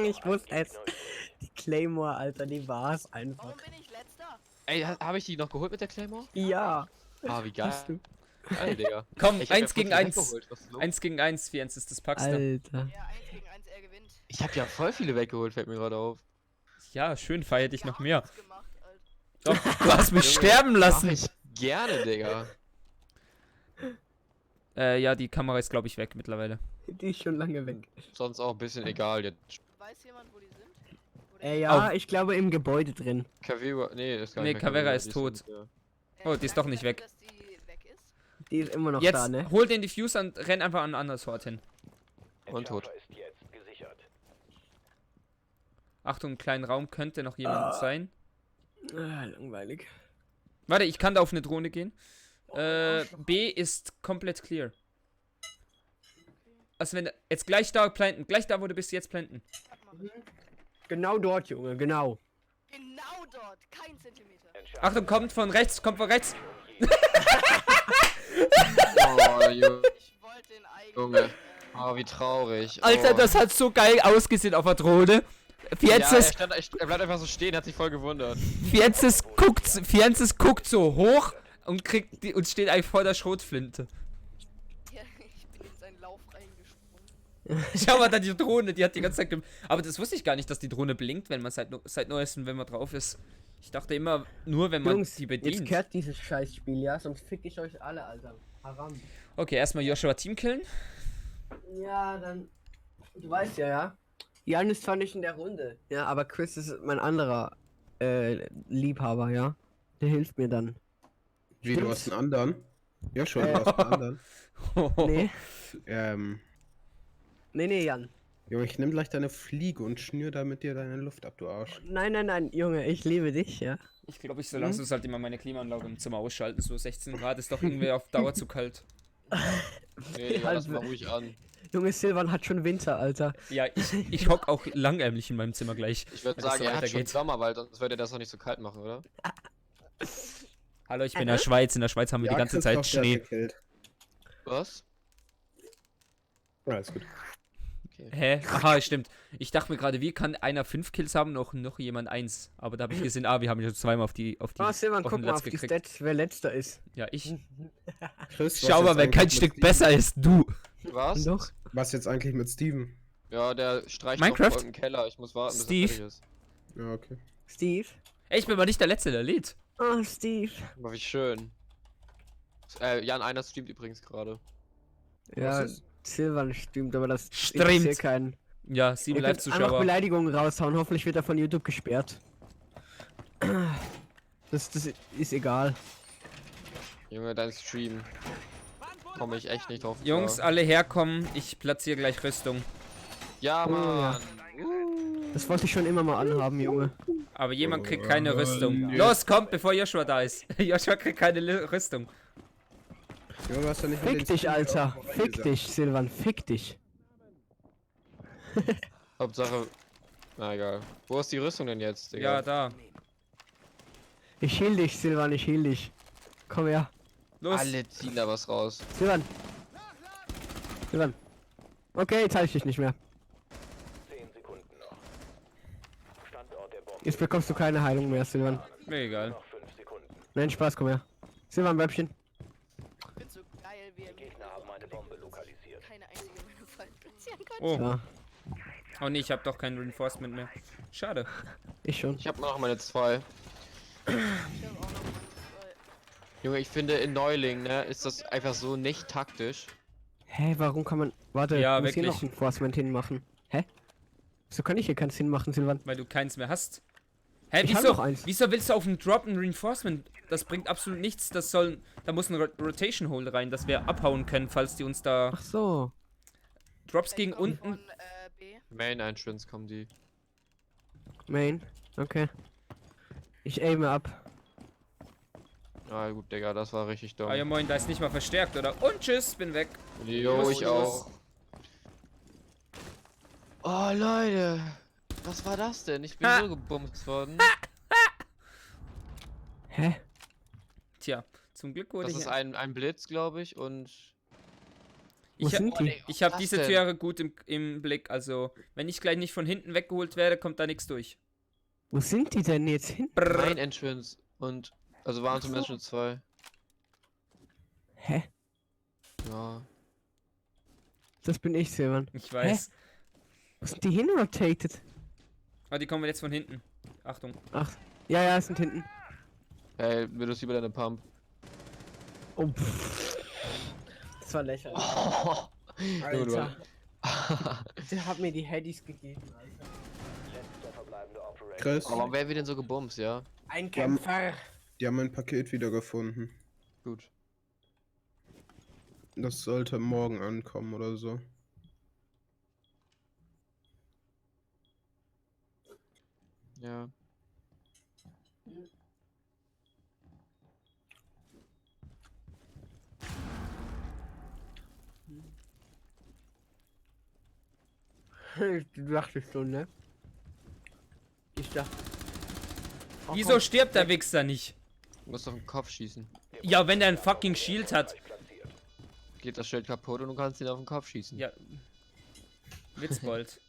Ich wusste es. Die Claymore, Alter, die war's einfach. Warum bin ich letzter? Ey, habe ich die noch geholt mit der Claymore? Ja. Ah, wie geil. Hast du. Geil, Digga. Komm, Ich hab 1 ja gegen voll viel 1. weggeholt. Was ist los? 1 gegen 1, Fiances, das packst du. Alter. Ja, 1 gegen 1, er gewinnt. Ich hab ja voll viele weggeholt, fällt mir gerade auf. Ja, schön, feier dich noch mehr. Nichts gemacht, Alter. Doch, du hast mich sterben Mach lassen. ich gerne, Digga. Ja, die Kamera ist, glaube ich, weg mittlerweile. Die ist schon lange weg. Sonst auch ein bisschen egal jetzt. Weiß jemand, wo die sind? Oder Ja, ich glaube im Gebäude drin. Cavera, nee, ist gar Nee, nicht mehr Cavera ist die tot. Äh, die ist doch nicht weg. Dass die weg ist? Die ist immer noch Jetzt da, ne? hol den Diffuser und renn einfach an ein anderes Ort hin. Und tot. Entschärfer ist jetzt gesichert. Achtung, im kleinen Raum könnte noch jemand sein. Langweilig. Warte, ich kann da auf eine Drohne gehen. B ist komplett clear. Also wenn jetzt gleich da planten, gleich da, wo du bist, jetzt planten. Genau dort, Junge, genau. Genau dort, kein Zentimeter. Achtung, kommt von rechts, kommt von rechts. Oh, Junge. Ich wollte den eigenen. Junge. Oh, wie traurig. Alter, oh. das hat so geil ausgesehen auf der Drohne. Fienzes Er bleibt einfach so stehen, hat sich voll gewundert. Fienzes guckt so hoch und und steht eigentlich vor der Schrotflinte. Ja, ich bin in seinen Lauf reingesprungen. Schau mal da die Drohne, die hat die ganze Zeit aber das wusste ich gar nicht, dass die Drohne blinkt, wenn man seit neuestem, wenn man drauf ist. Ich dachte immer, nur wenn man Jungs, die jetzt bedient. kehrt dieses Scheißspiel, ja? Sonst fick ich euch alle, Alter. Haram. Okay, erstmal Joshua Team killen. Ja, dann. Du weißt ja, ja? Jan ist zwar nicht in der Runde, ja, aber Chris ist mein anderer Liebhaber, ja? Der hilft mir dann. Wie, du Stimmt's? hast einen anderen? Ja, schon, du hast einen anderen. Nee, nee, Jan. Junge, ich nehm gleich deine Fliege und schnür damit dir deine Luft ab, du Arsch. Nein, Junge, ich liebe dich, ja? Ich glaube, ich soll langsam halt immer meine Klimaanlage im Zimmer ausschalten. So 16 Grad ist doch irgendwie auf Dauer zu kalt. Nee, Digga, lass mal ruhig an. Junge, Silvan hat schon Winter, Alter. Ja, ich hock auch langärmlich in meinem Zimmer gleich. Ich würde wenn das sagen, so er hat schon weitergeht. Sommer, weil sonst würde er das noch nicht so kalt machen, oder? Hallo, ich bin in der Schweiz. In der Schweiz haben wir die ganze Zeit Schnee. Was? Ja, alles gut. Okay. Hä? Aha, stimmt. Ich dachte mir gerade, wie kann einer 5 Kills haben, noch jemand 1? Aber da habe ich gesehen, wir haben ja schon zweimal auf die Oh, Silvan, auf guck den mal Latz auf die gekriegt. Stats, wer letzter ist. Ja, ich. Chris, Schau mal, wer kein Stück besser ist, du. Was? Doch. Was jetzt eigentlich mit Steven? Ja, der streicht Minecraft? noch im Keller. Ich muss warten, bis Steve? er fertig ist. Ja, okay. Steve. Ey, ich bin mal nicht der Letzte, der lädt. Oh, Steve. Aber wie schön. Jan, einer streamt übrigens gerade. Ja, ist? Silvan stimmt, aber das Streamt. interessiert keinen. Ja, 7 Ihr könnt einfach Live-Zuschauer. Beleidigungen raushauen, hoffentlich wird er von YouTube gesperrt. Das ist egal. Junge, dein Stream. Komme ich echt nicht drauf. Jungs, klar. alle herkommen. Ich platziere gleich Rüstung. Ja, Oh, ja. Mann. Das wollte ich schon immer mal anhaben, Junge. Aber jemand kriegt keine Rüstung. Los, kommt, bevor Joshua da ist. Joshua kriegt keine Rüstung. Junge, du hast ja nicht mal Fick den dich, Steven Alter. auch mal Fick gesagt. dich, Silvan. Fick dich. Hauptsache. Na egal. Wo ist die Rüstung denn jetzt, Digga? Ja, da. Ich heal dich, Silvan, ich heal dich. Komm her. Los. Alle ziehen da was raus. Silvan. Silvan. Okay, jetzt halte ich dich nicht mehr. 10 Sekunden noch. Standort der Bombe. Jetzt bekommst du keine Heilung mehr, Silvan. Mir egal. Noch 5 Sekunden. Nein, Spaß, komm her. Silvan, Weibchen. Ich bin so geil, wie er Die Gegner haben eine Bombe lokalisiert. keine einzige meiner Fallen platzieren kann. Oh. Ja, Oh nee, ich habe doch kein Reinforcement mehr. Schade. ich schon. Ich habe noch meine 2. Ich hab auch noch mal zwei. Junge, ich finde in Neuling, ne, ist das einfach so nicht taktisch. Hä, warum kann man... Warte, Ja, ich muss hier wirklich. noch ein Enforcement hinmachen. Hä? So kann ich hier keins hinmachen, Silvan. Weil du keins mehr hast. Hä, Ich hab wieso? noch eins. Wieso willst du auf den Drop ein Reinforcement? Das bringt absolut nichts. Da muss ein Rotation Hole rein, dass wir abhauen können, falls die uns da Ach so. Drops gegen Ich komm unten. Von, B. Main Entrance kommen die. Main. Okay. Ich aime ab. Ah gut, Digga, das war richtig dumm. Ah ja moin, da ist nicht mal verstärkt, oder? Und tschüss, bin weg. Jo, Los, ich los. auch. Oh, Leute. Was war das denn? Ich bin Ha. so gebumst worden. Hä? Tja, zum Glück wurde Das ich. ist ein Blitz, glaube ich, und... Wo sind die? Ich habe Was diese denn? Türe gut im Blick. Also, wenn ich gleich nicht von hinten weggeholt werde, kommt da nichts durch. Wo sind die denn jetzt hin? Main Entrance und... Also waren zumindest schon 2. Hä? Ja. Das bin ich, Silvan. Ich weiß. Wo sind die hinrotated? Aber die kommen jetzt von hinten. Achtung. Ach. Ja, sind hinten. Hey, würdest du über deine Pump? Oh, pff. Das war lächerlich. Alter. Der hat mir die Headies gegeben, Alter. Letzter verbleibender Operator. Chris, Aber warum werden wir denn so gebumst, ja? Ein Kämpfer. die haben mein Paket wiedergefunden. Gut. Das sollte morgen ankommen oder so. Ja. Du dachtest schon, ne? Ich dachte. Wieso stirbt der Wichser nicht? Du musst auf den Kopf schießen. Ja, wenn der ein fucking Shield hat. Geht das Schild kaputt und du kannst ihn auf den Kopf schießen. Ja. Witzbold.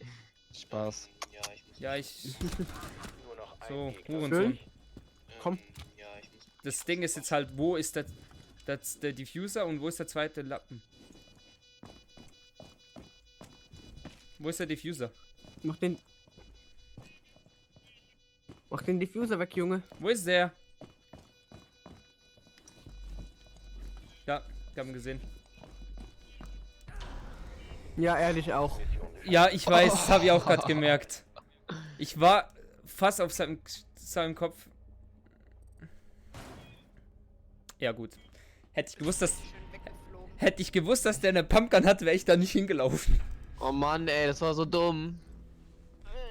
Spaß. Ja, ich. Nur noch ein So, Gegner. Hurensohn. Komm. Das Ding ist jetzt halt, wo ist der Diffuser und wo ist der zweite Lappen? Wo ist der Diffuser? Mach den Diffuser weg, Junge. Wo ist der? Ja, ich hab ihn gesehen. Ja, ehrlich auch. Ja, ich weiß, das habe ich auch gerade gemerkt. Ich war fast auf seinem Kopf. Ja, gut. Hätte ich gewusst, dass der eine Pumpgun hat, wäre ich da nicht hingelaufen. Oh Mann, ey, das war so dumm.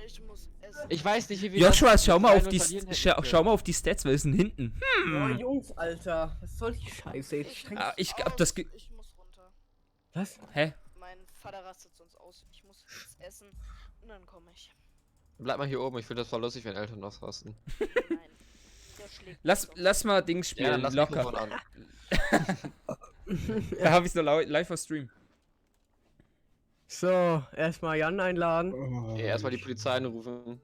Ich muss essen. Ich weiß nicht, wie wir. Joshua, das schau mal auf 2-0 die verlieren hätten schau mal auf die Stats, wer ist denn hinten? Oh, Jungs, Alter. Was soll die Scheiße? Jetzt streng Ich hab das Ich muss runter. Was? Hä? Mein Vater rastet sonst aus. Ich muss jetzt essen und dann komme ich. Bleib mal hier oben, ich finde das voll lustig, wenn Eltern ausrasten. Nein. Der schlägt Lass mal Dings Ja, dann spielen, lass locker. Mikrofon an. Da habe ich so live auf Stream. So, erstmal Jan einladen. Oh, Ja, erstmal die Polizei anrufen.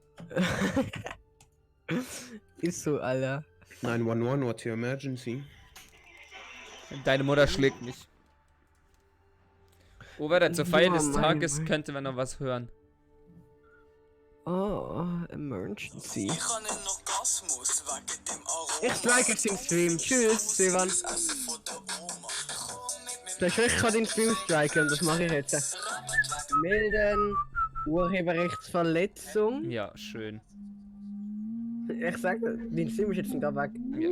Ist so, Alter. 911, what's your emergency? Deine Mutter schlägt mich. Oh, weiter, zur Feier des Ja, Tages Mann. könnte man noch was hören. Oh, Emergency. Ich strike jetzt den Stream. Tschüss, Silvan. Vielleicht will ich gerade den Stream striken und das mache ich jetzt. Melden. Urheberrechtsverletzung. Ja, schön. Ich sag, den Stream ist jetzt da weg. Ja.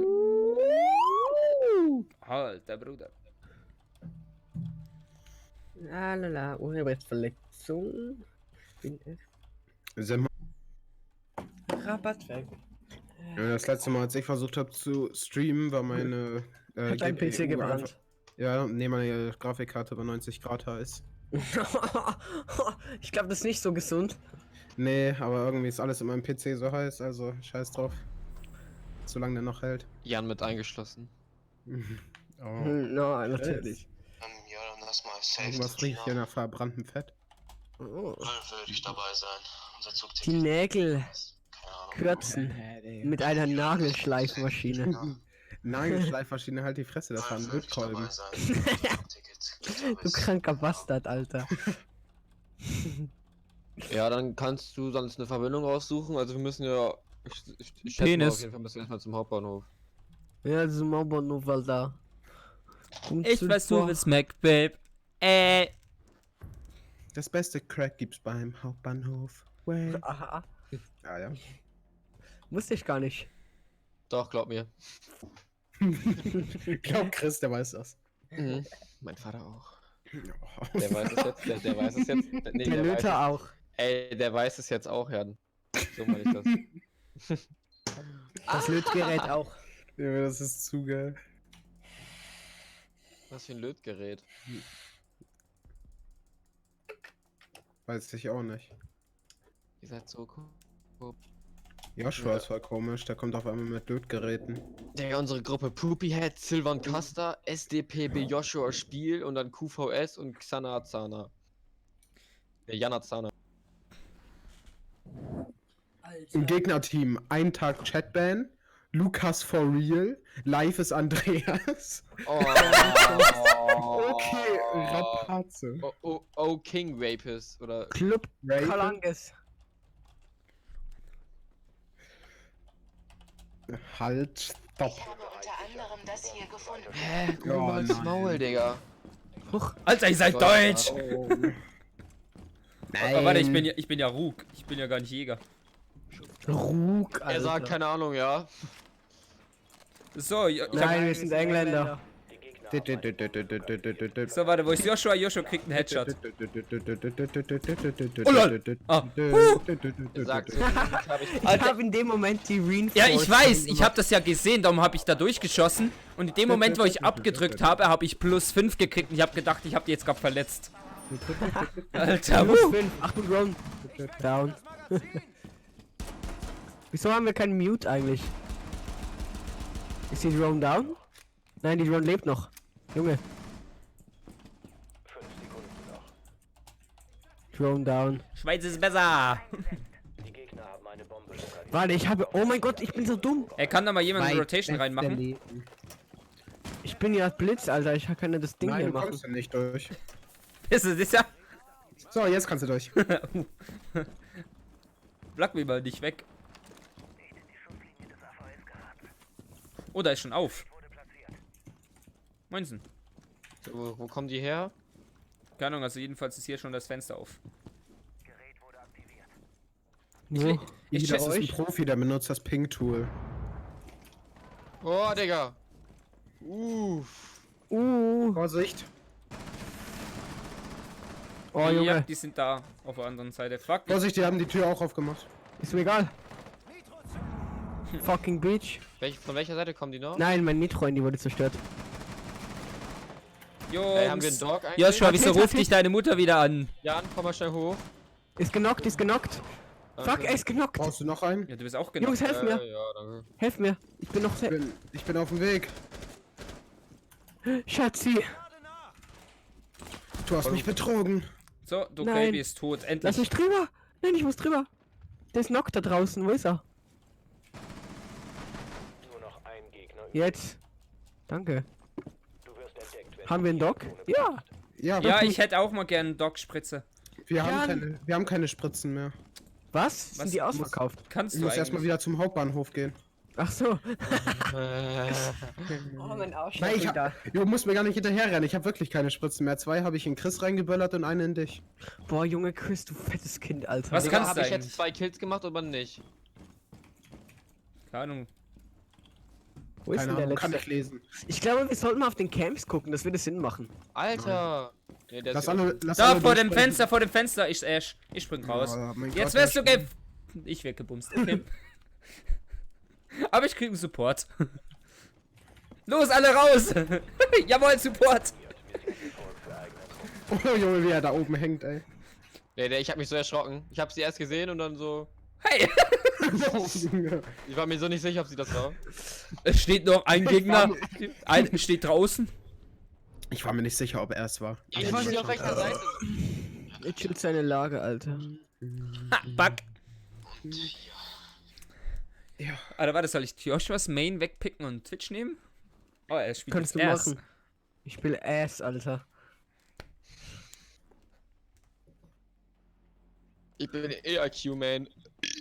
Alter Bruder. Lalala, Urheberrechtsverletzung. Bin ich. Sag mal, Rabatt weg. das letzte Mal, als ich versucht habe zu streamen, war meine Hat dein GPU PC gebrannt. einfach- Ja, nee, meine Grafikkarte bei 90 Grad heiß. Ich glaube, das ist nicht so gesund. Nee, aber irgendwie ist alles in meinem PC so heiß, also scheiß drauf. Solange der noch hält. Jan mit eingeschlossen. Oh, Nein, natürlich. Ja, dann lass mal safe. irgendwas riecht hier nach verbranntem Fett. Oh. Würde ich dabei sein. Unser Die Zugticket. Nägel Keine Ahnung. kürzen mit einer Nagelschleifmaschine. Nagelschleifmaschine, halt die Fresse, das war ein Würde ich dabei Lötkolben. sein. Zugticket. Du kranker Bastard, Alter. Ja, dann kannst du sonst eine Verbindung raussuchen. Also wir müssen ja. Ich schätze mal, Penis. auf jeden Fall müssen wir erstmal zum Hauptbahnhof. Ja, das ist ein Maubahnhof, Alter. Ich weiß, du willst Mac, Babe. Das beste Crack gibt's beim Hauptbahnhof. Way. Aha. Ah ja. Wusste ich gar nicht. Doch, glaub mir. Ich glaub, Chris, der weiß das. Mhm. Mein Vater auch. Oh. Der weiß es jetzt. Der weiß es jetzt. Nee, Der weiß Löter es. auch. Ey, der weiß es jetzt auch, Jan. So meine ich das. Das Lötgerät auch. Ja, das ist zu geil. Was für ein Lötgerät. Weiß ich auch nicht. Ihr seid so cool. Joshua ist voll komisch, der kommt auf einmal mit Lötgeräten. Digga, unsere Gruppe Poopyhead, Silvan Casta, SDPB Joshua Spiel und dann QVS und Xana Azana. Jana Azana. Im Gegnerteam, ein Tag Chatban, Lukas for real, live ist Andreas. Oh. Okay, Rapaze. Oh, King Rapist oder. Club Rape. Kalanges. Halt, stopp. Ich habe unter anderem das hier gefunden. Hä? Ja, Oh, ins nein. Maul, Digga. Alter, ihr seid deutsch! Oh. Aber warte, ich bin ja Rug. Ich bin ja gar nicht Jäger. Rug, Alter. Er sagt, keine Ahnung, ja. So, ich hab, Nein, wir sind Engländer. Die Gegner So, warte, wo ist Joshua? Joshua kriegt einen Headshot. Oh lol. Ah. Sagt so, habe ich Ich habe in dem Moment die Reinforcement. Ja, ich weiß, ich habe das ja gesehen, darum habe ich da durchgeschossen. Und in dem Moment, wo ich abgedrückt habe, habe ich +5 gekriegt und ich habe gedacht, ich habe die jetzt gerade verletzt. Alter, +5. Achtung, Drone. Down. Wieso haben wir keinen Mute eigentlich? Ist die Drone down? Nein, die Drone lebt noch. Junge. 5 Sekunden noch. Drone down. Schweiz ist besser. Die Gegner haben eine Bombe lokalisiert. Warte, ich habe... Oh mein Gott, ich bin so dumm. Er kann da mal jemand eine Mein Rotation bester reinmachen. Leben. Ich bin ja Blitz, Alter. Ich kann ja das Ding Nein, hier du machen. kommst ja nicht durch. Ist es sicher? So, jetzt kannst du durch. Block mich mal nicht weg. Oh, da ist schon auf. Moinsen. So, wo kommen die her? Keine Ahnung, also jedenfalls ist hier schon das Fenster auf. Wo? Ich Das ist ein check Profi, der benutzt das Ping-Tool. Oh, Digga. Vorsicht. Oh, Ja, Junge. die sind da auf der anderen Seite. Fuck. Vorsicht, die haben die Tür auch aufgemacht. Ist mir egal. Fucking Breach. Von welcher Seite kommen die noch? Nein, mein Nitro, die wurde zerstört. Haben wir einen Jungs. Dog eigentlich? Joshua, wieso Warte, ruft dich deine Mutter wieder an? Jan, komm mal schnell hoch. Ist genockt, ist genockt. Fuck, er ist genockt. Brauchst du noch einen? Ja, du bist auch genau. Jungs, helft mir. Ja, danke. Helft mir. Ich bin noch sehr... Ich bin auf dem Weg. Schatzi. Du hast mich betrogen. So, du Nein. Baby ist tot. Lass Endlich. mich drüber. Nein, ich muss drüber. Der ist knockt da draußen. Wo ist er? Nur noch ein Gegner übrig. Jetzt. Danke. Du wirst entdeckt, wenn Haben wir einen Doc? Ja. Ja, Ja, wirklich. ich hätte auch mal gerne Doc-Spritze. Wir Jan. haben keine Spritzen mehr. Was? Was? Sind die ausverkauft? Kannst Ich du muss erstmal eigentlich? wieder zum Hauptbahnhof gehen. Ach so. Oh, mein Arsch. Nein, du musst mir gar nicht hinterherrennen. Ich habe wirklich keine Spritzen mehr. 2 habe ich in Chris reingeböllert und eine in dich. Boah, Junge Chris, du fettes Kind, Alter. Was Digga, kannst hab du ich eigentlich? jetzt 2 Kills gemacht oder nicht? Keine Ahnung. Wo ist Keine denn der Ahnung, kann letzte? ich lesen. Ich glaube, wir sollten mal auf den Camps gucken. Das würde Sinn machen. Alter! Nee, der Lass ist alle, lass Da, alle vor dem durchsprechen. Fenster, vor dem Fenster. Ich Ash. Ich spring raus. Oh, mein Jetzt Gott, wärst du der ge... Ich weggebumst. Okay. Aber ich krieg einen Support. Los, alle raus! Jawohl, Support! Oh Junge, wie er da oben hängt, ey. Nee, ich hab mich so erschrocken. Ich hab sie erst gesehen und dann so. Hey! Ich war mir so nicht sicher, ob sie das war. Es steht noch ein Gegner. Ein steht draußen. Ich war mir nicht sicher, ob er es war. Ich war sie auf rechter Seite. Jetzt schützt seine Lage, Alter. Ha, Bug. Ja. Alter, warte, soll ich Joshuas Main wegpicken und Twitch nehmen? Oh, er spielt Kannst du jetzt erst. machen. Ich spiele Ass, Alter. Ich bin EIQ-Man.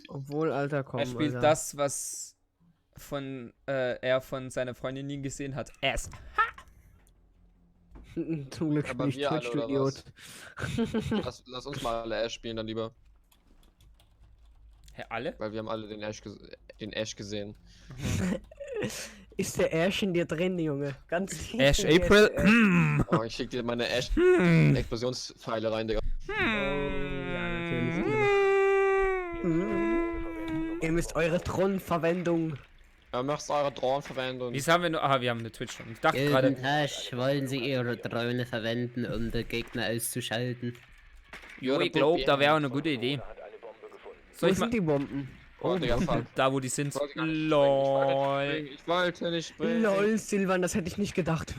Obwohl, Alter, komm, Er spielt Alter. das, was er von seiner Freundin nie gesehen hat. Ass. Zum Glück Aber bin ich wir alle, oder Twitch-Idiot. Lass uns mal alle Ash spielen dann lieber. Hä, alle? Weil wir haben alle den Ash gesehen. Ist der Ash in dir drin, Junge? Ganz tief Ash in dir April? ist der Ash. Hm. Oh, ich schick dir meine Ash-Explosionspfeile rein, Digga. Ihr müsst eure Thronverwendung. Ja, machst eure Drohnenverwendung. Wieso haben wir nur... Aha, wir haben eine Twitch schon. Ich dachte gerade... Tasch, wollen Sie Ihre Drohne verwenden, um den Gegner auszuschalten? Jo, ich glaube, da wäre eine gute Idee. Wo Soll ich mal... sind die Bomben? Oh, Digga, fuck. Da, wo die sind. Ich wollte gar nicht LOL. Ich wollte nicht springen. Lol, Silvan, das hätte ich nicht gedacht.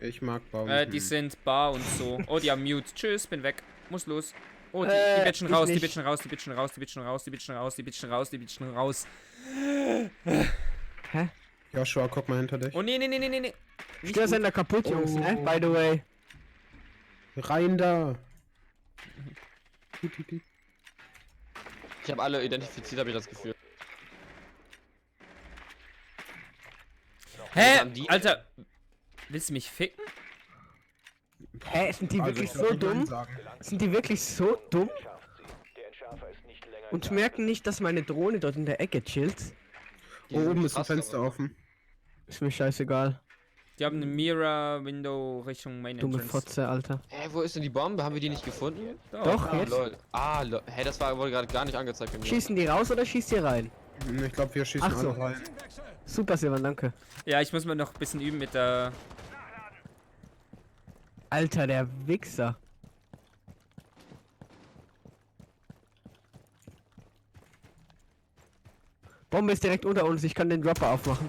Ich mag Baum. Die sind bar und so. Oh, die haben Mute. Tschüss, bin weg. Muss los. Oh, die bitchen ich raus, die nicht. bitchen raus, die bitchen raus, die bitchen raus, die bitchen raus, die bitchen raus, die bitchen raus. Hä? Joshua, guck mal hinter dich. Oh, nee, nee, nee, nee, nee, nee. Störsender kaputt, Jungs, ne? By the way. Rein da. Ich habe alle identifiziert, habe ich das Gefühl. Hä? haben die- Alter. Willst du mich ficken? Hä, sind die Also, wirklich ich würd so nicht Nein dumm? sagen. Sind die wirklich so dumm? Der Entschärfer ist nicht länger Und in merken nicht, dass meine Drohne dort in der Ecke chillt? Die Oh, sind oben ist ein krass, Fenster aber- offen. Ist mir scheißegal. Die haben eine Mirror-Window Richtung Main Dumme Entrance. Fotze, Alter. Hä, wo ist denn die Bombe? Haben wir die nicht gefunden? Doch, Ah, jetzt. lol. Hä, das wurde gerade gar nicht angezeigt bei mir. Schießen die raus oder schießt ihr rein? Ich glaube, wir schießen Ach so. alle rein. Super, Silvan, danke. Ja, ich muss mal noch ein bisschen üben mit der... Alter, der Wichser. Bombe ist direkt unter uns, ich kann den Dropper aufmachen.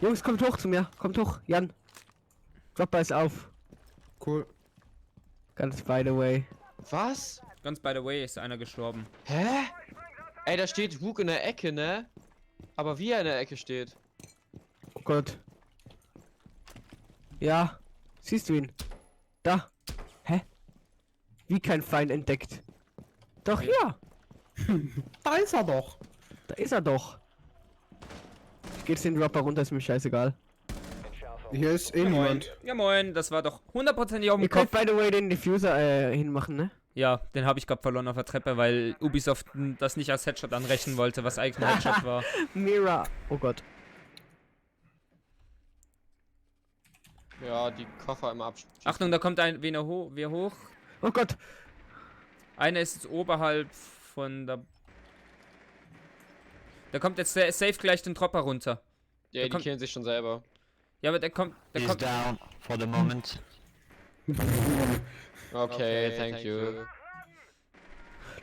Jungs, kommt hoch zu mir. Kommt hoch, Jan. Dropper ist auf. Cool. Ganz by the way. Was? Ganz by the way ist einer gestorben. Hä? Ey, da steht Rook in der Ecke, ne? Aber wie er in der Ecke steht. Oh Gott. Ja. Siehst du ihn? Da. Hä? Wie kein Feind entdeckt. Doch, ja. Da ist er doch. Da ist er doch. Ich geh jetzt den Dropper runter, ist mir scheißegal. Hier ist eh niemand. Ja moin, das war doch hundertprozentig auf Ihr dem Kopf. könnt by the way den Diffuser hinmachen, ne? Ja, den habe ich gerade verloren auf der Treppe, weil Ubisoft das nicht als Headshot anrechnen wollte, was eigentlich ein Headshot war. Mira. Oh Gott. Ja, die Koffer immer abschießen. Achtung, da kommt wer hoch. Oh Gott. Einer ist jetzt oberhalb von der... Da kommt jetzt safe gleich den Dropper runter. Ja, die kommt- killen sich schon selber. Ja, aber der kommt... down for the moment. Okay, thank you.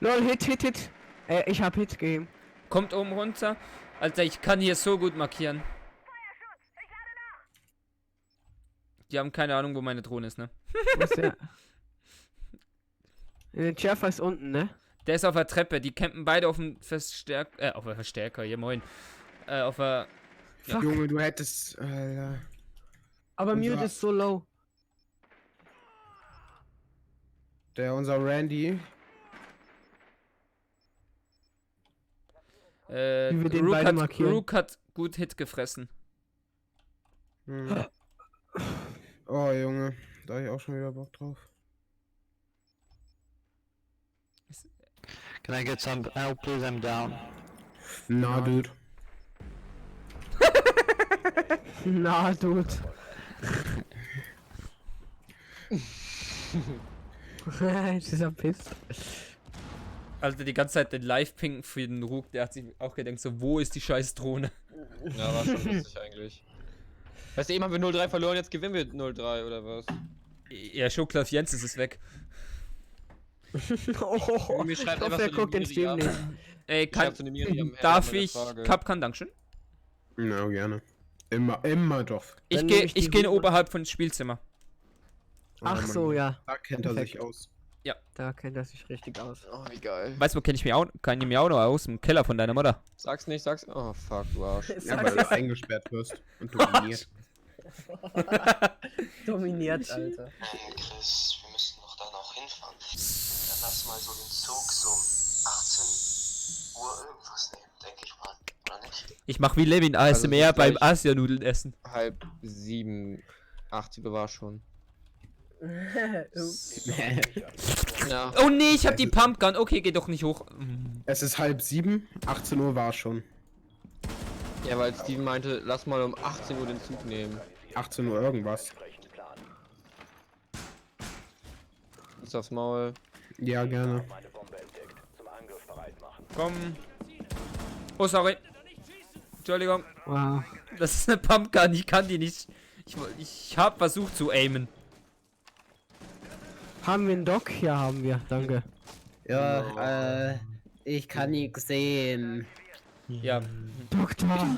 Lol, Hit. Ich hab Hit gegeben. Kommt oben runter. Alter, ich kann hier so gut markieren. Die haben keine Ahnung, wo meine Drohne ist, ne? Wo ist der? Der Schärfer ist unten, ne? Der ist auf der Treppe. Die campen beide auf dem Verstärker. Auf der Verstärker, ja moin. Auf der... Fuck. Junge, du hättest. Alter. Aber Unser- Mute ist so low. Unser Randy. Wie wir den beide markieren. Rook hat gut Hit gefressen. Hm. Oh, Junge. Da hab ich auch schon wieder Bock drauf. Can I get some help, please? I'm down. Na, Dude. Na, Dude. Jetzt ist er pisst. Also die ganze Zeit den Live-Ping für den Rook, der hat sich auch gedacht, so, wo ist die scheiß Drohne? Ja, war schon lustig eigentlich. Weißt du, eben haben wir 0-3 verloren, jetzt gewinnen wir 0-3 oder was? Ja, Schoklav Jens ist weg. Oh, Mir schreibt ich hoffe, einfach er so guckt den eine Stream Miri nicht. ab. Ey, Schreibt so eine Miri am Ende darf meiner ich Frage. Kapkan, Dankeschön? Na, gerne. Immer doch. Ich Dann gehe nehme ich die ich geh Hupe. oberhalb von Spielzimmer. Ach Oh, so, Mann. ja. Da kennt er Perfekt. sich aus. Da kennt er sich richtig aus. Oh, wie geil. Weißt du, wo kenne ich mich auch? Kann ich mich auch noch aus? Im Keller von deiner Mutter. Sag's nicht, sag's. Oh, fuck, du Arsch. Ja, weil du eingesperrt wirst und dominiert. Dominiert, Alter. Chris, wir müssen doch da noch hinfahren. Dann lass mal so den Zug so um 18 Uhr irgendwas nehmen, denke ich mal. Oder nicht? Ich mach wie Levin Also ASMR bis beim gleich. Asianudeln essen. 6:30, 8 Uhr war schon. Ja. Oh nee, ich hab die Pumpgun. Okay, geh doch nicht hoch. Es ist 6:30, 18 Uhr war schon. Ja, weil Steven meinte, lass mal um 18 Uhr den Zug nehmen. 18 Uhr irgendwas. Ist aufs Maul. Ja, gerne. Eine Bombe entdeckt. Zum Angriff bereit machen. Komm. Oh, sorry. Entschuldigung. Wow. Das ist eine Pumpgun. Ich kann die nicht. Ich hab versucht zu aimen. Haben wir einen Doc? Ja, haben wir. Danke. Ja, ich kann nichts sehen. Ja. Doktor.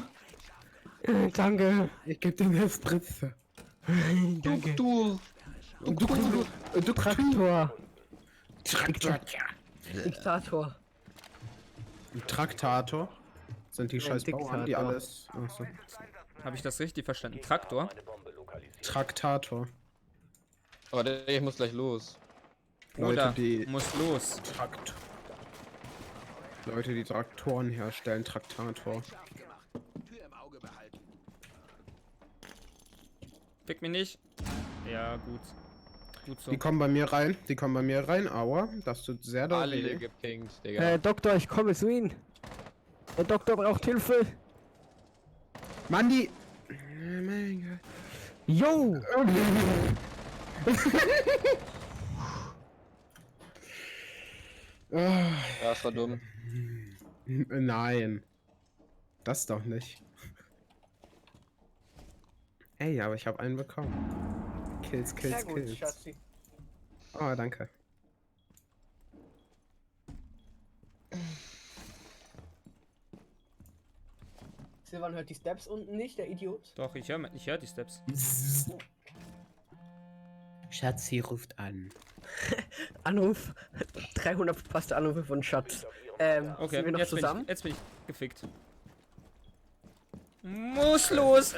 Danke. Ich geb dir eine Spritze. Danke. Du! Du Traktor. Traktor. Diktator. Traktator. Sind die scheiß Bauern, die Diktator. alles. Achso. Habe ich das richtig verstanden? Traktor? Eine Bombe lokalisiert. Traktator. Aber ich muss gleich los. Oder Leute, die muss los. Leute, die Traktoren herstellen, Traktator. Fick mich nicht. Ja, gut. Gut so. Die kommen bei mir rein, aua. Das tut sehr doll Alle weh. gepinkt, Digga. Doktor, ich komme zu Ihnen. Der Doktor braucht Hilfe. Mann, die mein Gott. Yo! Ah, Ja, das war dumm. nein. Das doch nicht. Ey, aber ich habe einen bekommen. Kills, Sehr kills, gut, kills. Schatzi. Oh, danke. Silvan hört die Steps unten nicht, der Idiot. Doch, ich hör die Steps. Schatzi ruft an. Anruf. 300 verpasste Anrufe von Schatz. Okay, Sind wir noch zusammen? jetzt bin ich gefickt. Muss los!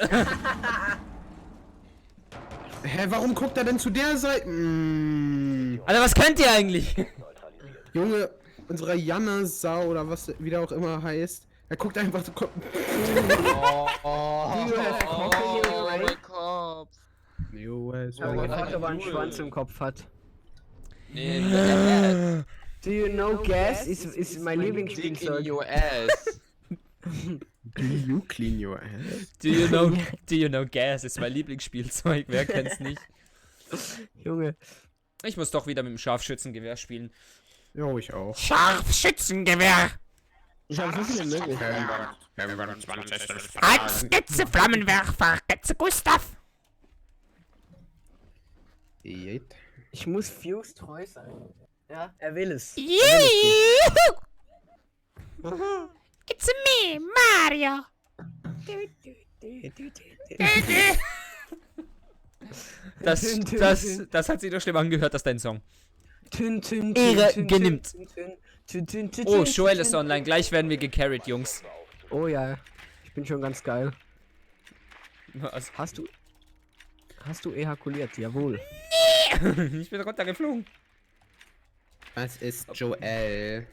Hä, warum guckt er denn zu der Seite? Alter, was könnt ihr eigentlich? Junge, unsere Janne-Sau oder was wieder auch immer heißt. Er guckt einfach so. Mein Kopf. Aber mein Vater aber einen Schwanz im Kopf hat. Nee, Do you know Gas ist mein Dick in Lieblingsspielzeug. your ass. Do you clean your ass? Do you know Gas ist mein Lieblingsspielzeug, wer kennt's nicht? Junge. Ich muss doch wieder mit dem Scharfschützengewehr spielen. Jo, ich auch. Scharfschützengewehr! Ich habe so viele Möglichkeiten. Skizze Flammenwerfer, Skizze Gustav! Jeet. Ich muss Fuse treu sein. Ja, er will es. It's me, Mario! Das hat sich doch schlimm angehört, das ist dein Song. Ehre genimmt. Oh, Joel ist online, gleich werden wir gecarried, Jungs. Oh ja, ich bin schon ganz geil. Was? Hast du ejakuliert? Jawohl. Ich bin runtergeflogen. Was ist Joel?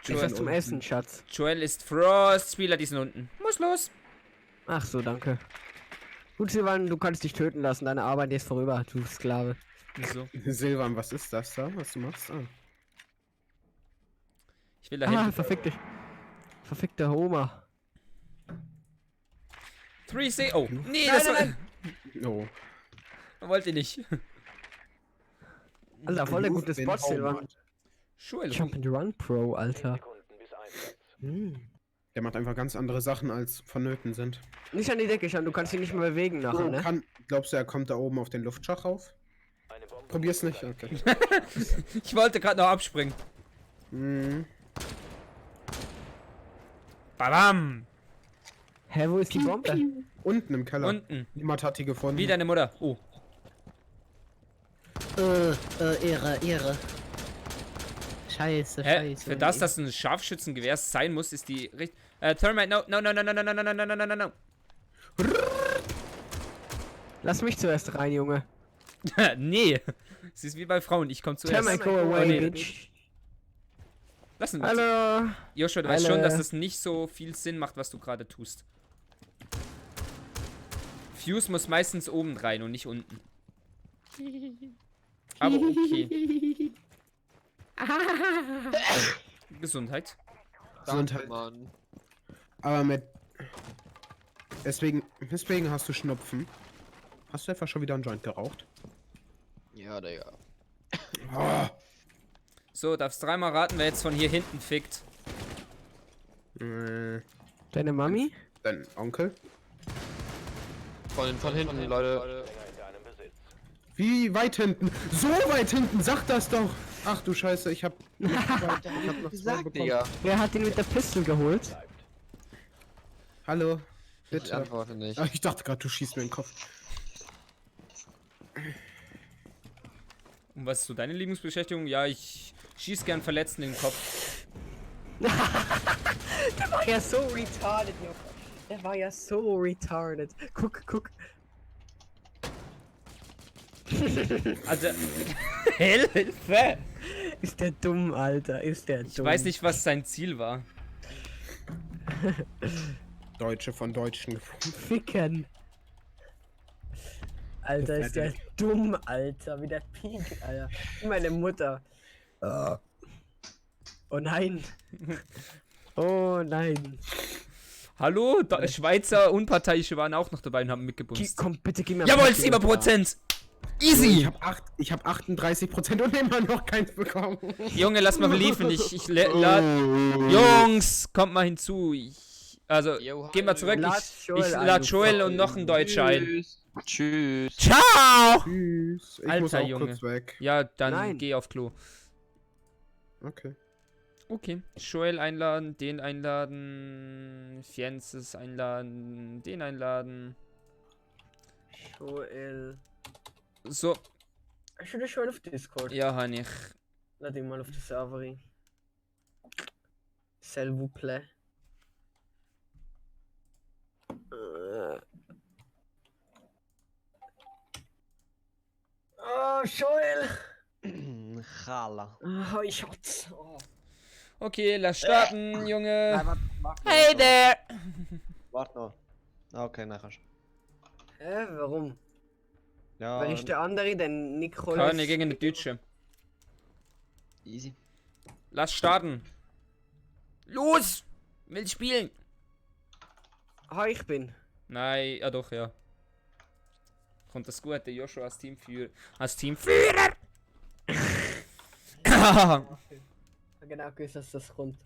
Ist das zum Essen, Schatz? Joel ist Frost, Spieler, die sind unten. Muss los. Ach so, danke. Gut, Silvan, du kannst dich töten lassen. Deine Arbeit ist vorüber, du Sklave. So. Silvan, was ist das da, was du machst? Ah. Ich will da Ah, hinten. verfickte Homer. 3C. Oh, nee, Nein, das nein, war. Oh. Wollt ihr nicht. Alter, voll der gute Spot, Silvan. Joel. Jump and Run Pro, Alter. Sekunden bis Einsatz. Der macht einfach ganz andere Sachen, als vonnöten sind. Nicht an die Decke schauen, du kannst dich nicht mehr bewegen nachher, Oh, ne? glaubst du, er kommt da oben auf den Luftschacht rauf? Eine Bombe Probier's nicht, okay. Ich wollte gerade noch abspringen. Mhm. Babam. Hä, wo ist die Bombe? Unten im Keller. Unten. Niemand hat die gefunden. Wie deine Mutter. Oh. Ehre. Scheiße, Hä? scheiße. Für das, dass ein Scharfschützengewehr sein muss, ist die richtig. Thermite, no. Lass mich zuerst rein, Junge. Nee. Es ist wie bei Frauen, ich komm zuerst. Thermite, go Oh, away, nee. bitch. Lass ihn mal. Hallo. Joshua, du weißt Hallo. schon, dass es nicht so viel Sinn macht, was du gerade tust. Fuse muss meistens oben rein und nicht unten. Aber okay. Gesundheit. Gesundheit. Mann. Aber mit. Deswegen hast du Schnupfen. Hast du etwa schon wieder einen Joint geraucht? Ja, Digga. Oh. So, darfst dreimal raten, wer jetzt von hier hinten fickt. Deine Mami? Dein Onkel? Von hinten, Leute. in deinem Besitz. Wie weit hinten? So weit hinten, sag das doch! Ach du Scheiße, ich hab noch zwei bekommen. Digga. Wer hat ihn mit der Pistole geholt? Hallo, Ich bitte. antworte nicht. Ah, ich dachte gerade, du schießt mir in den Kopf. Und was ist so deine Lieblingsbeschäftigung? Ja, ich schieß gern Verletzten in den Kopf. Der war ja so retarded, Junge. Der war ja so retarded. Guck. Also, Hilfe! Ist der dumm, Alter. Ist der dumm. Ich weiß nicht, was sein Ziel war. Deutsche von Deutschen gefunden. Ficken. Alter, ist der dumm, Alter. Wie der Pink, Alter. Wie meine Mutter. Oh nein. Oh nein. Hallo? Schweizer Unparteiische waren auch noch dabei und haben mitgebumst. Komm, bitte gib mir Jawohl, Papier. 7%! Ich Easy! habe 38% und immer noch keins bekommen. Junge, lass mal beliefen. Jungs, kommt mal hinzu. Geh mal zurück. Ich lade Joel und noch einen Deutscher ein. Tschüss. Ciao! Tschüss. Ich muss Alter, auch Junge. kurz weg. Ja, dann Nein. geh auf Klo. Okay. Okay. Joel einladen, den einladen, Fienzes einladen, den einladen. Joel. So, Hast du das schon auf Discord? ja, Hanich. Lade ihn mal auf den Server rein. S'il vous plaît. Oh, Joel! Chala. Hi, Schatz. Oh. Okay, lass starten, Junge. warte. Hey there! Warte noch. Okay, nachher. Hä, warum? Ja, Wer ist der andere denn? Nicolas? Keine gegen den Deutschen. easy. Lass starten. Los! Will spielen. Hi, ich bin. Nein, ja doch, ja. Kommt das Gute, Joshua als Teamführer. Als Teamführer! Genau gewusst, dass das kommt.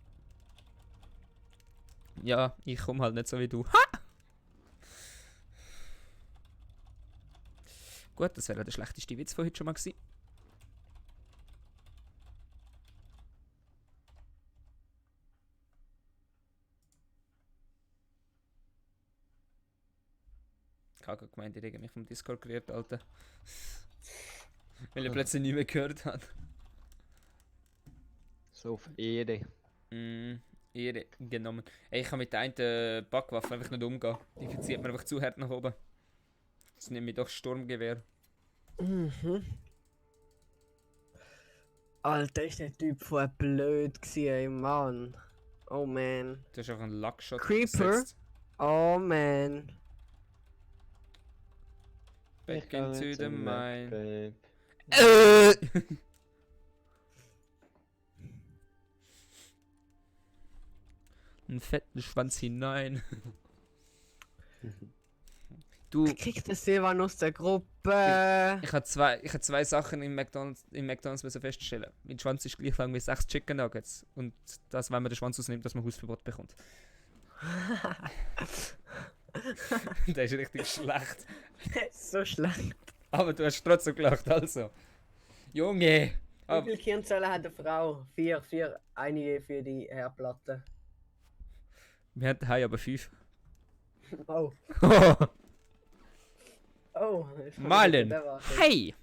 Ja, ich komme halt nicht so wie du. Ha! Gut, das wäre der schlechteste Witz von heute schon mal gewesen. Ich habe gemeint, ich rege mich vom Discord gerührt, Alter. Weil er plötzlich nie mehr gehört hat. So auf Ehre. Ehre genommen. Ey, ich kann mit der einen Backwaffe einfach nicht umgehen. Die verzieht mir einfach zu hart nach oben. Jetzt nehme ich doch Sturmgewehr. Mhm. Alter, ist der Typ voll blöd gewesen, ey, Mann. Oh man. Du hast auch einen Luckshot Creeper? gesetzt. Oh man. Back into the mine. Babe. Einen fetten Schwanz hinein. Du, Kriegt der Silvan aus der Gruppe? ich habe zwei Sachen im McDonald's müssen feststellen. Mein Schwanz ist gleich lang wie 6 Chicken Nuggets. Und das, wenn man den Schwanz ausnimmt, dass man Hausverbot bekommt. Der ist richtig schlecht. So schlecht. Aber du hast trotzdem gelacht, also. Junge! Wie Aber, viele Kirnzellen hat eine Frau? 4, einige für die Herdplatte. wir haben daheim aber 5. Oh. Oh. das war Malen! der war- Hey!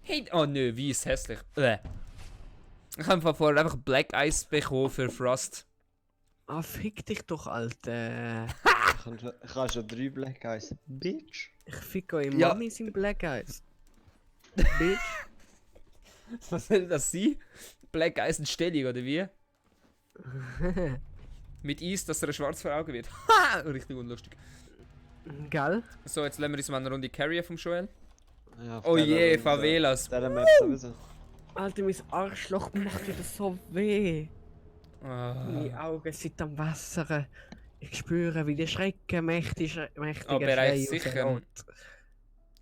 Hey! Oh nö, wie ist hässlich. Ich habe vorher einfach Black Ice bekommen für Frost. Ah, fick dich doch, Alter. Ich habe schon 3 Black Eyes. Bitch. Ich fick eure Ja. Mami in Black Eyes. Bitch. Was soll das sein? Black Ice in Stellung, oder wie? Mit Eis, dass er schwarz vor Augen wird. Ha! Richtig unlustig. Gell? So, jetzt lassen wir uns mal eine Runde carrien vom Joel. Ja, auf Oh der je, Runde- Favelas. Der Map sowieso. Alter, mein Arschloch macht wieder so weh. Ah. Meine Augen sind am Wassern. Ich spüre, wie der Schrecken mächtiger Oh, bereits Schrei sicher. rausrollt.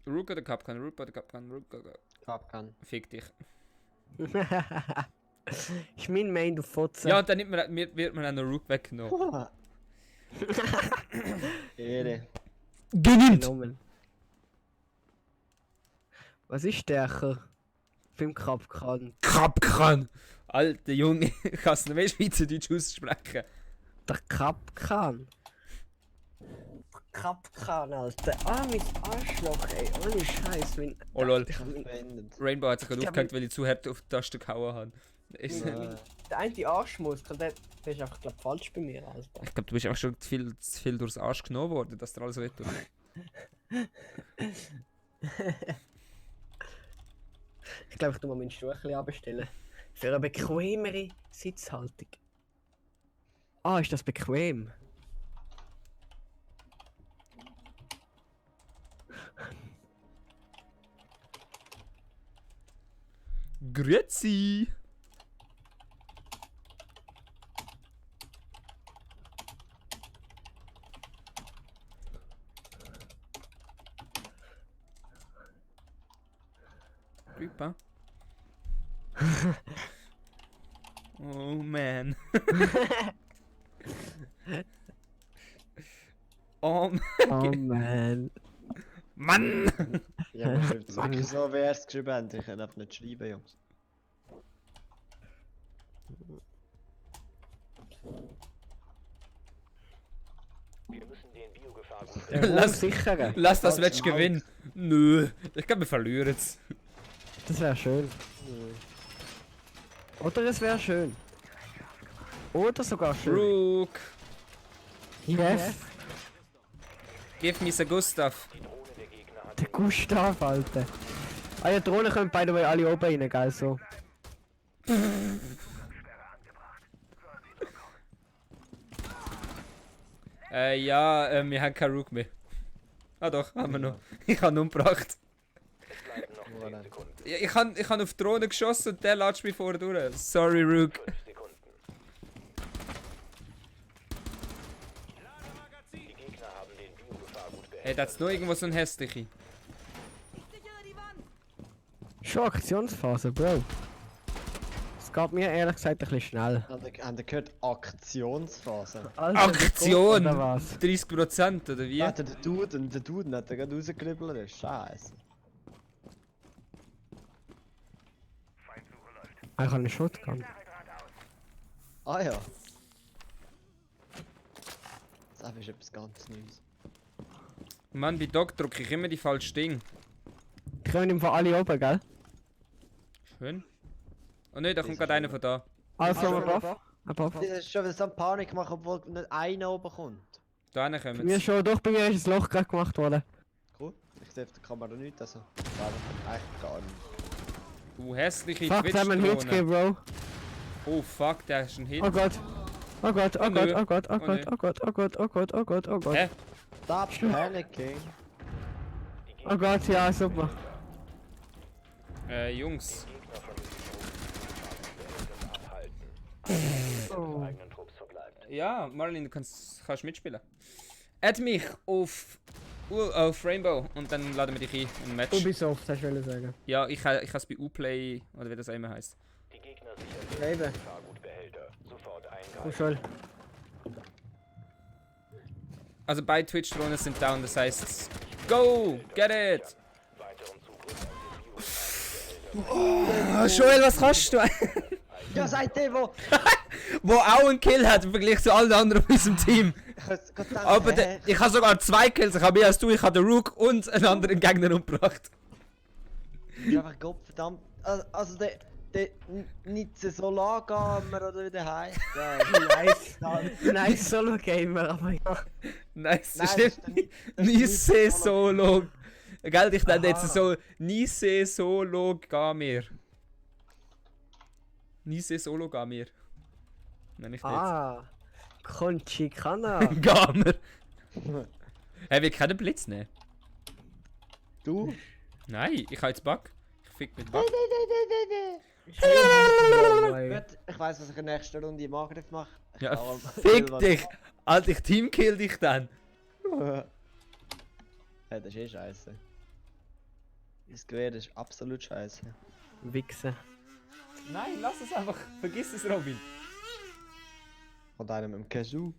Rook oder Capcan? Rook oder Capcan? Rook oder... Capcan. Fick dich. Ich mein Main, du Fotze. Ja, und dann wird man einen Rook weggenommen. Ehre. Genommen. Was ist stärker? Beim Krabkan. Capcan! Alter Junge, ich kann es nicht mehr Schweizerdeutsch aussprechen. Der Krabkan. Krabkan, Alter. Ah, mein Arschloch, ey. Ohne Scheiß. Mein... Oh lol. Beendet. Rainbow hat sich gerade Ich aufgehängt, weil ich zu hart auf die Taste gehauen habe. Ich Der eine Arschmuskel, der ist einfach, glaub, falsch bei mir, Alter. glaube, du bist auch schon zu viel durchs Arsch genommen worden, dass dir alles wehtut. Ich glaube, ich tu mal meinen Stuhl ein bisschen abstellen. Für eine bequemere Sitzhaltung. Ah, ist das bequem? Grüezi! Oh man. Oh Oh man. Mann! Ja, man schreibt es wirklich so, wie er es geschrieben hat. Ich kann einfach nicht schreiben, Jungs. Wir müssen den Biogefahrgut Lass, sichern. lass das Match gewinnen. Nö, ich glaube, wir verlieren jetzt. Das wäre schön. Oder es wäre schön. Oder sogar schön. Rook, Yes. give me the Gustav. Der Gustav, Alter. Ah ja, Drohnen können by the way alle oben rein, geil so. Ja, wir haben keinen Rook mehr. Ah doch, haben wir noch. Ich habe ihn umgebracht. bleiben noch 10 Sekunden. Ja, ich han auf die Drohne geschossen und der latscht mich vorher durch. Sorry, Rook. 5 Sekunden. Die Gegner haben den Biogefahrgut Hey, beendet. da hat's noch irgendwo so ein hässliche. Schon Aktionsphase, Bro. Es geht mir ehrlich gesagt ein bisschen schnell. Habt ihr gehört? Aktionsphase. Alter, Aktion! Oder was? 30% oder wie? Warte, der Duden hat er gerade rausgekribbelt. Scheiße. Ah, ich habe einen Shotgun. Ah ja. Das ist etwas ganz Neues. Mann, bei Doc drücke ich immer die falschen Dinge. Die können im Fall alle oben, gell? Schön. Oh ne, da kommt gerade einer von da. Also, above. Das ist schon wieder so eine Panik machen, obwohl nicht einer oben kommt. Da einer kommen Mir schon, doch, bei mir ist ein Loch gerade gemacht worden. Cool. Ich sehe auf der Kamera nichts, also. Ja, eigentlich gar nicht. Du hässliche Fuck, da haben wir einen Hit gegeben, Twitch-Drohne. Bro. Oh fuck, der ist ein Hit. Oh Gott. Oh Gott, oh Gott, nö. oh Gott, oh Oh Gott, nö. oh Gott, oh Gott, oh Gott, oh Gott, oh Gott. Hä? Stop panicking. Oh Gott, ja, super. Jungs. Gegner von abhalten. Oh. Eigenen Trupps verbleibt. Ja, Marlin, du kannst mitspielen. Add mich auf Rainbow und dann laden wir dich ein Match. Ubisoft, hast du sagen. Ja, ich habe es bei Uplay oder wie das auch immer heißt. Die Gegner sichern Eben. den Gefahrgutbehälter. Sofort Komm eingreifen. schon. Also beide Twitch-Drohnen sind down, das heißt. Go! Get it! Weiteren Zugriff auf den Biogefahrgutbehälter. Joel, was kannst du? Ja, seid ihr wo? Wo auch einen Kill hat im Vergleich zu allen anderen in unserem Team. Aber ich habe sogar 2 Kills, ich habe mehr als du, ich habe den Rook und einen anderen Gegner umgebracht. Ja, aber Gott verdammt. Also der nicht so lang gehen wir oder wie der heisst. Nice. Nice Solo-Gamer, aber ja. Nice, Nein, stimmt. Nice Solo. Gell, ich nenne jetzt so Nice Solo Gamer. Nice Solo Gamer. Nenn ich das. Ah. Conchi Kana. Gamer. Hey, wir können Blitz nehmen. Du? Nein, ich habe jetzt Bug. Ich fick mit Bug. Gut, ich weiss, was ich in der nächsten Runde im Angriff mache. Ja, fick dich! Alter, ich teamkill dich dann. Ja, das ist eh scheiße. Das Gewehr ist absolut scheiße. Wichsen. Nein, lass es einfach. Vergiss es, Robin. Von einem im Kazoo.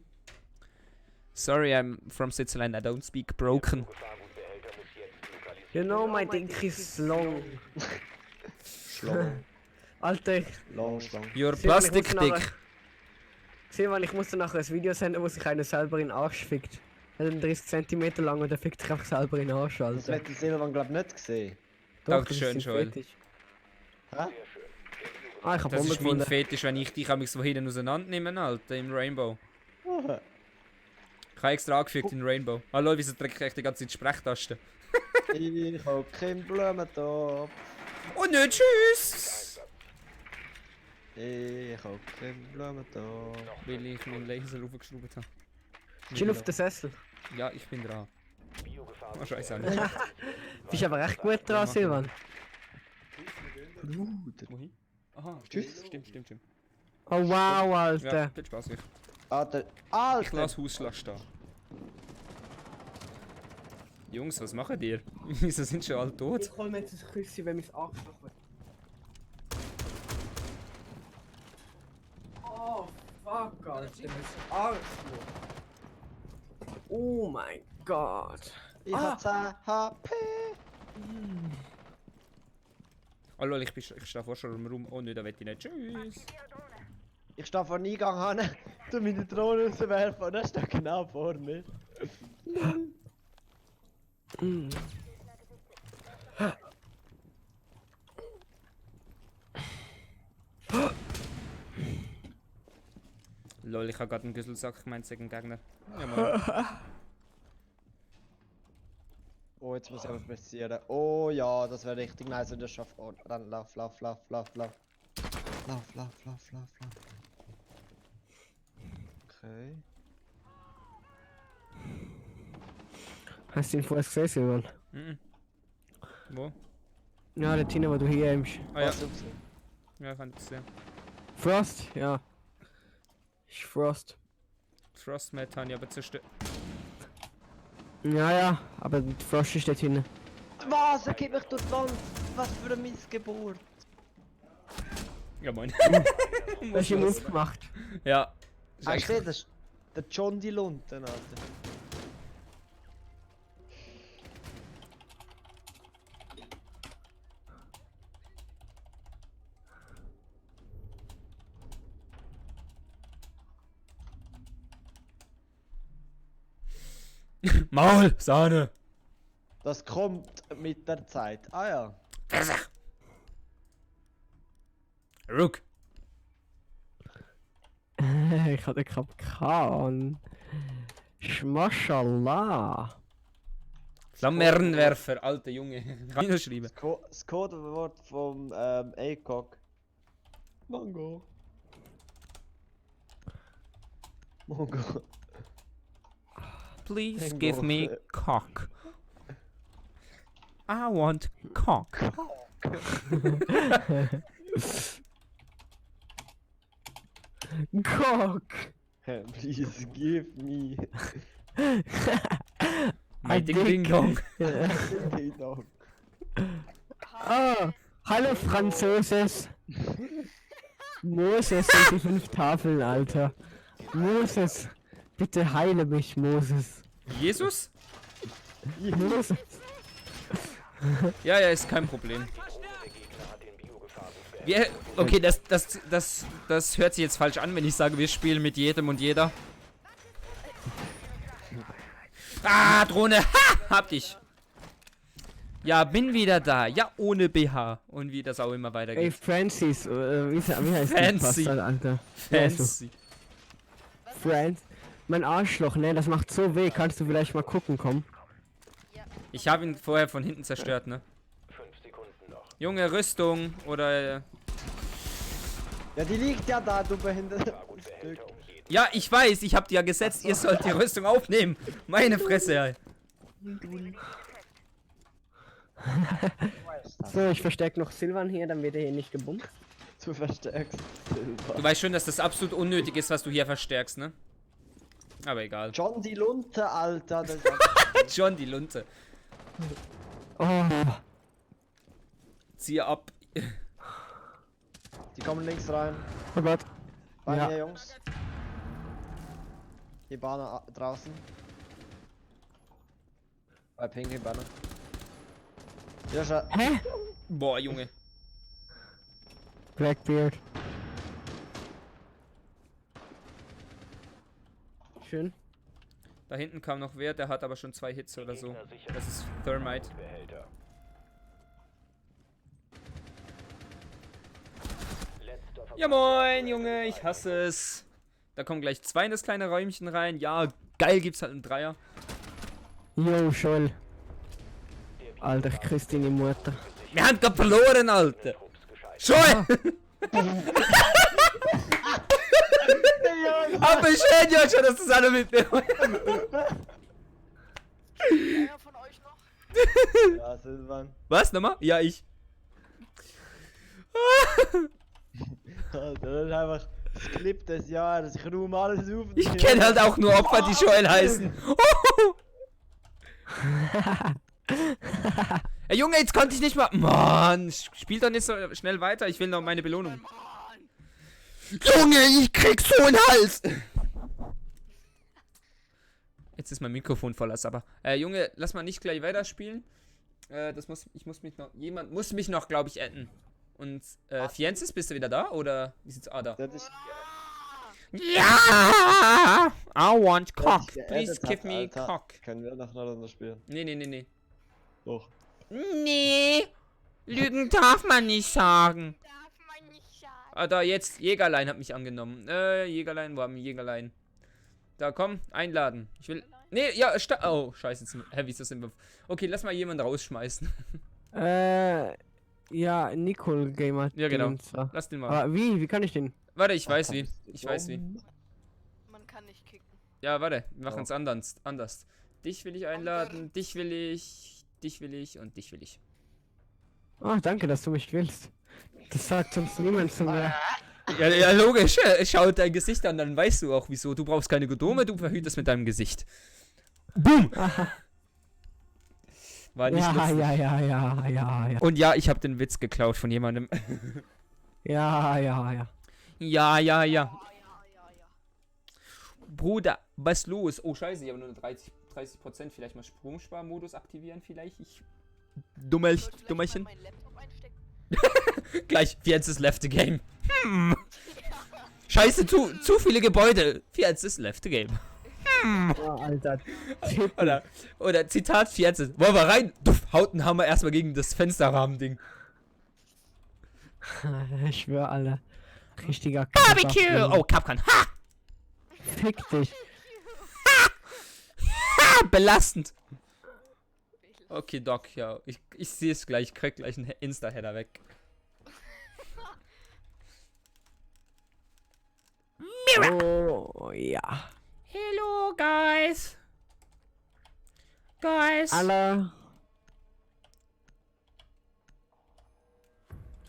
Sorry, I'm from Switzerland. I don't speak broken. Gefahrgutbehälter muss jetzt lokalisiert You know my dick is long. Schlong. Alter, Long, Schlong. Your Sieh, wenn ich plastic muss nachher- dick. sieh mal, ich muss dir nachher ein Video senden, wo sich einer selber in den Arsch fickt. Er hat 30 cm lang und er fickt sich einfach selber in den Arsch, Das Alter. wird der Silvan glaub nicht gesehen. Doch, das ist Dankeschön, sein Joel. Fetisch. Hä? Ah, ich hab Das Bombe ist mein gefunden. Fetisch, wenn ich dich so hinten auseinander nehme, Alter, im Rainbow. Ich habe extra angefügt in Rainbow. Hallo, wieso drücke ich die ganze Zeit die Sprechtaste? Ich hab keinen Blumentopf. Oh nö, tschüss! Ich hab keinen Blumentopf. Weil ich meinen Laser aufgeschraubt habe. Chill auf den Sessel. Ja, ich bin dran. Oh, scheiße, auch Du nicht. bist aber echt gut dran, Silvan. Bruder. Wohin? Aha, Tschüss. Stimmt. Oh wow, Ja, Alter. viel Spaß. Ich Alter. lasse Hausschlag stehen. Jungs, was machen ihr? Wieso sind schon alle tot? Ich hol mir jetzt ein Küsschen, wenn mein Arschloch wird. Du bist Arschloch. Oh mein Gott. Ich hab 10 HP. Oh lol, ich stehe vor schon im Raum. Oh ne, da will ich nicht. Tschüss. Ich stehe vor dem Eingang hin, tu meine Drohne rauswerfen und er steht genau vor mir. Lol, ich hab grad einen Güsselsack, ich mein Gegner. Ja, Mann. Oh, jetzt muss ich aber passieren. Oh ja, das wäre richtig nice, wenn das schafft. Oh, dann lauf. Okay. Hast du ihn vorher gesehen, Silvan? Mhm. Wo? Ja, der Tina, wo du hier bist. Ah ja. Ja, kann ich sehen. Frost? Ja. Ich Frost. Frostmate haben ja aber zerstört. Ja, aber Frost ist dort hinten. Was? Er geht mich durch die Wand. Was für eine Missgeburt. Ja, moin. Hast du ihm aufgemacht? Ja. Ah, steht das? Der John die Lunten, Alter. Maul! Sahne! Das kommt mit der Zeit. Ah ja. Rook! Ich hatte Kapkan. Schmaschallah. Flammenwerfer, alter Junge. Kann ich noch schreiben? Das Codewort vom ACOG. Mongo. Please give me cock. I want cock. Cock. Please give me. Mein Ding Ding Dong. Ding Dong. Ah, hallo Französes. Moses sind die 5 Tafeln, Alter. Moses, bitte heile mich, Moses. Jesus? Moses. Ja, ist kein Problem. Okay, das hört sich jetzt falsch an, wenn ich sage, wir spielen mit jedem und jeder. Ah, Drohne! Ha! Hab dich! Ja, bin wieder da. Ja, ohne BH. Und wie das auch immer Ey, weitergeht. Francis, wie heißt Fancy. das, Alter? Fancy. Franz. Mein Arschloch, ne, das macht so weh. Kannst du vielleicht mal gucken, komm? Ich habe ihn vorher von hinten zerstört, ne? 5 Sekunden noch. Junge, Rüstung oder... Ja, die liegt ja da, du behindert. Ja, ich weiß, ich hab die ja gesetzt, ihr sollt die Rüstung aufnehmen. Meine Fresse, ey. So, ich verstärke noch Silvan hier, dann wird er hier nicht gebumst. Du verstärkst Silber. Du weißt schon, dass das absolut unnötig ist, was du hier verstärkst, ne? Aber egal. John die Lunte, Alter. Das John die Lunte. Oh. Zieh ab. Die kommen links rein. Oh Gott. Bei Ja. mir, Jungs. Die Banner draußen. Bei Ping, die Banner. Ja, schau. Hä? Boah, Junge. Blackbeard. Schön. Da hinten kam noch wer, der hat aber schon 2 Hits oder so. Das ist Thermite. Behälter. Ja moin, Junge, ich hasse es. Da kommen gleich 2 in das kleine Räumchen rein. Ja, geil, gibt's halt einen Dreier. Yo, Scholl. Alter, ich küsse deine Mutter. Wir haben gerade verloren, Alter. Schon! Aber schön, ja schon, dass das alle mitbekommen. Einer von euch noch? Ja, Silvan. Was, nochmal? Ja, ich. Alter, das ist einfach das Clip des Jahres. Ich ruhe alles auf. Ich kenne halt auch nur Opfer, die Joel heißen. Ey, Junge, jetzt konnte ich nicht mal... Mann, spiel doch nicht so schnell weiter. Ich will noch meine Belohnung. Junge, ich krieg so einen Hals! Jetzt ist mein Mikrofon voll, aber Junge, lass mal nicht gleich weiterspielen. Jemand muss mich noch, glaube ich, adden. Und, Fienzes, bist du wieder da? Oder, wie sieht's, da. Ja! I want cock. Please give me cock. Können wir nacheinander spielen? Nee. Doch. Nee! Lügen darf man nicht sagen. Da, jetzt, Jägerlein hat mich angenommen. Jägerlein, wo haben wir Jägerlein? Da, komm, einladen. Ich will... Nee, ja, oh, scheiße, wie ist das denn? Okay, lass mal jemanden rausschmeißen. Ja, Nicole Gamer. Ja, genau. Lass den mal. Aber wie kann ich den? Warte, ich weiß wie. Man kann nicht kicken. Ja, warte, wir machen es anders. Dich will ich einladen, dich will ich und dich will ich. Ach, danke, dass du mich willst. Das sagt sonst niemand zu mir. Ja, logisch. Schau dein Gesicht an, dann weißt du auch wieso. Du brauchst keine Gedome, du verhütest mit deinem Gesicht. Boom! War nicht lustig. Ja. Und ja, ich habe den Witz geklaut von jemandem. Ja. Ja. Bruder, was los? Oh, scheiße, ich habe nur 30%. Vielleicht mal Sprungsparmodus aktivieren, vielleicht. Dummerchen. Gleich, Fienzes left the game. Scheiße, zu viele Gebäude. Fienzes left the game. Oh, Alter. Oder Zitat Fienzes. Wollen wir rein? Duff, haut einen Hammer erstmal gegen das Fensterrahmen-Ding. Ich schwör, Alter. Richtiger Barbecue! Oh, Capcom. Ha! Fick dich. Ha! Belastend. Okay, Doc, ja. Ich sehe es gleich. Ich krieg gleich einen Insta-Header weg. Oh, ja. Hello, guys. Alle.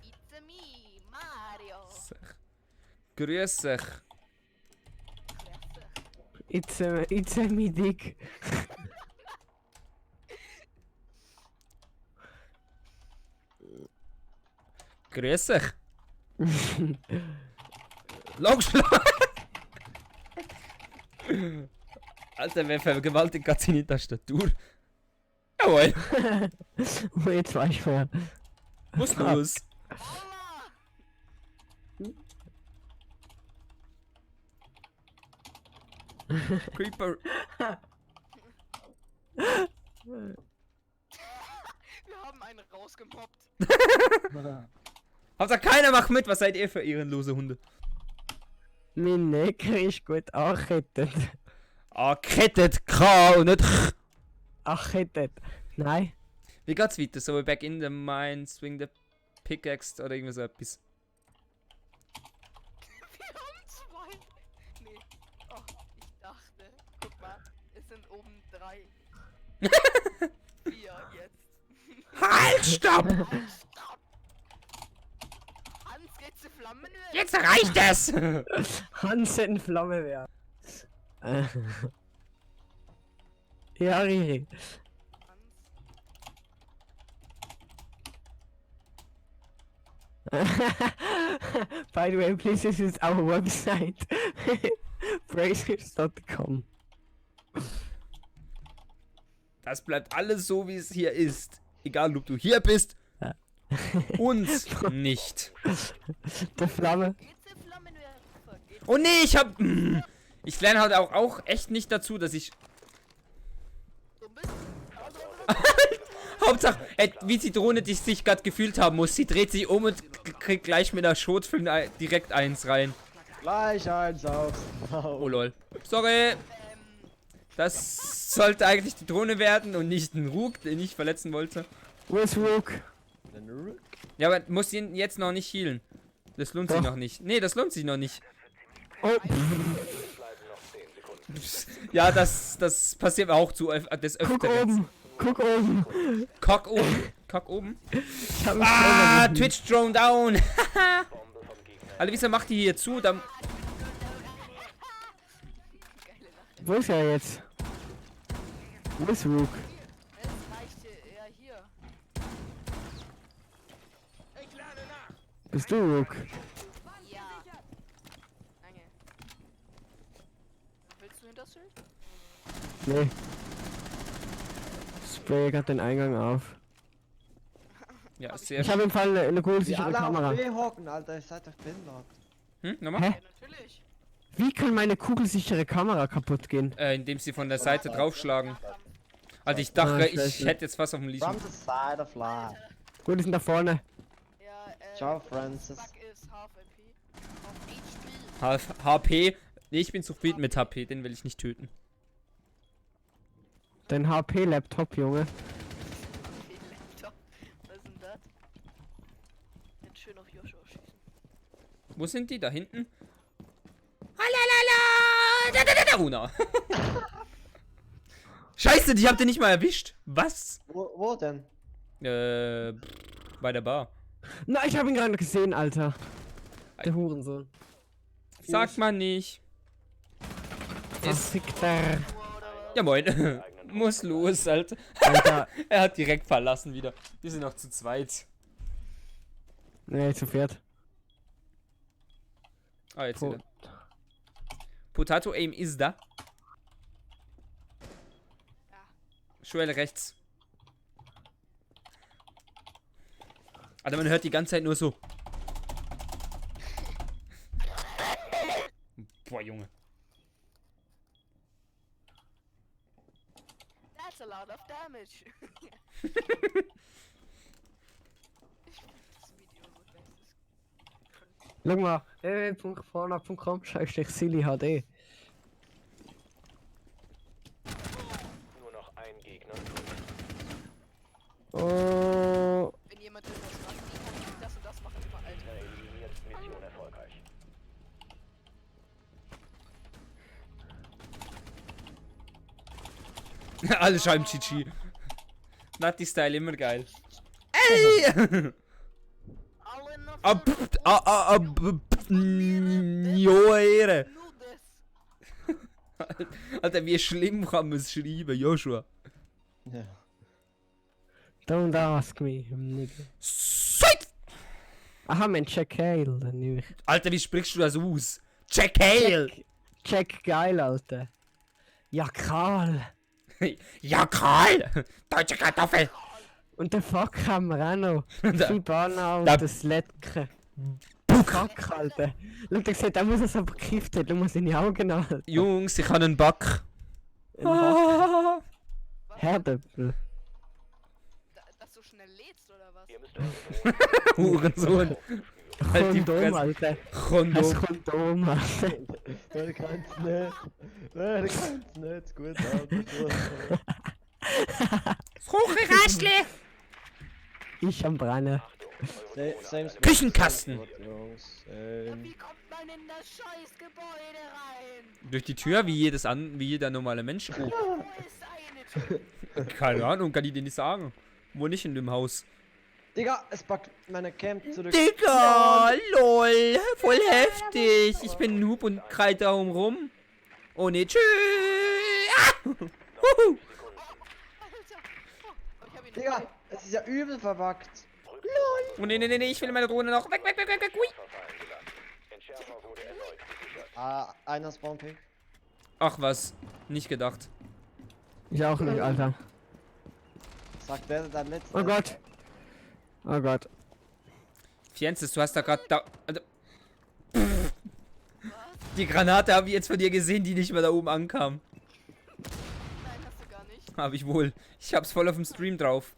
It's me, Mario. Grüß dich. It's a me dick. Grüß dich. Longschlag. Alter, wer vergewaltigt gerade seine Tastatur? Jawohl. Oh, jetzt war ich vorher. Muss los. Creeper. Wir haben einen rausgemobbt. Hauptsache keiner macht mit, was seid ihr für ehrenlose Hunde? Mein Necker ist gut angekettet. Kettet, K und nicht Ch. Angekettet. Nein. Wie geht's weiter? So, back in the mine, swing the pickaxe oder irgendwie so etwas. Wir haben zwei. Nee. Oh, ich dachte. Guck mal, es sind oben 3. 4 jetzt. Halt, stopp! Hans, geht's zu Flammen? Jetzt reicht es! Hans in Flamme wäre. Ja, Riri. By the way, please visit our website. Bracers.com. Das bleibt alles so, wie es hier ist. Egal, ob du hier bist. Uns nicht. Der Flamme. Oh nee, ich lerne halt auch echt nicht dazu, dass ich... Hauptsache, wie die Drohne, die sich gerade gefühlt haben muss. Sie dreht sich um und kriegt gleich mit der Schrotflinte direkt eins rein. Gleich eins auf. Oh lol. Sorry. Das sollte eigentlich die Drohne werden und nicht ein Rook, den ich verletzen wollte. Wo ist Rook? Ja, aber muss ihn jetzt noch nicht healen. Das lohnt sich noch nicht. Nee, das lohnt sich noch nicht. Oh. Ja, das passiert auch des Öfteren. Guck oben. Cock oben. Cock oben. Ich hab mich Twitch Drone down. Alter, wieso macht die hier zu? Dann Wo ist er jetzt? Wo ist Rook? Es reicht ja hier. Bist du Rook? Ja. Nee. Spray gerade den Eingang auf. Ja, sehr Ich habe im Fall eine gute Die sichere alle Kamera. auf B hocken, Alter, ihr seid doch behindert. Nochmal? Hä? Ja, natürlich. Wie kann meine kugelsichere Kamera kaputt gehen? Indem sie von der Seite draufschlagen. Alter, ich dachte, ich scheiße. hätte jetzt was auf dem Lied. From the side of life. Gut, die sind da vorne. Ja, Ciao, Francis. Bug ist Half MP. Auf HP. HP. Nee, ich bin zufrieden mit HP, den will ich nicht töten. Dein HP-Laptop, Junge. Laptop. Was ist denn das? Jetzt schön auf Joshua schießen. Wo sind die? Da hinten? Halalala! Da, Runa. Scheiße, die habt ihr nicht mal erwischt. Was? Wo denn? Bei der Bar. Na, ich habe ihn gerade gesehen, Alter. Der Hurensohn. Sagt man nicht. Verfickter. Ja moin. Muss los, Alter. Alter. Er hat direkt verlassen wieder. Wir sind noch zu zweit. Nee, zu viert. Ah, jetzt wieder. Potato Aim ist da. Joel rechts. Alter, man hört die ganze Zeit nur so. Boah, Junge. That's a lot of damage. Schau mal. www.fauna.com/Silly HD. Nur noch ein Gegner. Oh. Wenn jemand irgendwas macht, wie kann ich das und das machen? Immer Alter. Eliminiert, Mission erfolgreich. Alle schreiben GG. Nati-Style immer geil. Ey! Joere. Alter, wie schlimm kann man es schreiben, Joshua? Ja. Don't ask me, nigga. Sick! Aha, mein Jack Hale, dann nehme ich. Alter, wie sprichst du das aus? Jack Hale! Jack geil, Alter. Ja, Karl. Ja, Karl! Deutsche Kartoffel! Und den Fuck haben wir auch noch. Da- Fibana und da- das Lettke. Fuck, Alter. Schau, der sieht, der muss es aber gekifft haben, du musst in die Augen halten. Jungs, ich habe einen Back. Herdöpfel. Dass du schnell lädst oder was? Ihr müsst Hurensohn. Halt die Kondom, Fresse. Alter. Kondom. Das Kondom, Alter. Wer kann's nicht? Wer kann's nicht? Gut, Alter. Hoche Raschle! Ich am Brennen. Küchenkasten. Jungs, Wie kommt man in das scheiß Gebäude rein? Durch die Tür, wie jeder normale Mensch. Oh. Wo ist eine Tür? Keine Ahnung, kann ich dir nicht sagen. Wo nicht in dem Haus. Digga, es packt meine Camp zurück. Digga, lol, voll heftig. Ich bin Noob und kreide da rum. Oh ne, tschüss. Ah! Huhu. Digga, es ist ja übel verwackt. Oh ne, ich will meine Drohne noch. Weg. Ui. Entschärfer wurde erneut gesichert. Ah, einer Spawn-Pick. Ach was, nicht gedacht. Ich auch nicht, Alter. Sagt der dein letzter. Oh Gott. Oh Gott. Fienzes, du hast da gerade da. Also, die Granate habe ich jetzt von dir gesehen, die nicht mehr da oben ankam. Nein, hast du gar nicht. Habe ich wohl. Ich hab's voll auf dem Stream drauf.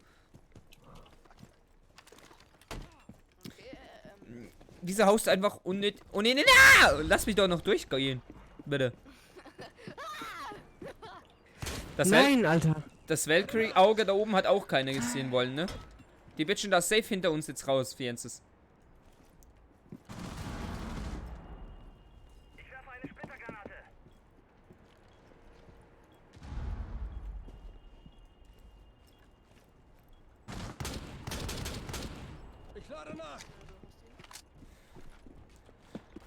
Okay, Dieser Haus ist einfach unnötig. Oh ne, lass mich doch noch durchgehen. Bitte. Nein, Alter. Das Valkyrie-Auge da oben hat auch keiner gesehen wollen, ne? Die wird schon da safe hinter uns jetzt raus, Fienzes. Ich werfe eine Splittergranate. Ich lade nach.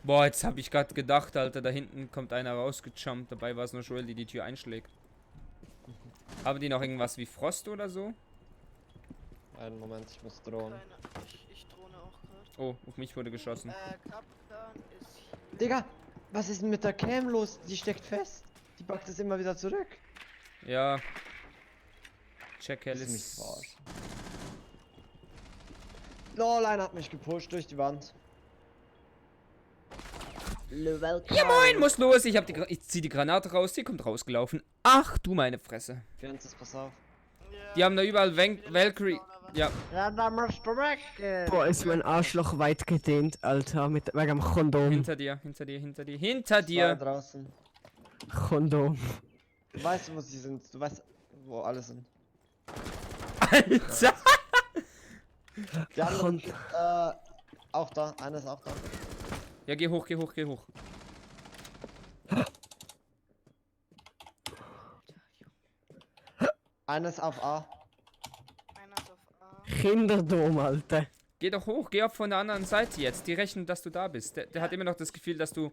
Boah, jetzt habe ich gerade gedacht, Alter, da hinten kommt einer rausgejumpt. Dabei war es nur Joel, die die Tür einschlägt. Haben die noch irgendwas wie Frost oder so? Einen Moment, ich muss drohen. ich drohne auch gerade. Oh, auf mich wurde geschossen. Kapkan ist hier. Digga, was ist denn mit der Cam los? Die steckt fest. Die packt es immer wieder zurück. Ja. Jack Das ist Ellis. nicht wahr. Lol, einer hat mich gepusht durch die Wand. Ja moin, muss los. Ich zieh die Granate raus, die kommt rausgelaufen. Ach du meine Fresse. Francis, pass auf. Die haben da überall Valkyrie. Ja. Ja, da musst du weg. Boah, ist mein Arschloch weit gedehnt, Alter, mit wegen dem Kondom. Hinter dir, hinter dir, hinter dir, hinter Zwei dir. draußen. Kondom. Du weißt, wo sie sind. Du weißt, wo alle sind. Alter. Die anderen, auch da. Einer ist auch da. Ja, geh hoch, geh hoch, geh hoch. Einer ist auf A. Einer ist auf A. Kinderdom, Alter. Geh doch hoch, geh auf von der anderen Seite jetzt. Die rechnen, dass du da bist. Der hat immer noch das Gefühl, dass du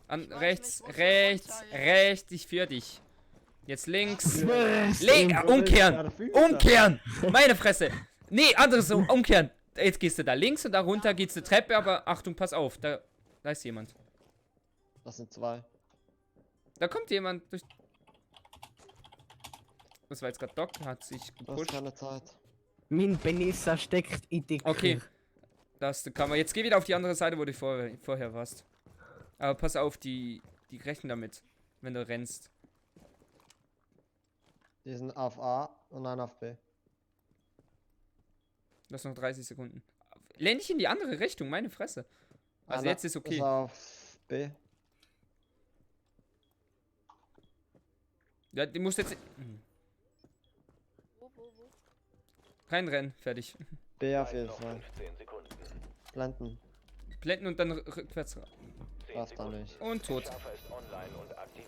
an rechts, rechts, ich für dich. Jetzt links. Umkehren! Umkehren! Meine Fresse! Nee, anderes so, umkehren! Jetzt gehst du da links und da runter geht's eine Treppe, aber Achtung, pass auf, da ist jemand. Das sind zwei. Da kommt jemand durch. Das war jetzt gerade Doc, hat sich Du hast gepusht. keine Zeit. Mein Benissa steckt in die Okay, das kann man. Jetzt geh wieder auf die andere Seite, wo du vorher warst. Aber pass auf, die rechnen damit, wenn du rennst. Die sind auf A und einer auf B. Du hast noch 30 Sekunden. Lenn dich in die andere Richtung, meine Fresse. Also Einer jetzt ist okay. Ist auf B. Ja, die musst jetzt. Wo? Reinrennen, fertig. B auf jeden Noch Fall. 15 Sekunden. Blenden. Blenden und dann rückwärts. 10 Passt da Sekunden. nicht. Und tot. Schärfer ist online und aktiv.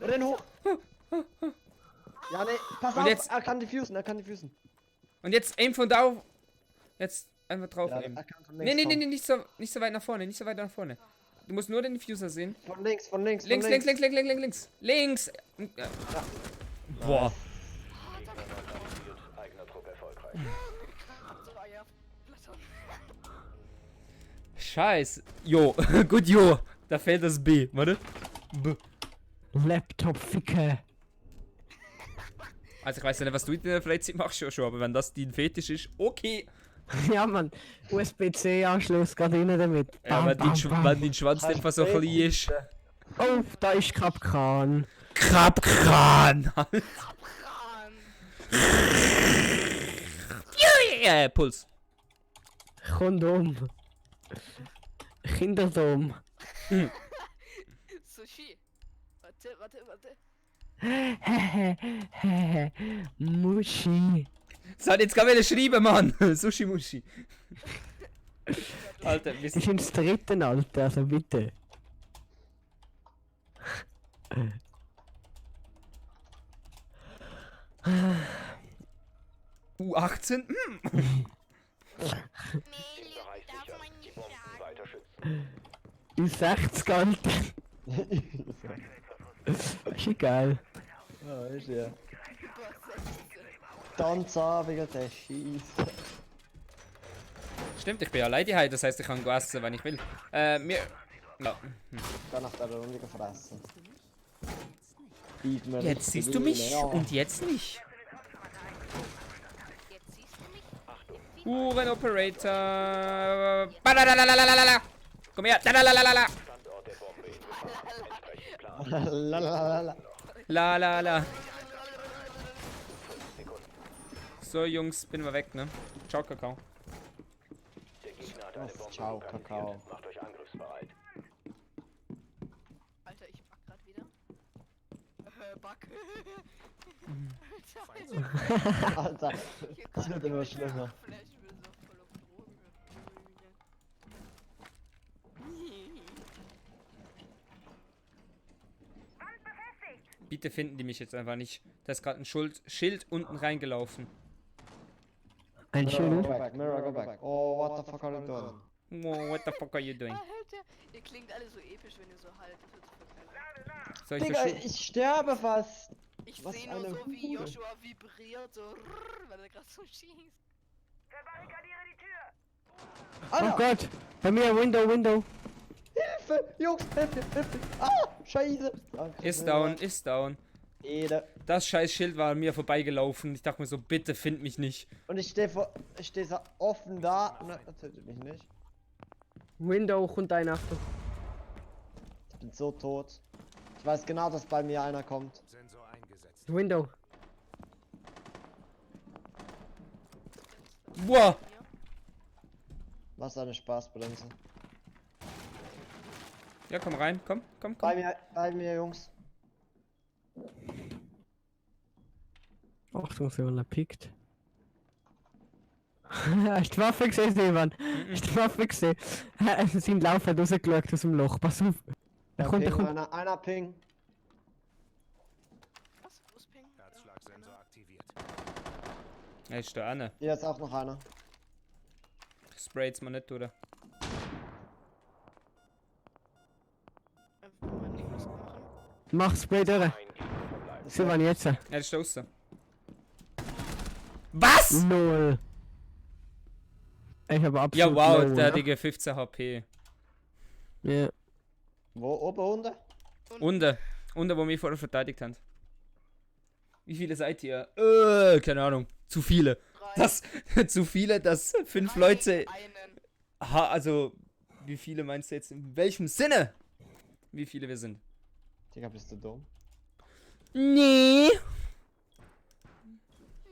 Renn hoch! Ja, nee, pass Und auf! jetzt- Er kann diffusen, er kann diffusen. Und jetzt aim von da auf. Jetzt einfach drauf Ja, aimen. er kann von Nee, links nee, nee, kommen. nee, nicht so weit nach vorne, nicht so weit nach vorne. Du musst nur den Diffuser sehen. Von links, von links, Links, von links, links, links, links, links, links. Links! Ja. Boah. Gegner neutralisiert. Eigener Trupp erfolgreich. So Eierblätter. Scheiß. Jo, gut, jo. Da fällt das B. Warte. B. Laptop-Ficke. Also ich weiß ja nicht, was du in der Freizeit machst, schon, aber wenn das dein Fetisch ist, okay. Ja, Mann. USB-C-Anschluss, gerade rein damit. Ja, wenn dein Schwanz einfach so klein ist. Oh, da ist Krabkran. Krabkran! Puls. Kondom. Kinderdom. Sushi. Warte. Muschi. So, jetzt kann ich schreiben, Mann. Sushi Mushi. Alter, wir Ich sind. bin das dritte, Alter, also bitte. U18? Bereich sicher. Die Bomben weiter schützen. U60, Alter. Ist egal. Ja, ist ja. Tanza wegen der Scheiße. Stimmt, ich bin allein daheim, das heißt, ich kann essen, wenn ich will. Mir. Ja. Dann nach der Runde gefressen. Jetzt siehst du mich und jetzt nicht. Jetzt siehst du mich. Huren Operator. Badalalalala. Komm her. Lalalala. Standort der Bombe in Gefahr. Entsprechend klar. Lalalala. La la la. So Jungs, bin mal weg, ne? Ciao, Kakao. Der Gegner hat eine Bombe Ciao, lokalisiert. Kakao. Macht euch angriffsbereit. Alter, ich back grad wieder. Back. Alter, das wird immer schlimmer. Flash will so voll auf Drogen. Bitte finden die mich jetzt einfach nicht. Da ist gerade ein Schild unten reingelaufen. Ein Mirror, Schild. go back, Mirror, go back. Oh, what the fuck are you doing? Oh, what the fuck are you doing? Alter, ihr klingt alle so episch, wenn ihr so halt. Das hört sich voll geil an. Soll ich Digga, das ich sterbe fast. Ich Was sehe nur eine so, wie Hure. Joshua vibriert, so, weil er gerade so schießt. Verbarrikadiere die Tür! Oh Alter, Gott. Bei mir, Window. Hilfe! Hilfe! Jungs, Hilfe, Hilfe! Ah, Scheiße! Danke Ist vielmals. down, ist down. Ede. Das scheiß Schild war an mir vorbeigelaufen. Ich dachte mir so, bitte find mich nicht. Und ich stehe so offen da. Nein, das tötet mich nicht. Window kommt ein Achtung. Ich bin so tot. Ich weiß genau, dass bei mir einer kommt. Window. Boah! Was eine Spaßbremse. Ja, komm rein. Komm, komm, Bei komm. mir, Jungs. Achtung, so einer pickt. Hast du die Waffe gesehen, Silvan? Hast du die Waffe gesehen? Sein Lauf hat rausgeschaut aus dem Loch. Pass auf. Da kommt, da Ping, kommt. einer Ping. Was? Wo ist Ping? Herzschlagsensor aktiviert. Ja, ist da einer. Hier ist auch noch einer. Sprayt's mal nicht, oder? Mein Leben ist machen. Mach Spray durch. Ein Gegner verbleibt. Silvan jetzt. Ja, das ist da aussen. Was? Null. Ich habe absolut Ja, wow, low, der ne? Digga 15 HP. Ja. Wo? Oben, unten? Unten, wo wir vorher verteidigt haben. Wie viele seid ihr? Keine Ahnung. Zu viele. Das, zu viele, dass 5 Leute... Einen. Aha, also, wie viele meinst du jetzt? In welchem Sinne? Wie viele wir sind? Digga, bist du dumm? Nee.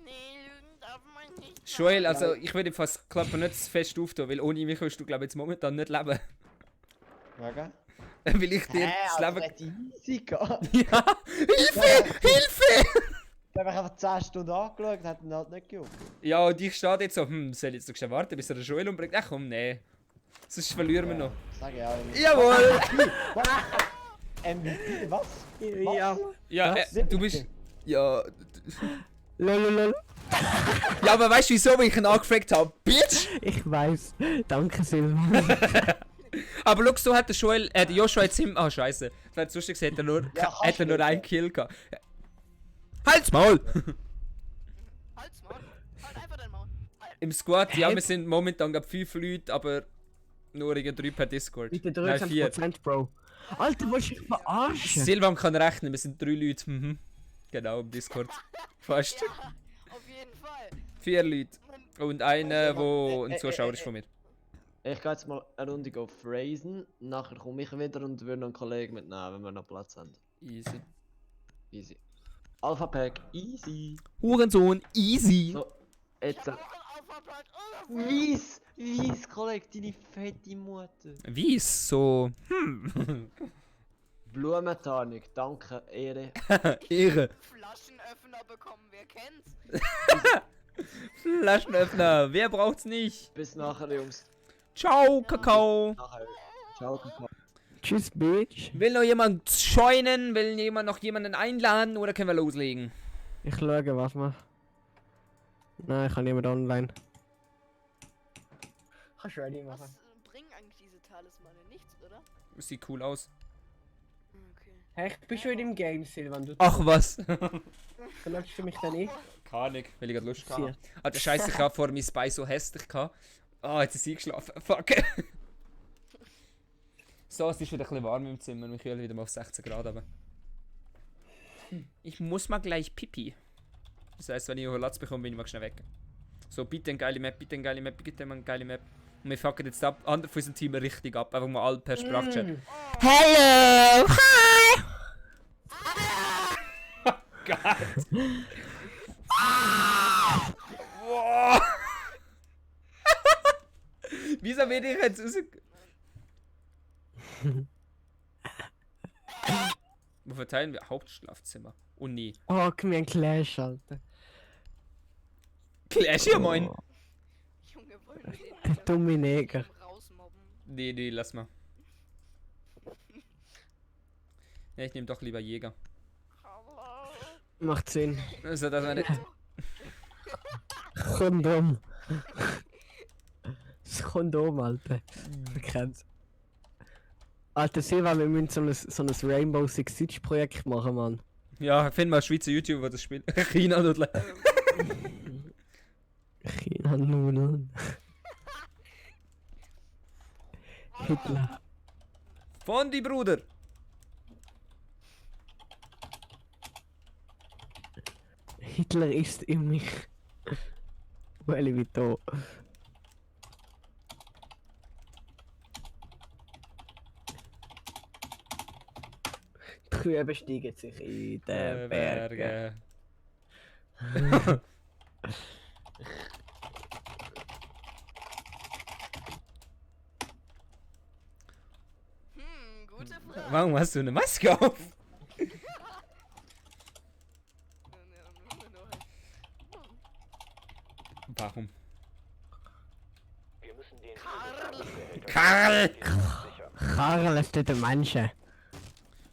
Nee, lügen darf man nicht. Joel, also ich würde fast Klappe nicht zu fest auftun, weil ohne mich kannst du, glaube ich, jetzt momentan nicht leben. Wegen? Weil ich dir das also Leben... hat die easy gehabt. Ja! Hilfe! Hilfe! Ich habe einfach 10 Stunden angeschaut, hat ihn halt nicht gejuckt. Ja, und ich stehe jetzt so, soll ich jetzt noch schnell warten, bis er den Joel umbringt? Ach komm, nee. Sonst verlieren wir noch. Sag ich auch nicht. Jawohl! MVP, was? Ja. Ja, du bist... Ja... Lololol. Ja, aber weißt du, wieso ich ihn angefragt habe? Bitch! Ich weiß. Danke, Silvan. Aber schau, so hat der Joel... der Joshua jetzt im... Ah, scheiße. Das wäre lustig, hätte er nur, Ja, hätte er nur kannst du einen Kill gehabt. Halt's Maul! Halt's Maul. Halt einfach dein Maul. Halt. Im Squad, ja, wir sind momentan gerade 5 Leute, aber nur 3 per Discord. Bitte Nein, 4. 23%, Bro. Alter, willst du dich verarschen? Silvan kann rechnen, wir sind 3 Leute. Mhm. Genau, im Discord. Fast. Ja, auf jeden Fall. 4 Leute. Und einer, wo ein Zuschauer ist von mir. Ich gehe jetzt mal eine Runde go phrasen, nachher komme ich wieder und würde noch einen Kollegen mitnehmen, wenn wir noch Platz haben. Easy. Easy. Alpha Pack, easy. Hurensohn, easy. So, jetzt. Alphabet. Weiss, Kollege, deine fette Mutter. Wie ist so? Blumentarnung, danke, Ehre. Ehre. Flaschenöffner bekommen, wer kennt's? Flaschenöffner, wer braucht's nicht? Bis nachher, Jungs. Ciao, Kakao. Nachher. Ciao, Kakao. Tschüss, Bitch. Will noch jemand joinen? Will jemand noch jemanden einladen oder können wir loslegen? Ich schaue, was mal. Nein, ich kann niemand online. Kannst du ready Was machen. bringen eigentlich diese Talismane? Nichts, oder? Sieht cool aus. Okay. Hey, ich bin schon in dem Game, Silvan. Du Ach was. verlässt du mich dann eh? Keine Ahnung, weil ich gerade Lust Sieh. hatte. Alter Scheiße, ich hab vor mir Spy so hässlich gehabt. Ah, jetzt ist sie eingeschlafen. Fuck. So, es ist wieder ein bisschen warm im Zimmer. Wir kühlen wieder mal auf 16 Grad. Aber ich muss mal gleich pipi. Das heisst, wenn ich einen Latz bekomme, bin ich mal schnell weg. So, bitte eine geile Map, bitte eine geile Map, bitte mal eine geile Map. Und wir fucken jetzt ab, andere von unserem Team richtig ab. Einfach mal alle per Sprachchat. Hello! Hi! Oh Gott! Wow. Wieso werde ich jetzt raus... Wo verteilen wir? Hauptschlafzimmer. Oh nee. Oh, komm mir ein Clash, Alter. Clash hier, moin. Junge, wollen wir den Der dumme Neger. rausmobben? Nee, lass mal. Ja, ich nehme doch lieber Jäger. Macht Sinn. Also, das war nicht... Kondom. Das Kondom, Alter. Wer kennt's? Alter, Silvan, wir müssen so ein Rainbow Six Siege Projekt machen, Mann. Ja, find mal Schweizer YouTuber, das spielt. China-Nudeln. China-Nudeln. Hitler. Von die Bruder. Hitler ist in mich. Well, wie da. Kühe besteigen sich in den Bergen. Gute Frage. Warum hast du eine Maske auf? Warum? Wir müssen den Karl! Karl ist der Manche.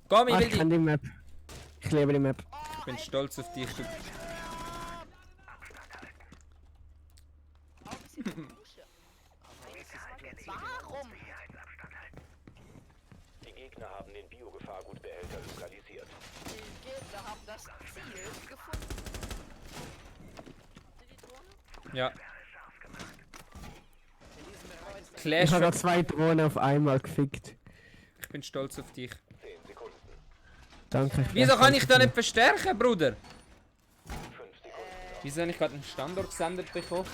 Komm, ich Ah, will ich die... kann die Map. Ich liebe die Map. Ich bin stolz auf dich. Du... Warum? Die Gegner haben den Biogefahrgutbehälter lokalisiert. Die Gegner haben das Ziel gefunden. Habt ihr die Drohne? Ja. Ich Clash. habe 2 Drohnen auf einmal gefickt. Ich bin stolz auf dich. 10 Sekunden. Danke. Wieso kann ich da nicht verstärken, Bruder? Wieso habe ich gerade einen Standort gesendet bekommen?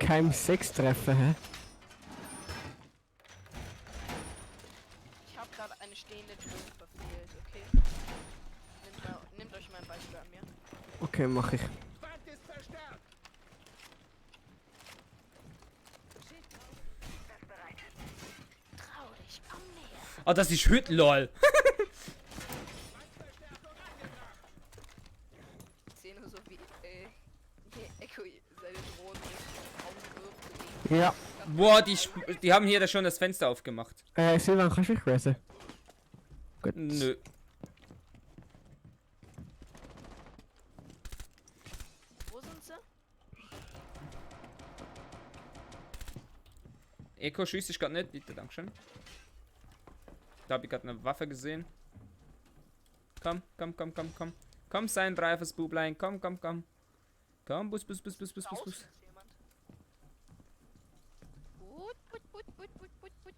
Kein 6 treffen, hä? Ich habe gerade eine stehende Drohne verfehlt, okay? Nehmt euch mal ein Beispiel an mir. Okay, mach ich. Trau dich, komm näher. Ah, das ist heute lol. Ich sehe nur so wie Echo seine Drohne aufwirft. Ja. Boah, die haben hier schon das Fenster aufgemacht. Silvan, kannst du mich resen? Gut. Nö. Wo sind sie? Eco schießt ich gerade nicht, bitte, dankeschön. Da habe ich gerade eine Waffe gesehen. Komm, komm, komm, komm, komm. Komm, sein braves Bublein, komm, komm, komm. Komm, Bus, Bus, Bus, Bus, Bus, Bus, Bus. Jemand. Gut, gut, gut, gut, gut, gut, gut.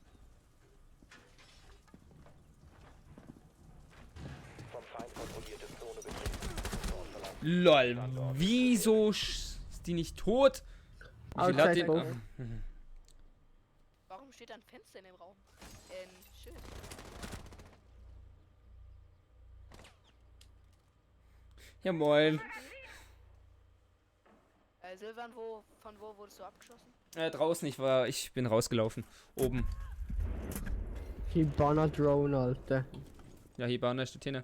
Vom Feind kontrollierte Zone betreten. LOL, wieso ist die nicht tot? Wie viel hat die? Outside Warum steht da ein Fenster in dem Raum? Schön. Ja, moin. Silvan, von wo wurdest du abgeschossen? Draußen, ich bin rausgelaufen. Oben. Hibana Drone, Alter. Ja, hier bauen steht hin.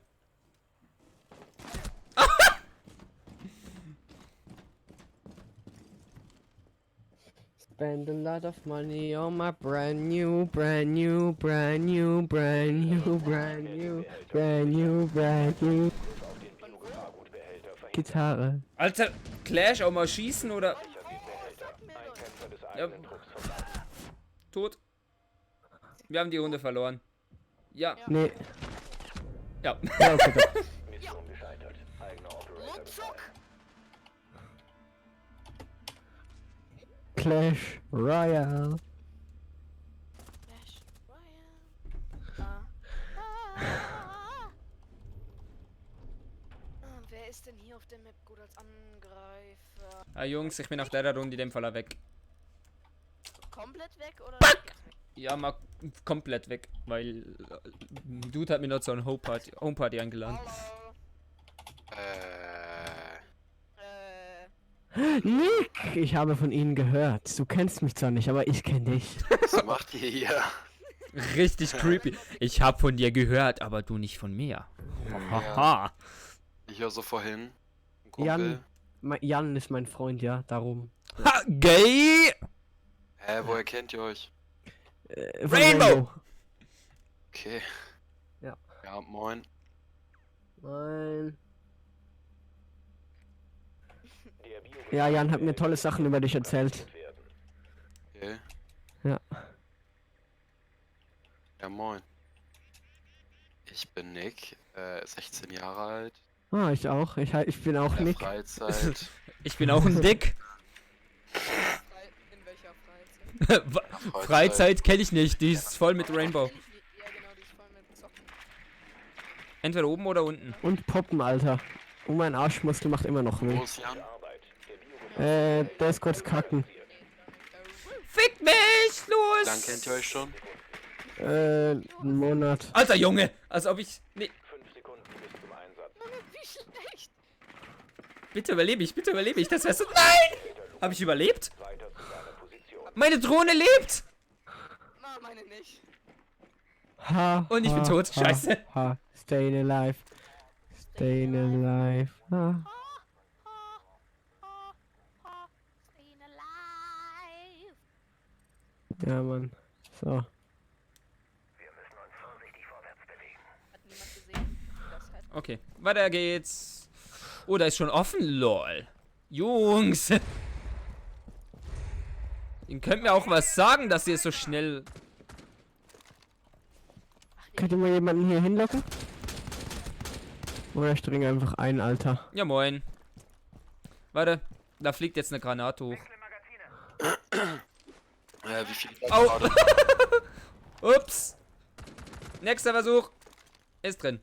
Spend a lot of money on my brand new Gitarre. Alter, Clash auch mal schießen oder? Ja. Tot. Wir haben die Runde verloren. Ja. Nee. Ja. Ja, okay, doch. Mission gescheitert. Eigener Operator Ruckzuck! Clash Royale. Clash Royale. Wer ist denn hier auf der Map gut als Angreifer? Ah, Jungs, ich bin nach der Runde in dem Fall weg. Komplett weg oder? Ja, mal komplett weg, weil Dude hat mir noch so eine Homeparty eingeladen. Nick! Ich habe von Ihnen gehört. Du kennst mich zwar nicht, aber ich kenne dich. Was macht ihr hier? Richtig creepy. Ich habe von dir gehört, aber du nicht von mir. Haha. Ich höre so vorhin. Ein Kumpel. Jan ist mein Freund, ja, darum. Ha, gay! Hä, woher kennt ihr euch? Von Rainbow! Okay. Ja. Ja, moin. Nein. Ja, Jan hat mir tolle Sachen über dich erzählt. Okay. Ja. Ja, moin. Ich bin Nick, 16 Jahre alt. Ah, ich auch. Ich bin auch In der Nick. Freizeit. Ich bin auch ein Dick. In welcher Freizeit? Freizeit kenne ich nicht, die ist voll mit Rainbow. Ja, genau, die ist voll mit Zocken. Entweder oben oder unten. Und Poppen, Alter. Oh, mein Arschmuskel macht immer noch weh. Wo ist Jan? Der ist kurz kacken. Fick mich, los! Dann kennt ihr euch schon. Einen Monat. Alter Junge, als ob ich... Nee, 5 Sekunden bis zum Einsatz. Wie schlecht. bitte überlebe ich, das wär's so... Nein! Hab ich überlebt? Weiter zu deiner Position. Meine Drohne lebt! Na, meine nicht. Ha, Und ich bin tot, scheiße. Ha, staying alive. Staying alive. Ha. Staying alive. Ja, Mann. So. Wir müssen uns vorsichtig vorwärts bewegen. Hat niemand gesehen? Das heißt, Okay, weiter geht's. Oh, da ist schon offen, lol. Jungs. Ihr könnt mir auch was sagen, dass ihr so schnell... Könnt ihr mal jemanden hier hinlocken? Oder ich dringe einfach ein, Alter. Ja, moin. Warte, da fliegt jetzt eine Granate hoch. Wie viel Au! Ups! Nächster Versuch. Ist drin.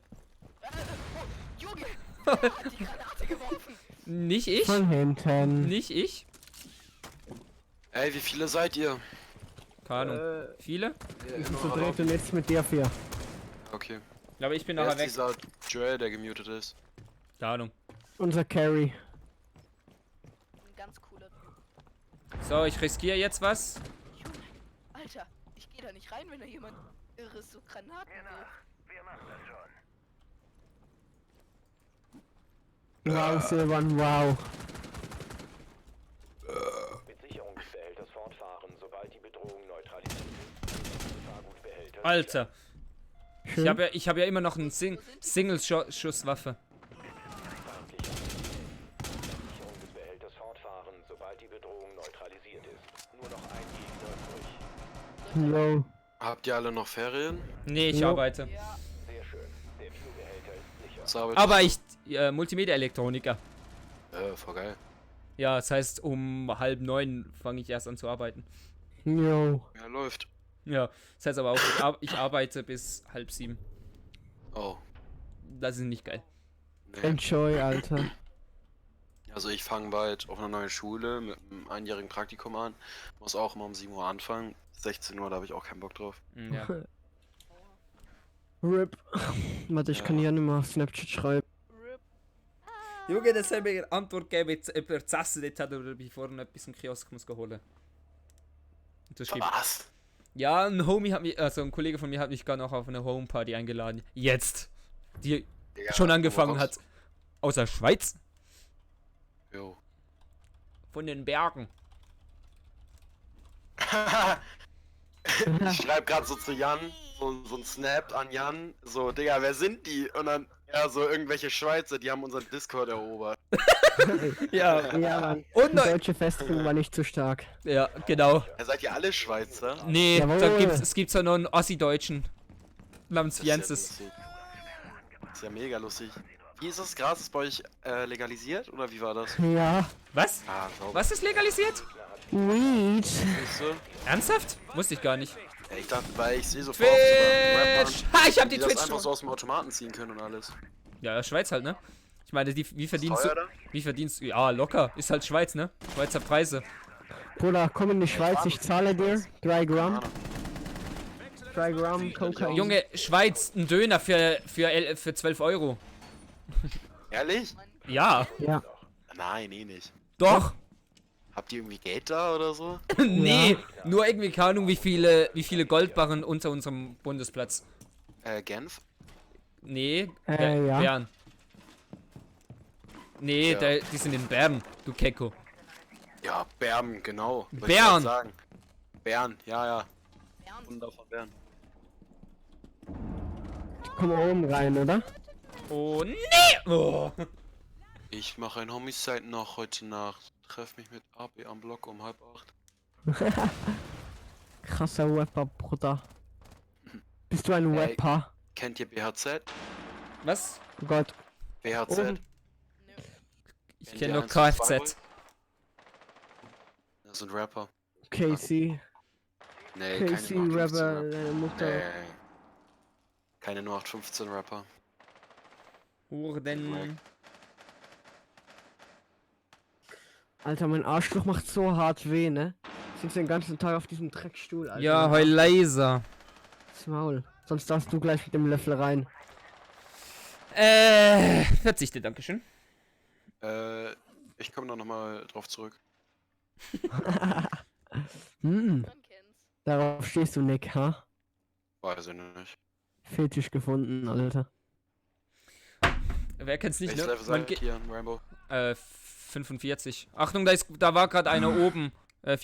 Junge! Wer hat die Granate geworfen? Nicht ich. Von hinten. Nicht ich. Ey, wie viele seid ihr? Keine Ahnung. Viele? Zu dritt und jetzt mit dir 4. Okay. Aber ich bin Wer nachher ist weg. dieser Joel, der gemutet ist? Keine Ahnung. Unser Carry. Ein ganz cooler Typ. So, ich riskiere jetzt was. Junge, Alter, ich gehe da nicht rein, wenn da jemand irres so Granaten wirft. Wir machen das schon. Wow, Silvan, wow. Mit Sicherung des Behälters fortfahren, sobald die Bedrohung neutralisiert ist. Gefahrgutbehälter. Alter. Schön. Ich hab ja immer noch eine Single-Schusswaffe. Sicherung des Behälters fortfahren, sobald die Bedrohung neutralisiert ist. Nur noch ein Gegner übrig. Yo. Habt ihr alle noch Ferien? Nee, ich Jo. arbeite. Ja, Sehr schön. Der Biobehälter ist sicher. Was arbeitet Aber ich... Multimedia-Elektroniker. voll geil. Ja, das heißt, um 8:30 fange ich erst an zu arbeiten. Yo. Ja, läuft. Ja, das heißt aber auch, ich arbeite bis 6:30. Oh. Das ist nicht geil. Nee. Enjoy, Alter. Also ich fange bald auf einer neuen Schule mit einem einjährigen Praktikum an. Muss auch immer um 7 Uhr anfangen. 16 Uhr, da habe ich auch keinen Bock drauf. Ja. RIP. Warte, ich kann hier nicht mehr auf Snapchat schreiben. RIP. Junge, das hat mir eine Antwort gegeben, jetzt jemand zu essen dort hat, oder ich vorhin etwas im Kiosk muss holen. Und das schrieb, Was? ja, ein Homie hat mich, also ein Kollege von mir hat mich gar noch auf eine Homeparty eingeladen. Jetzt. Die Digga, schon wo angefangen hat. kommst Aus der Schweiz. du? Jo. Von den Bergen. Ich schreibe gerade so zu Jan, so ein Snap an Jan, so, Digga, wer sind die? Und dann, ja, so irgendwelche Schweizer, die haben unseren Discord erobert. Ja. Ja, Mann. Und Die deutsche Festung war nicht zu stark. Ja, genau. Ja, seid ihr alle Schweizer? Nee, Jawohl. es gibt ja noch einen Ossi-Deutschen. Namens Das ist ja Jenses. lustig. Das ist ja mega lustig. Wie ist das Gras? Ist bei euch legalisiert oder wie war das? Ja. Was? Ah, sauber. Was ist legalisiert? Weed. Siehst du? Ernsthaft? Wusste ich gar nicht. Ja, ich dachte, weil ich sehe so Twitch! Ha, ich hab die die das Twitch einfach schon. so aus dem Automaten ziehen können und alles. Ja, Schweiz halt, ne? Ich meine, wie verdienst teuer du? da? Wie verdienst du? Ja, locker. Ist halt Schweiz, ne? Schweizer Preise. Bruder, komm in die Schweiz, ich zahle dir 3 Gramm. Ahnung. 3 Gramm Kokain. Junge, Schweiz, ein Döner für 12 Euro. Ehrlich? Ja, Ja. Nein, eh nicht. doch. Habt ihr irgendwie Geld da oder so? Nee, nur irgendwie keine Ahnung, wie viele Goldbarren unter unserem Bundesplatz. Genf? Nee, Ja. Bern. Nee, Ja. die sind in Bern, du Kecko. Ja, Bern, genau. Wollte ich Bern. grad sagen. Bern, ja, ja. Ernst? Wunder von Bern. Komm oben rein, oder? Oh, nee! Oh. Ich mache ein Homicide noch heute Nacht. Treff mich mit AB am Block um 7:30. Krasser Rapper, Bruder. Bist du ein Ey. Rapper? Kennt ihr BHZ? Was? Oh Gott. BHZ? Oben. Ich Kennt kenne ihr nur 1 zu 2 Kfz. wohl? Das sind Rapper. Casey. Nee, Casey keine 0815 Rapper, deine Mutter. Nee. Keine 0815 Rapper. Hurden. Alter, mein Arschloch macht so hart weh, ne? Ich sitze den ganzen Tag auf diesem Dreckstuhl, Alter. Ja, heul leiser. Das Maul. Sonst darfst du gleich mit dem Löffel rein. Verzichte, dankeschön. Ich komme noch mal drauf zurück. Hm. Darauf stehst du, Nick, ha? Weiß ich nicht. Fetisch gefunden, Alter. Wer kennt's nicht, Welches ne? Level seid ihr hier, Rainbow? 45. Achtung, da war gerade einer oben.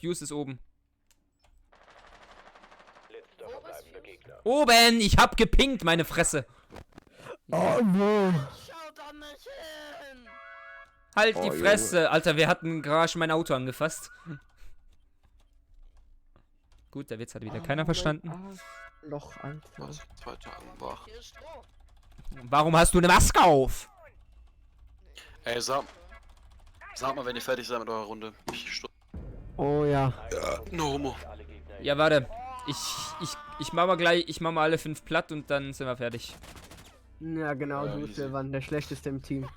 Fuse ist oben. Letzter verbleibender Gegner. Oben! Ich hab gepinkt, meine Fresse. Oh, wo? Schau da nicht hin! Halt Oh, die Junge. Fresse. Alter, wir hatten gerade mein Auto angefasst. Gut, der Witz hat wieder keiner verstanden. Loch, Alter. Was? 2 Tagen wach. Hier ist Stroh. Warum hast du eine Maske auf? Ey, sag mal, wenn ihr fertig seid mit eurer Runde. Oh ja. No homo. Ja, warte. Ich mach mal gleich, ich mach mal alle 5 platt und dann sind wir fertig. Ja, genau, Ja, du, easy. Silvan, der schlechteste im Team.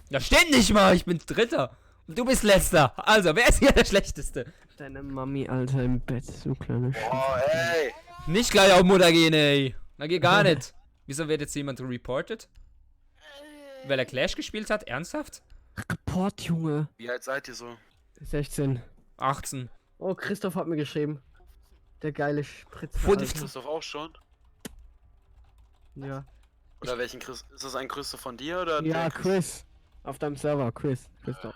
Das stimmt nicht mal, ich bin Dritter. Und du bist Letzter. Also, wer ist hier der Schlechteste? Deine Mami, Alter, im Bett, so kleine Oh, ey! Nicht gleich auf Mutter gehen, ey. Na, geht gar nicht. Wieso wird jetzt jemand reported? Weil er Clash gespielt hat? Ernsthaft? Report, Junge. Wie alt seid ihr so? 16. 18. Oh, Christoph hat mir geschrieben. Der geile Spritzer, Wo die- Alter. Christoph auch schon? Ja. Oder welchen Chris? Ist das ein Christoph von dir oder Ja, der Chris. Auf deinem Server, Christoph.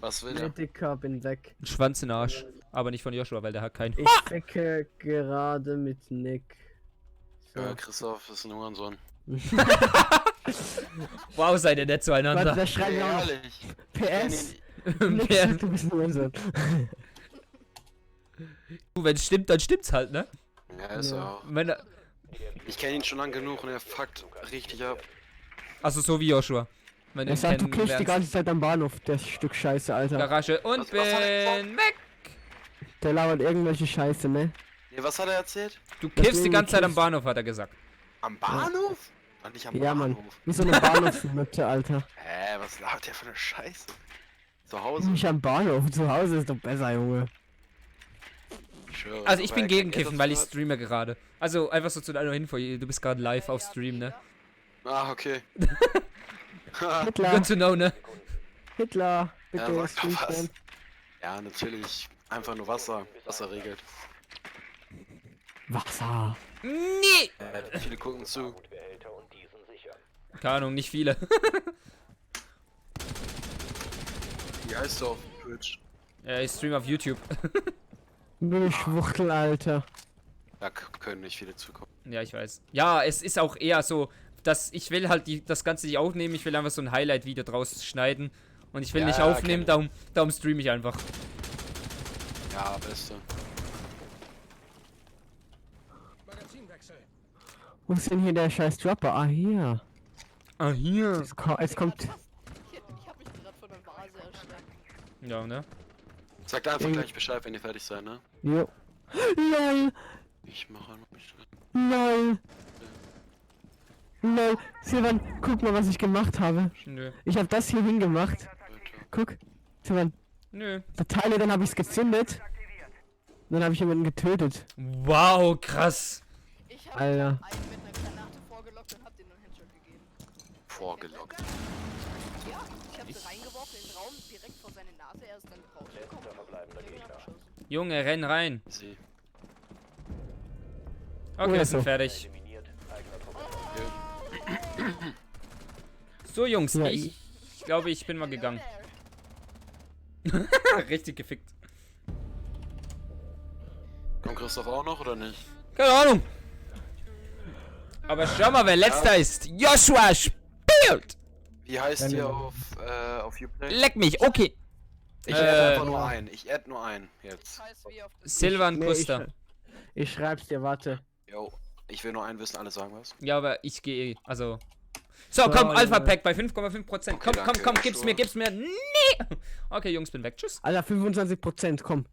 Was will Nee, der? Dicker, bin weg. Ein Schwanz in den Arsch. Aber nicht von Joshua, weil der hat keinen. Ich wecke gerade mit Nick. So. Christoph ist ein Hurensohn. Wow, seid ihr nett Warte, zueinander. da schreiben wir auch noch. Ehrlich. PS. Wer- Nick, du bist ein Unsinn. Du, wenn es stimmt, dann stimmt's halt, ne? Ja, ist er auch. Wenn er, Ich kenne ihn schon lang genug und er fuckt richtig ab. also so wie Joshua. Wenn Er sagt, du klebst die kennenlernst. ganze Zeit am Bahnhof, der Stück Scheiße, Alter. Garage und Was hat er bin weg. Der labert irgendwelche Scheiße, ne? Nee, was hat er erzählt? Du kiffst die Deswegen ganze Zeit am kiffst- Bahnhof, hat er gesagt. Am Bahnhof? Ach, nicht am Ja, Mann. Bahnhof. Wie so eine Bahnhofsmütze, Alter. Hä, was labert der für eine Scheiße? Zu Hause? Nicht am Bahnhof, zu Hause ist doch besser, Junge. Ich schwöre, Also ich aber bin er gegen kennt Kiffen, das weil ich Wort. streame gerade. Also einfach so zu deiner Info, du bist gerade live auf Stream, ne? Ah, okay. Hitler, Good to know, ne? Hitler, bitte, Ja, sag doch was. streamen. Ja, natürlich. Einfach nur Wasser. Wasser regelt. Wasser. Nee! Viele gucken zu. Behälter und diesen sichern. Keine Ahnung, nicht viele. Wie heißt du auf Twitch? Ja, ich stream auf YouTube. Schwuchtel, Alter. Da können nicht viele zukommen. Ja, ich weiß. Ja, es ist auch eher so, dass ich will halt das Ganze nicht aufnehmen, ich will einfach so ein Highlight-Video draus schneiden. Und ich will Ja, nicht aufnehmen, kenn darum streame ich einfach. Ja, beste. Magazinwechsel. Wo ist denn hier der scheiß Dropper? Ah, hier. Ah, hier. Es kommt. Ich hab mich gerade von der Vase erschreckt. Ja, ne? Sagt einfach gleich Bescheid, wenn ihr fertig seid, ne? Jo. LOL. Ich mache einmal Bescheid. LOL. LOL. Silvan, guck mal, was ich gemacht habe. Nö. Ich habe das hier hingemacht. Guck. Silvan. Nö. Verteile, dann habe ich es gezündet. Dann habe ich jemanden getötet. Wow, krass. Ich hab Alter. einen mit einer Granate vorgelockt und hab den einen Headshot gegeben. Vorgelockt. Ja, ich hab sie reingeworfen in den Raum, direkt vor seine Nase, er ist dann rausgekommen. Letzter verbleibender Gegner. Junge, renn rein. Sie. Okay, wir sind fertig. Eliminiert. Eigener Problem. So, Jungs, Ja, ich glaube, ich bin mal gegangen. Richtig gefickt. Kommt Christoph auch noch oder nicht? Keine Ahnung. Aber schau mal, wer letzter ist. Joshua spielt. Wie heißt ihr auf Uplay? Leck mich, okay. Ich add einfach nur einen. Ich add nur einen jetzt. Silvan Nee, Kuster. ich schreib's dir, warte. Jo, ich will nur einen wissen, alle sagen was. Ja, aber ich gehe, also. So, komm, So, Alpha Junge. Pack bei 5,5%. Komm, Okay, danke, komm, gib's Joshua. mir, gib's mir. Nee. Okay, Jungs, bin weg. Tschüss. Alter, 25%, komm.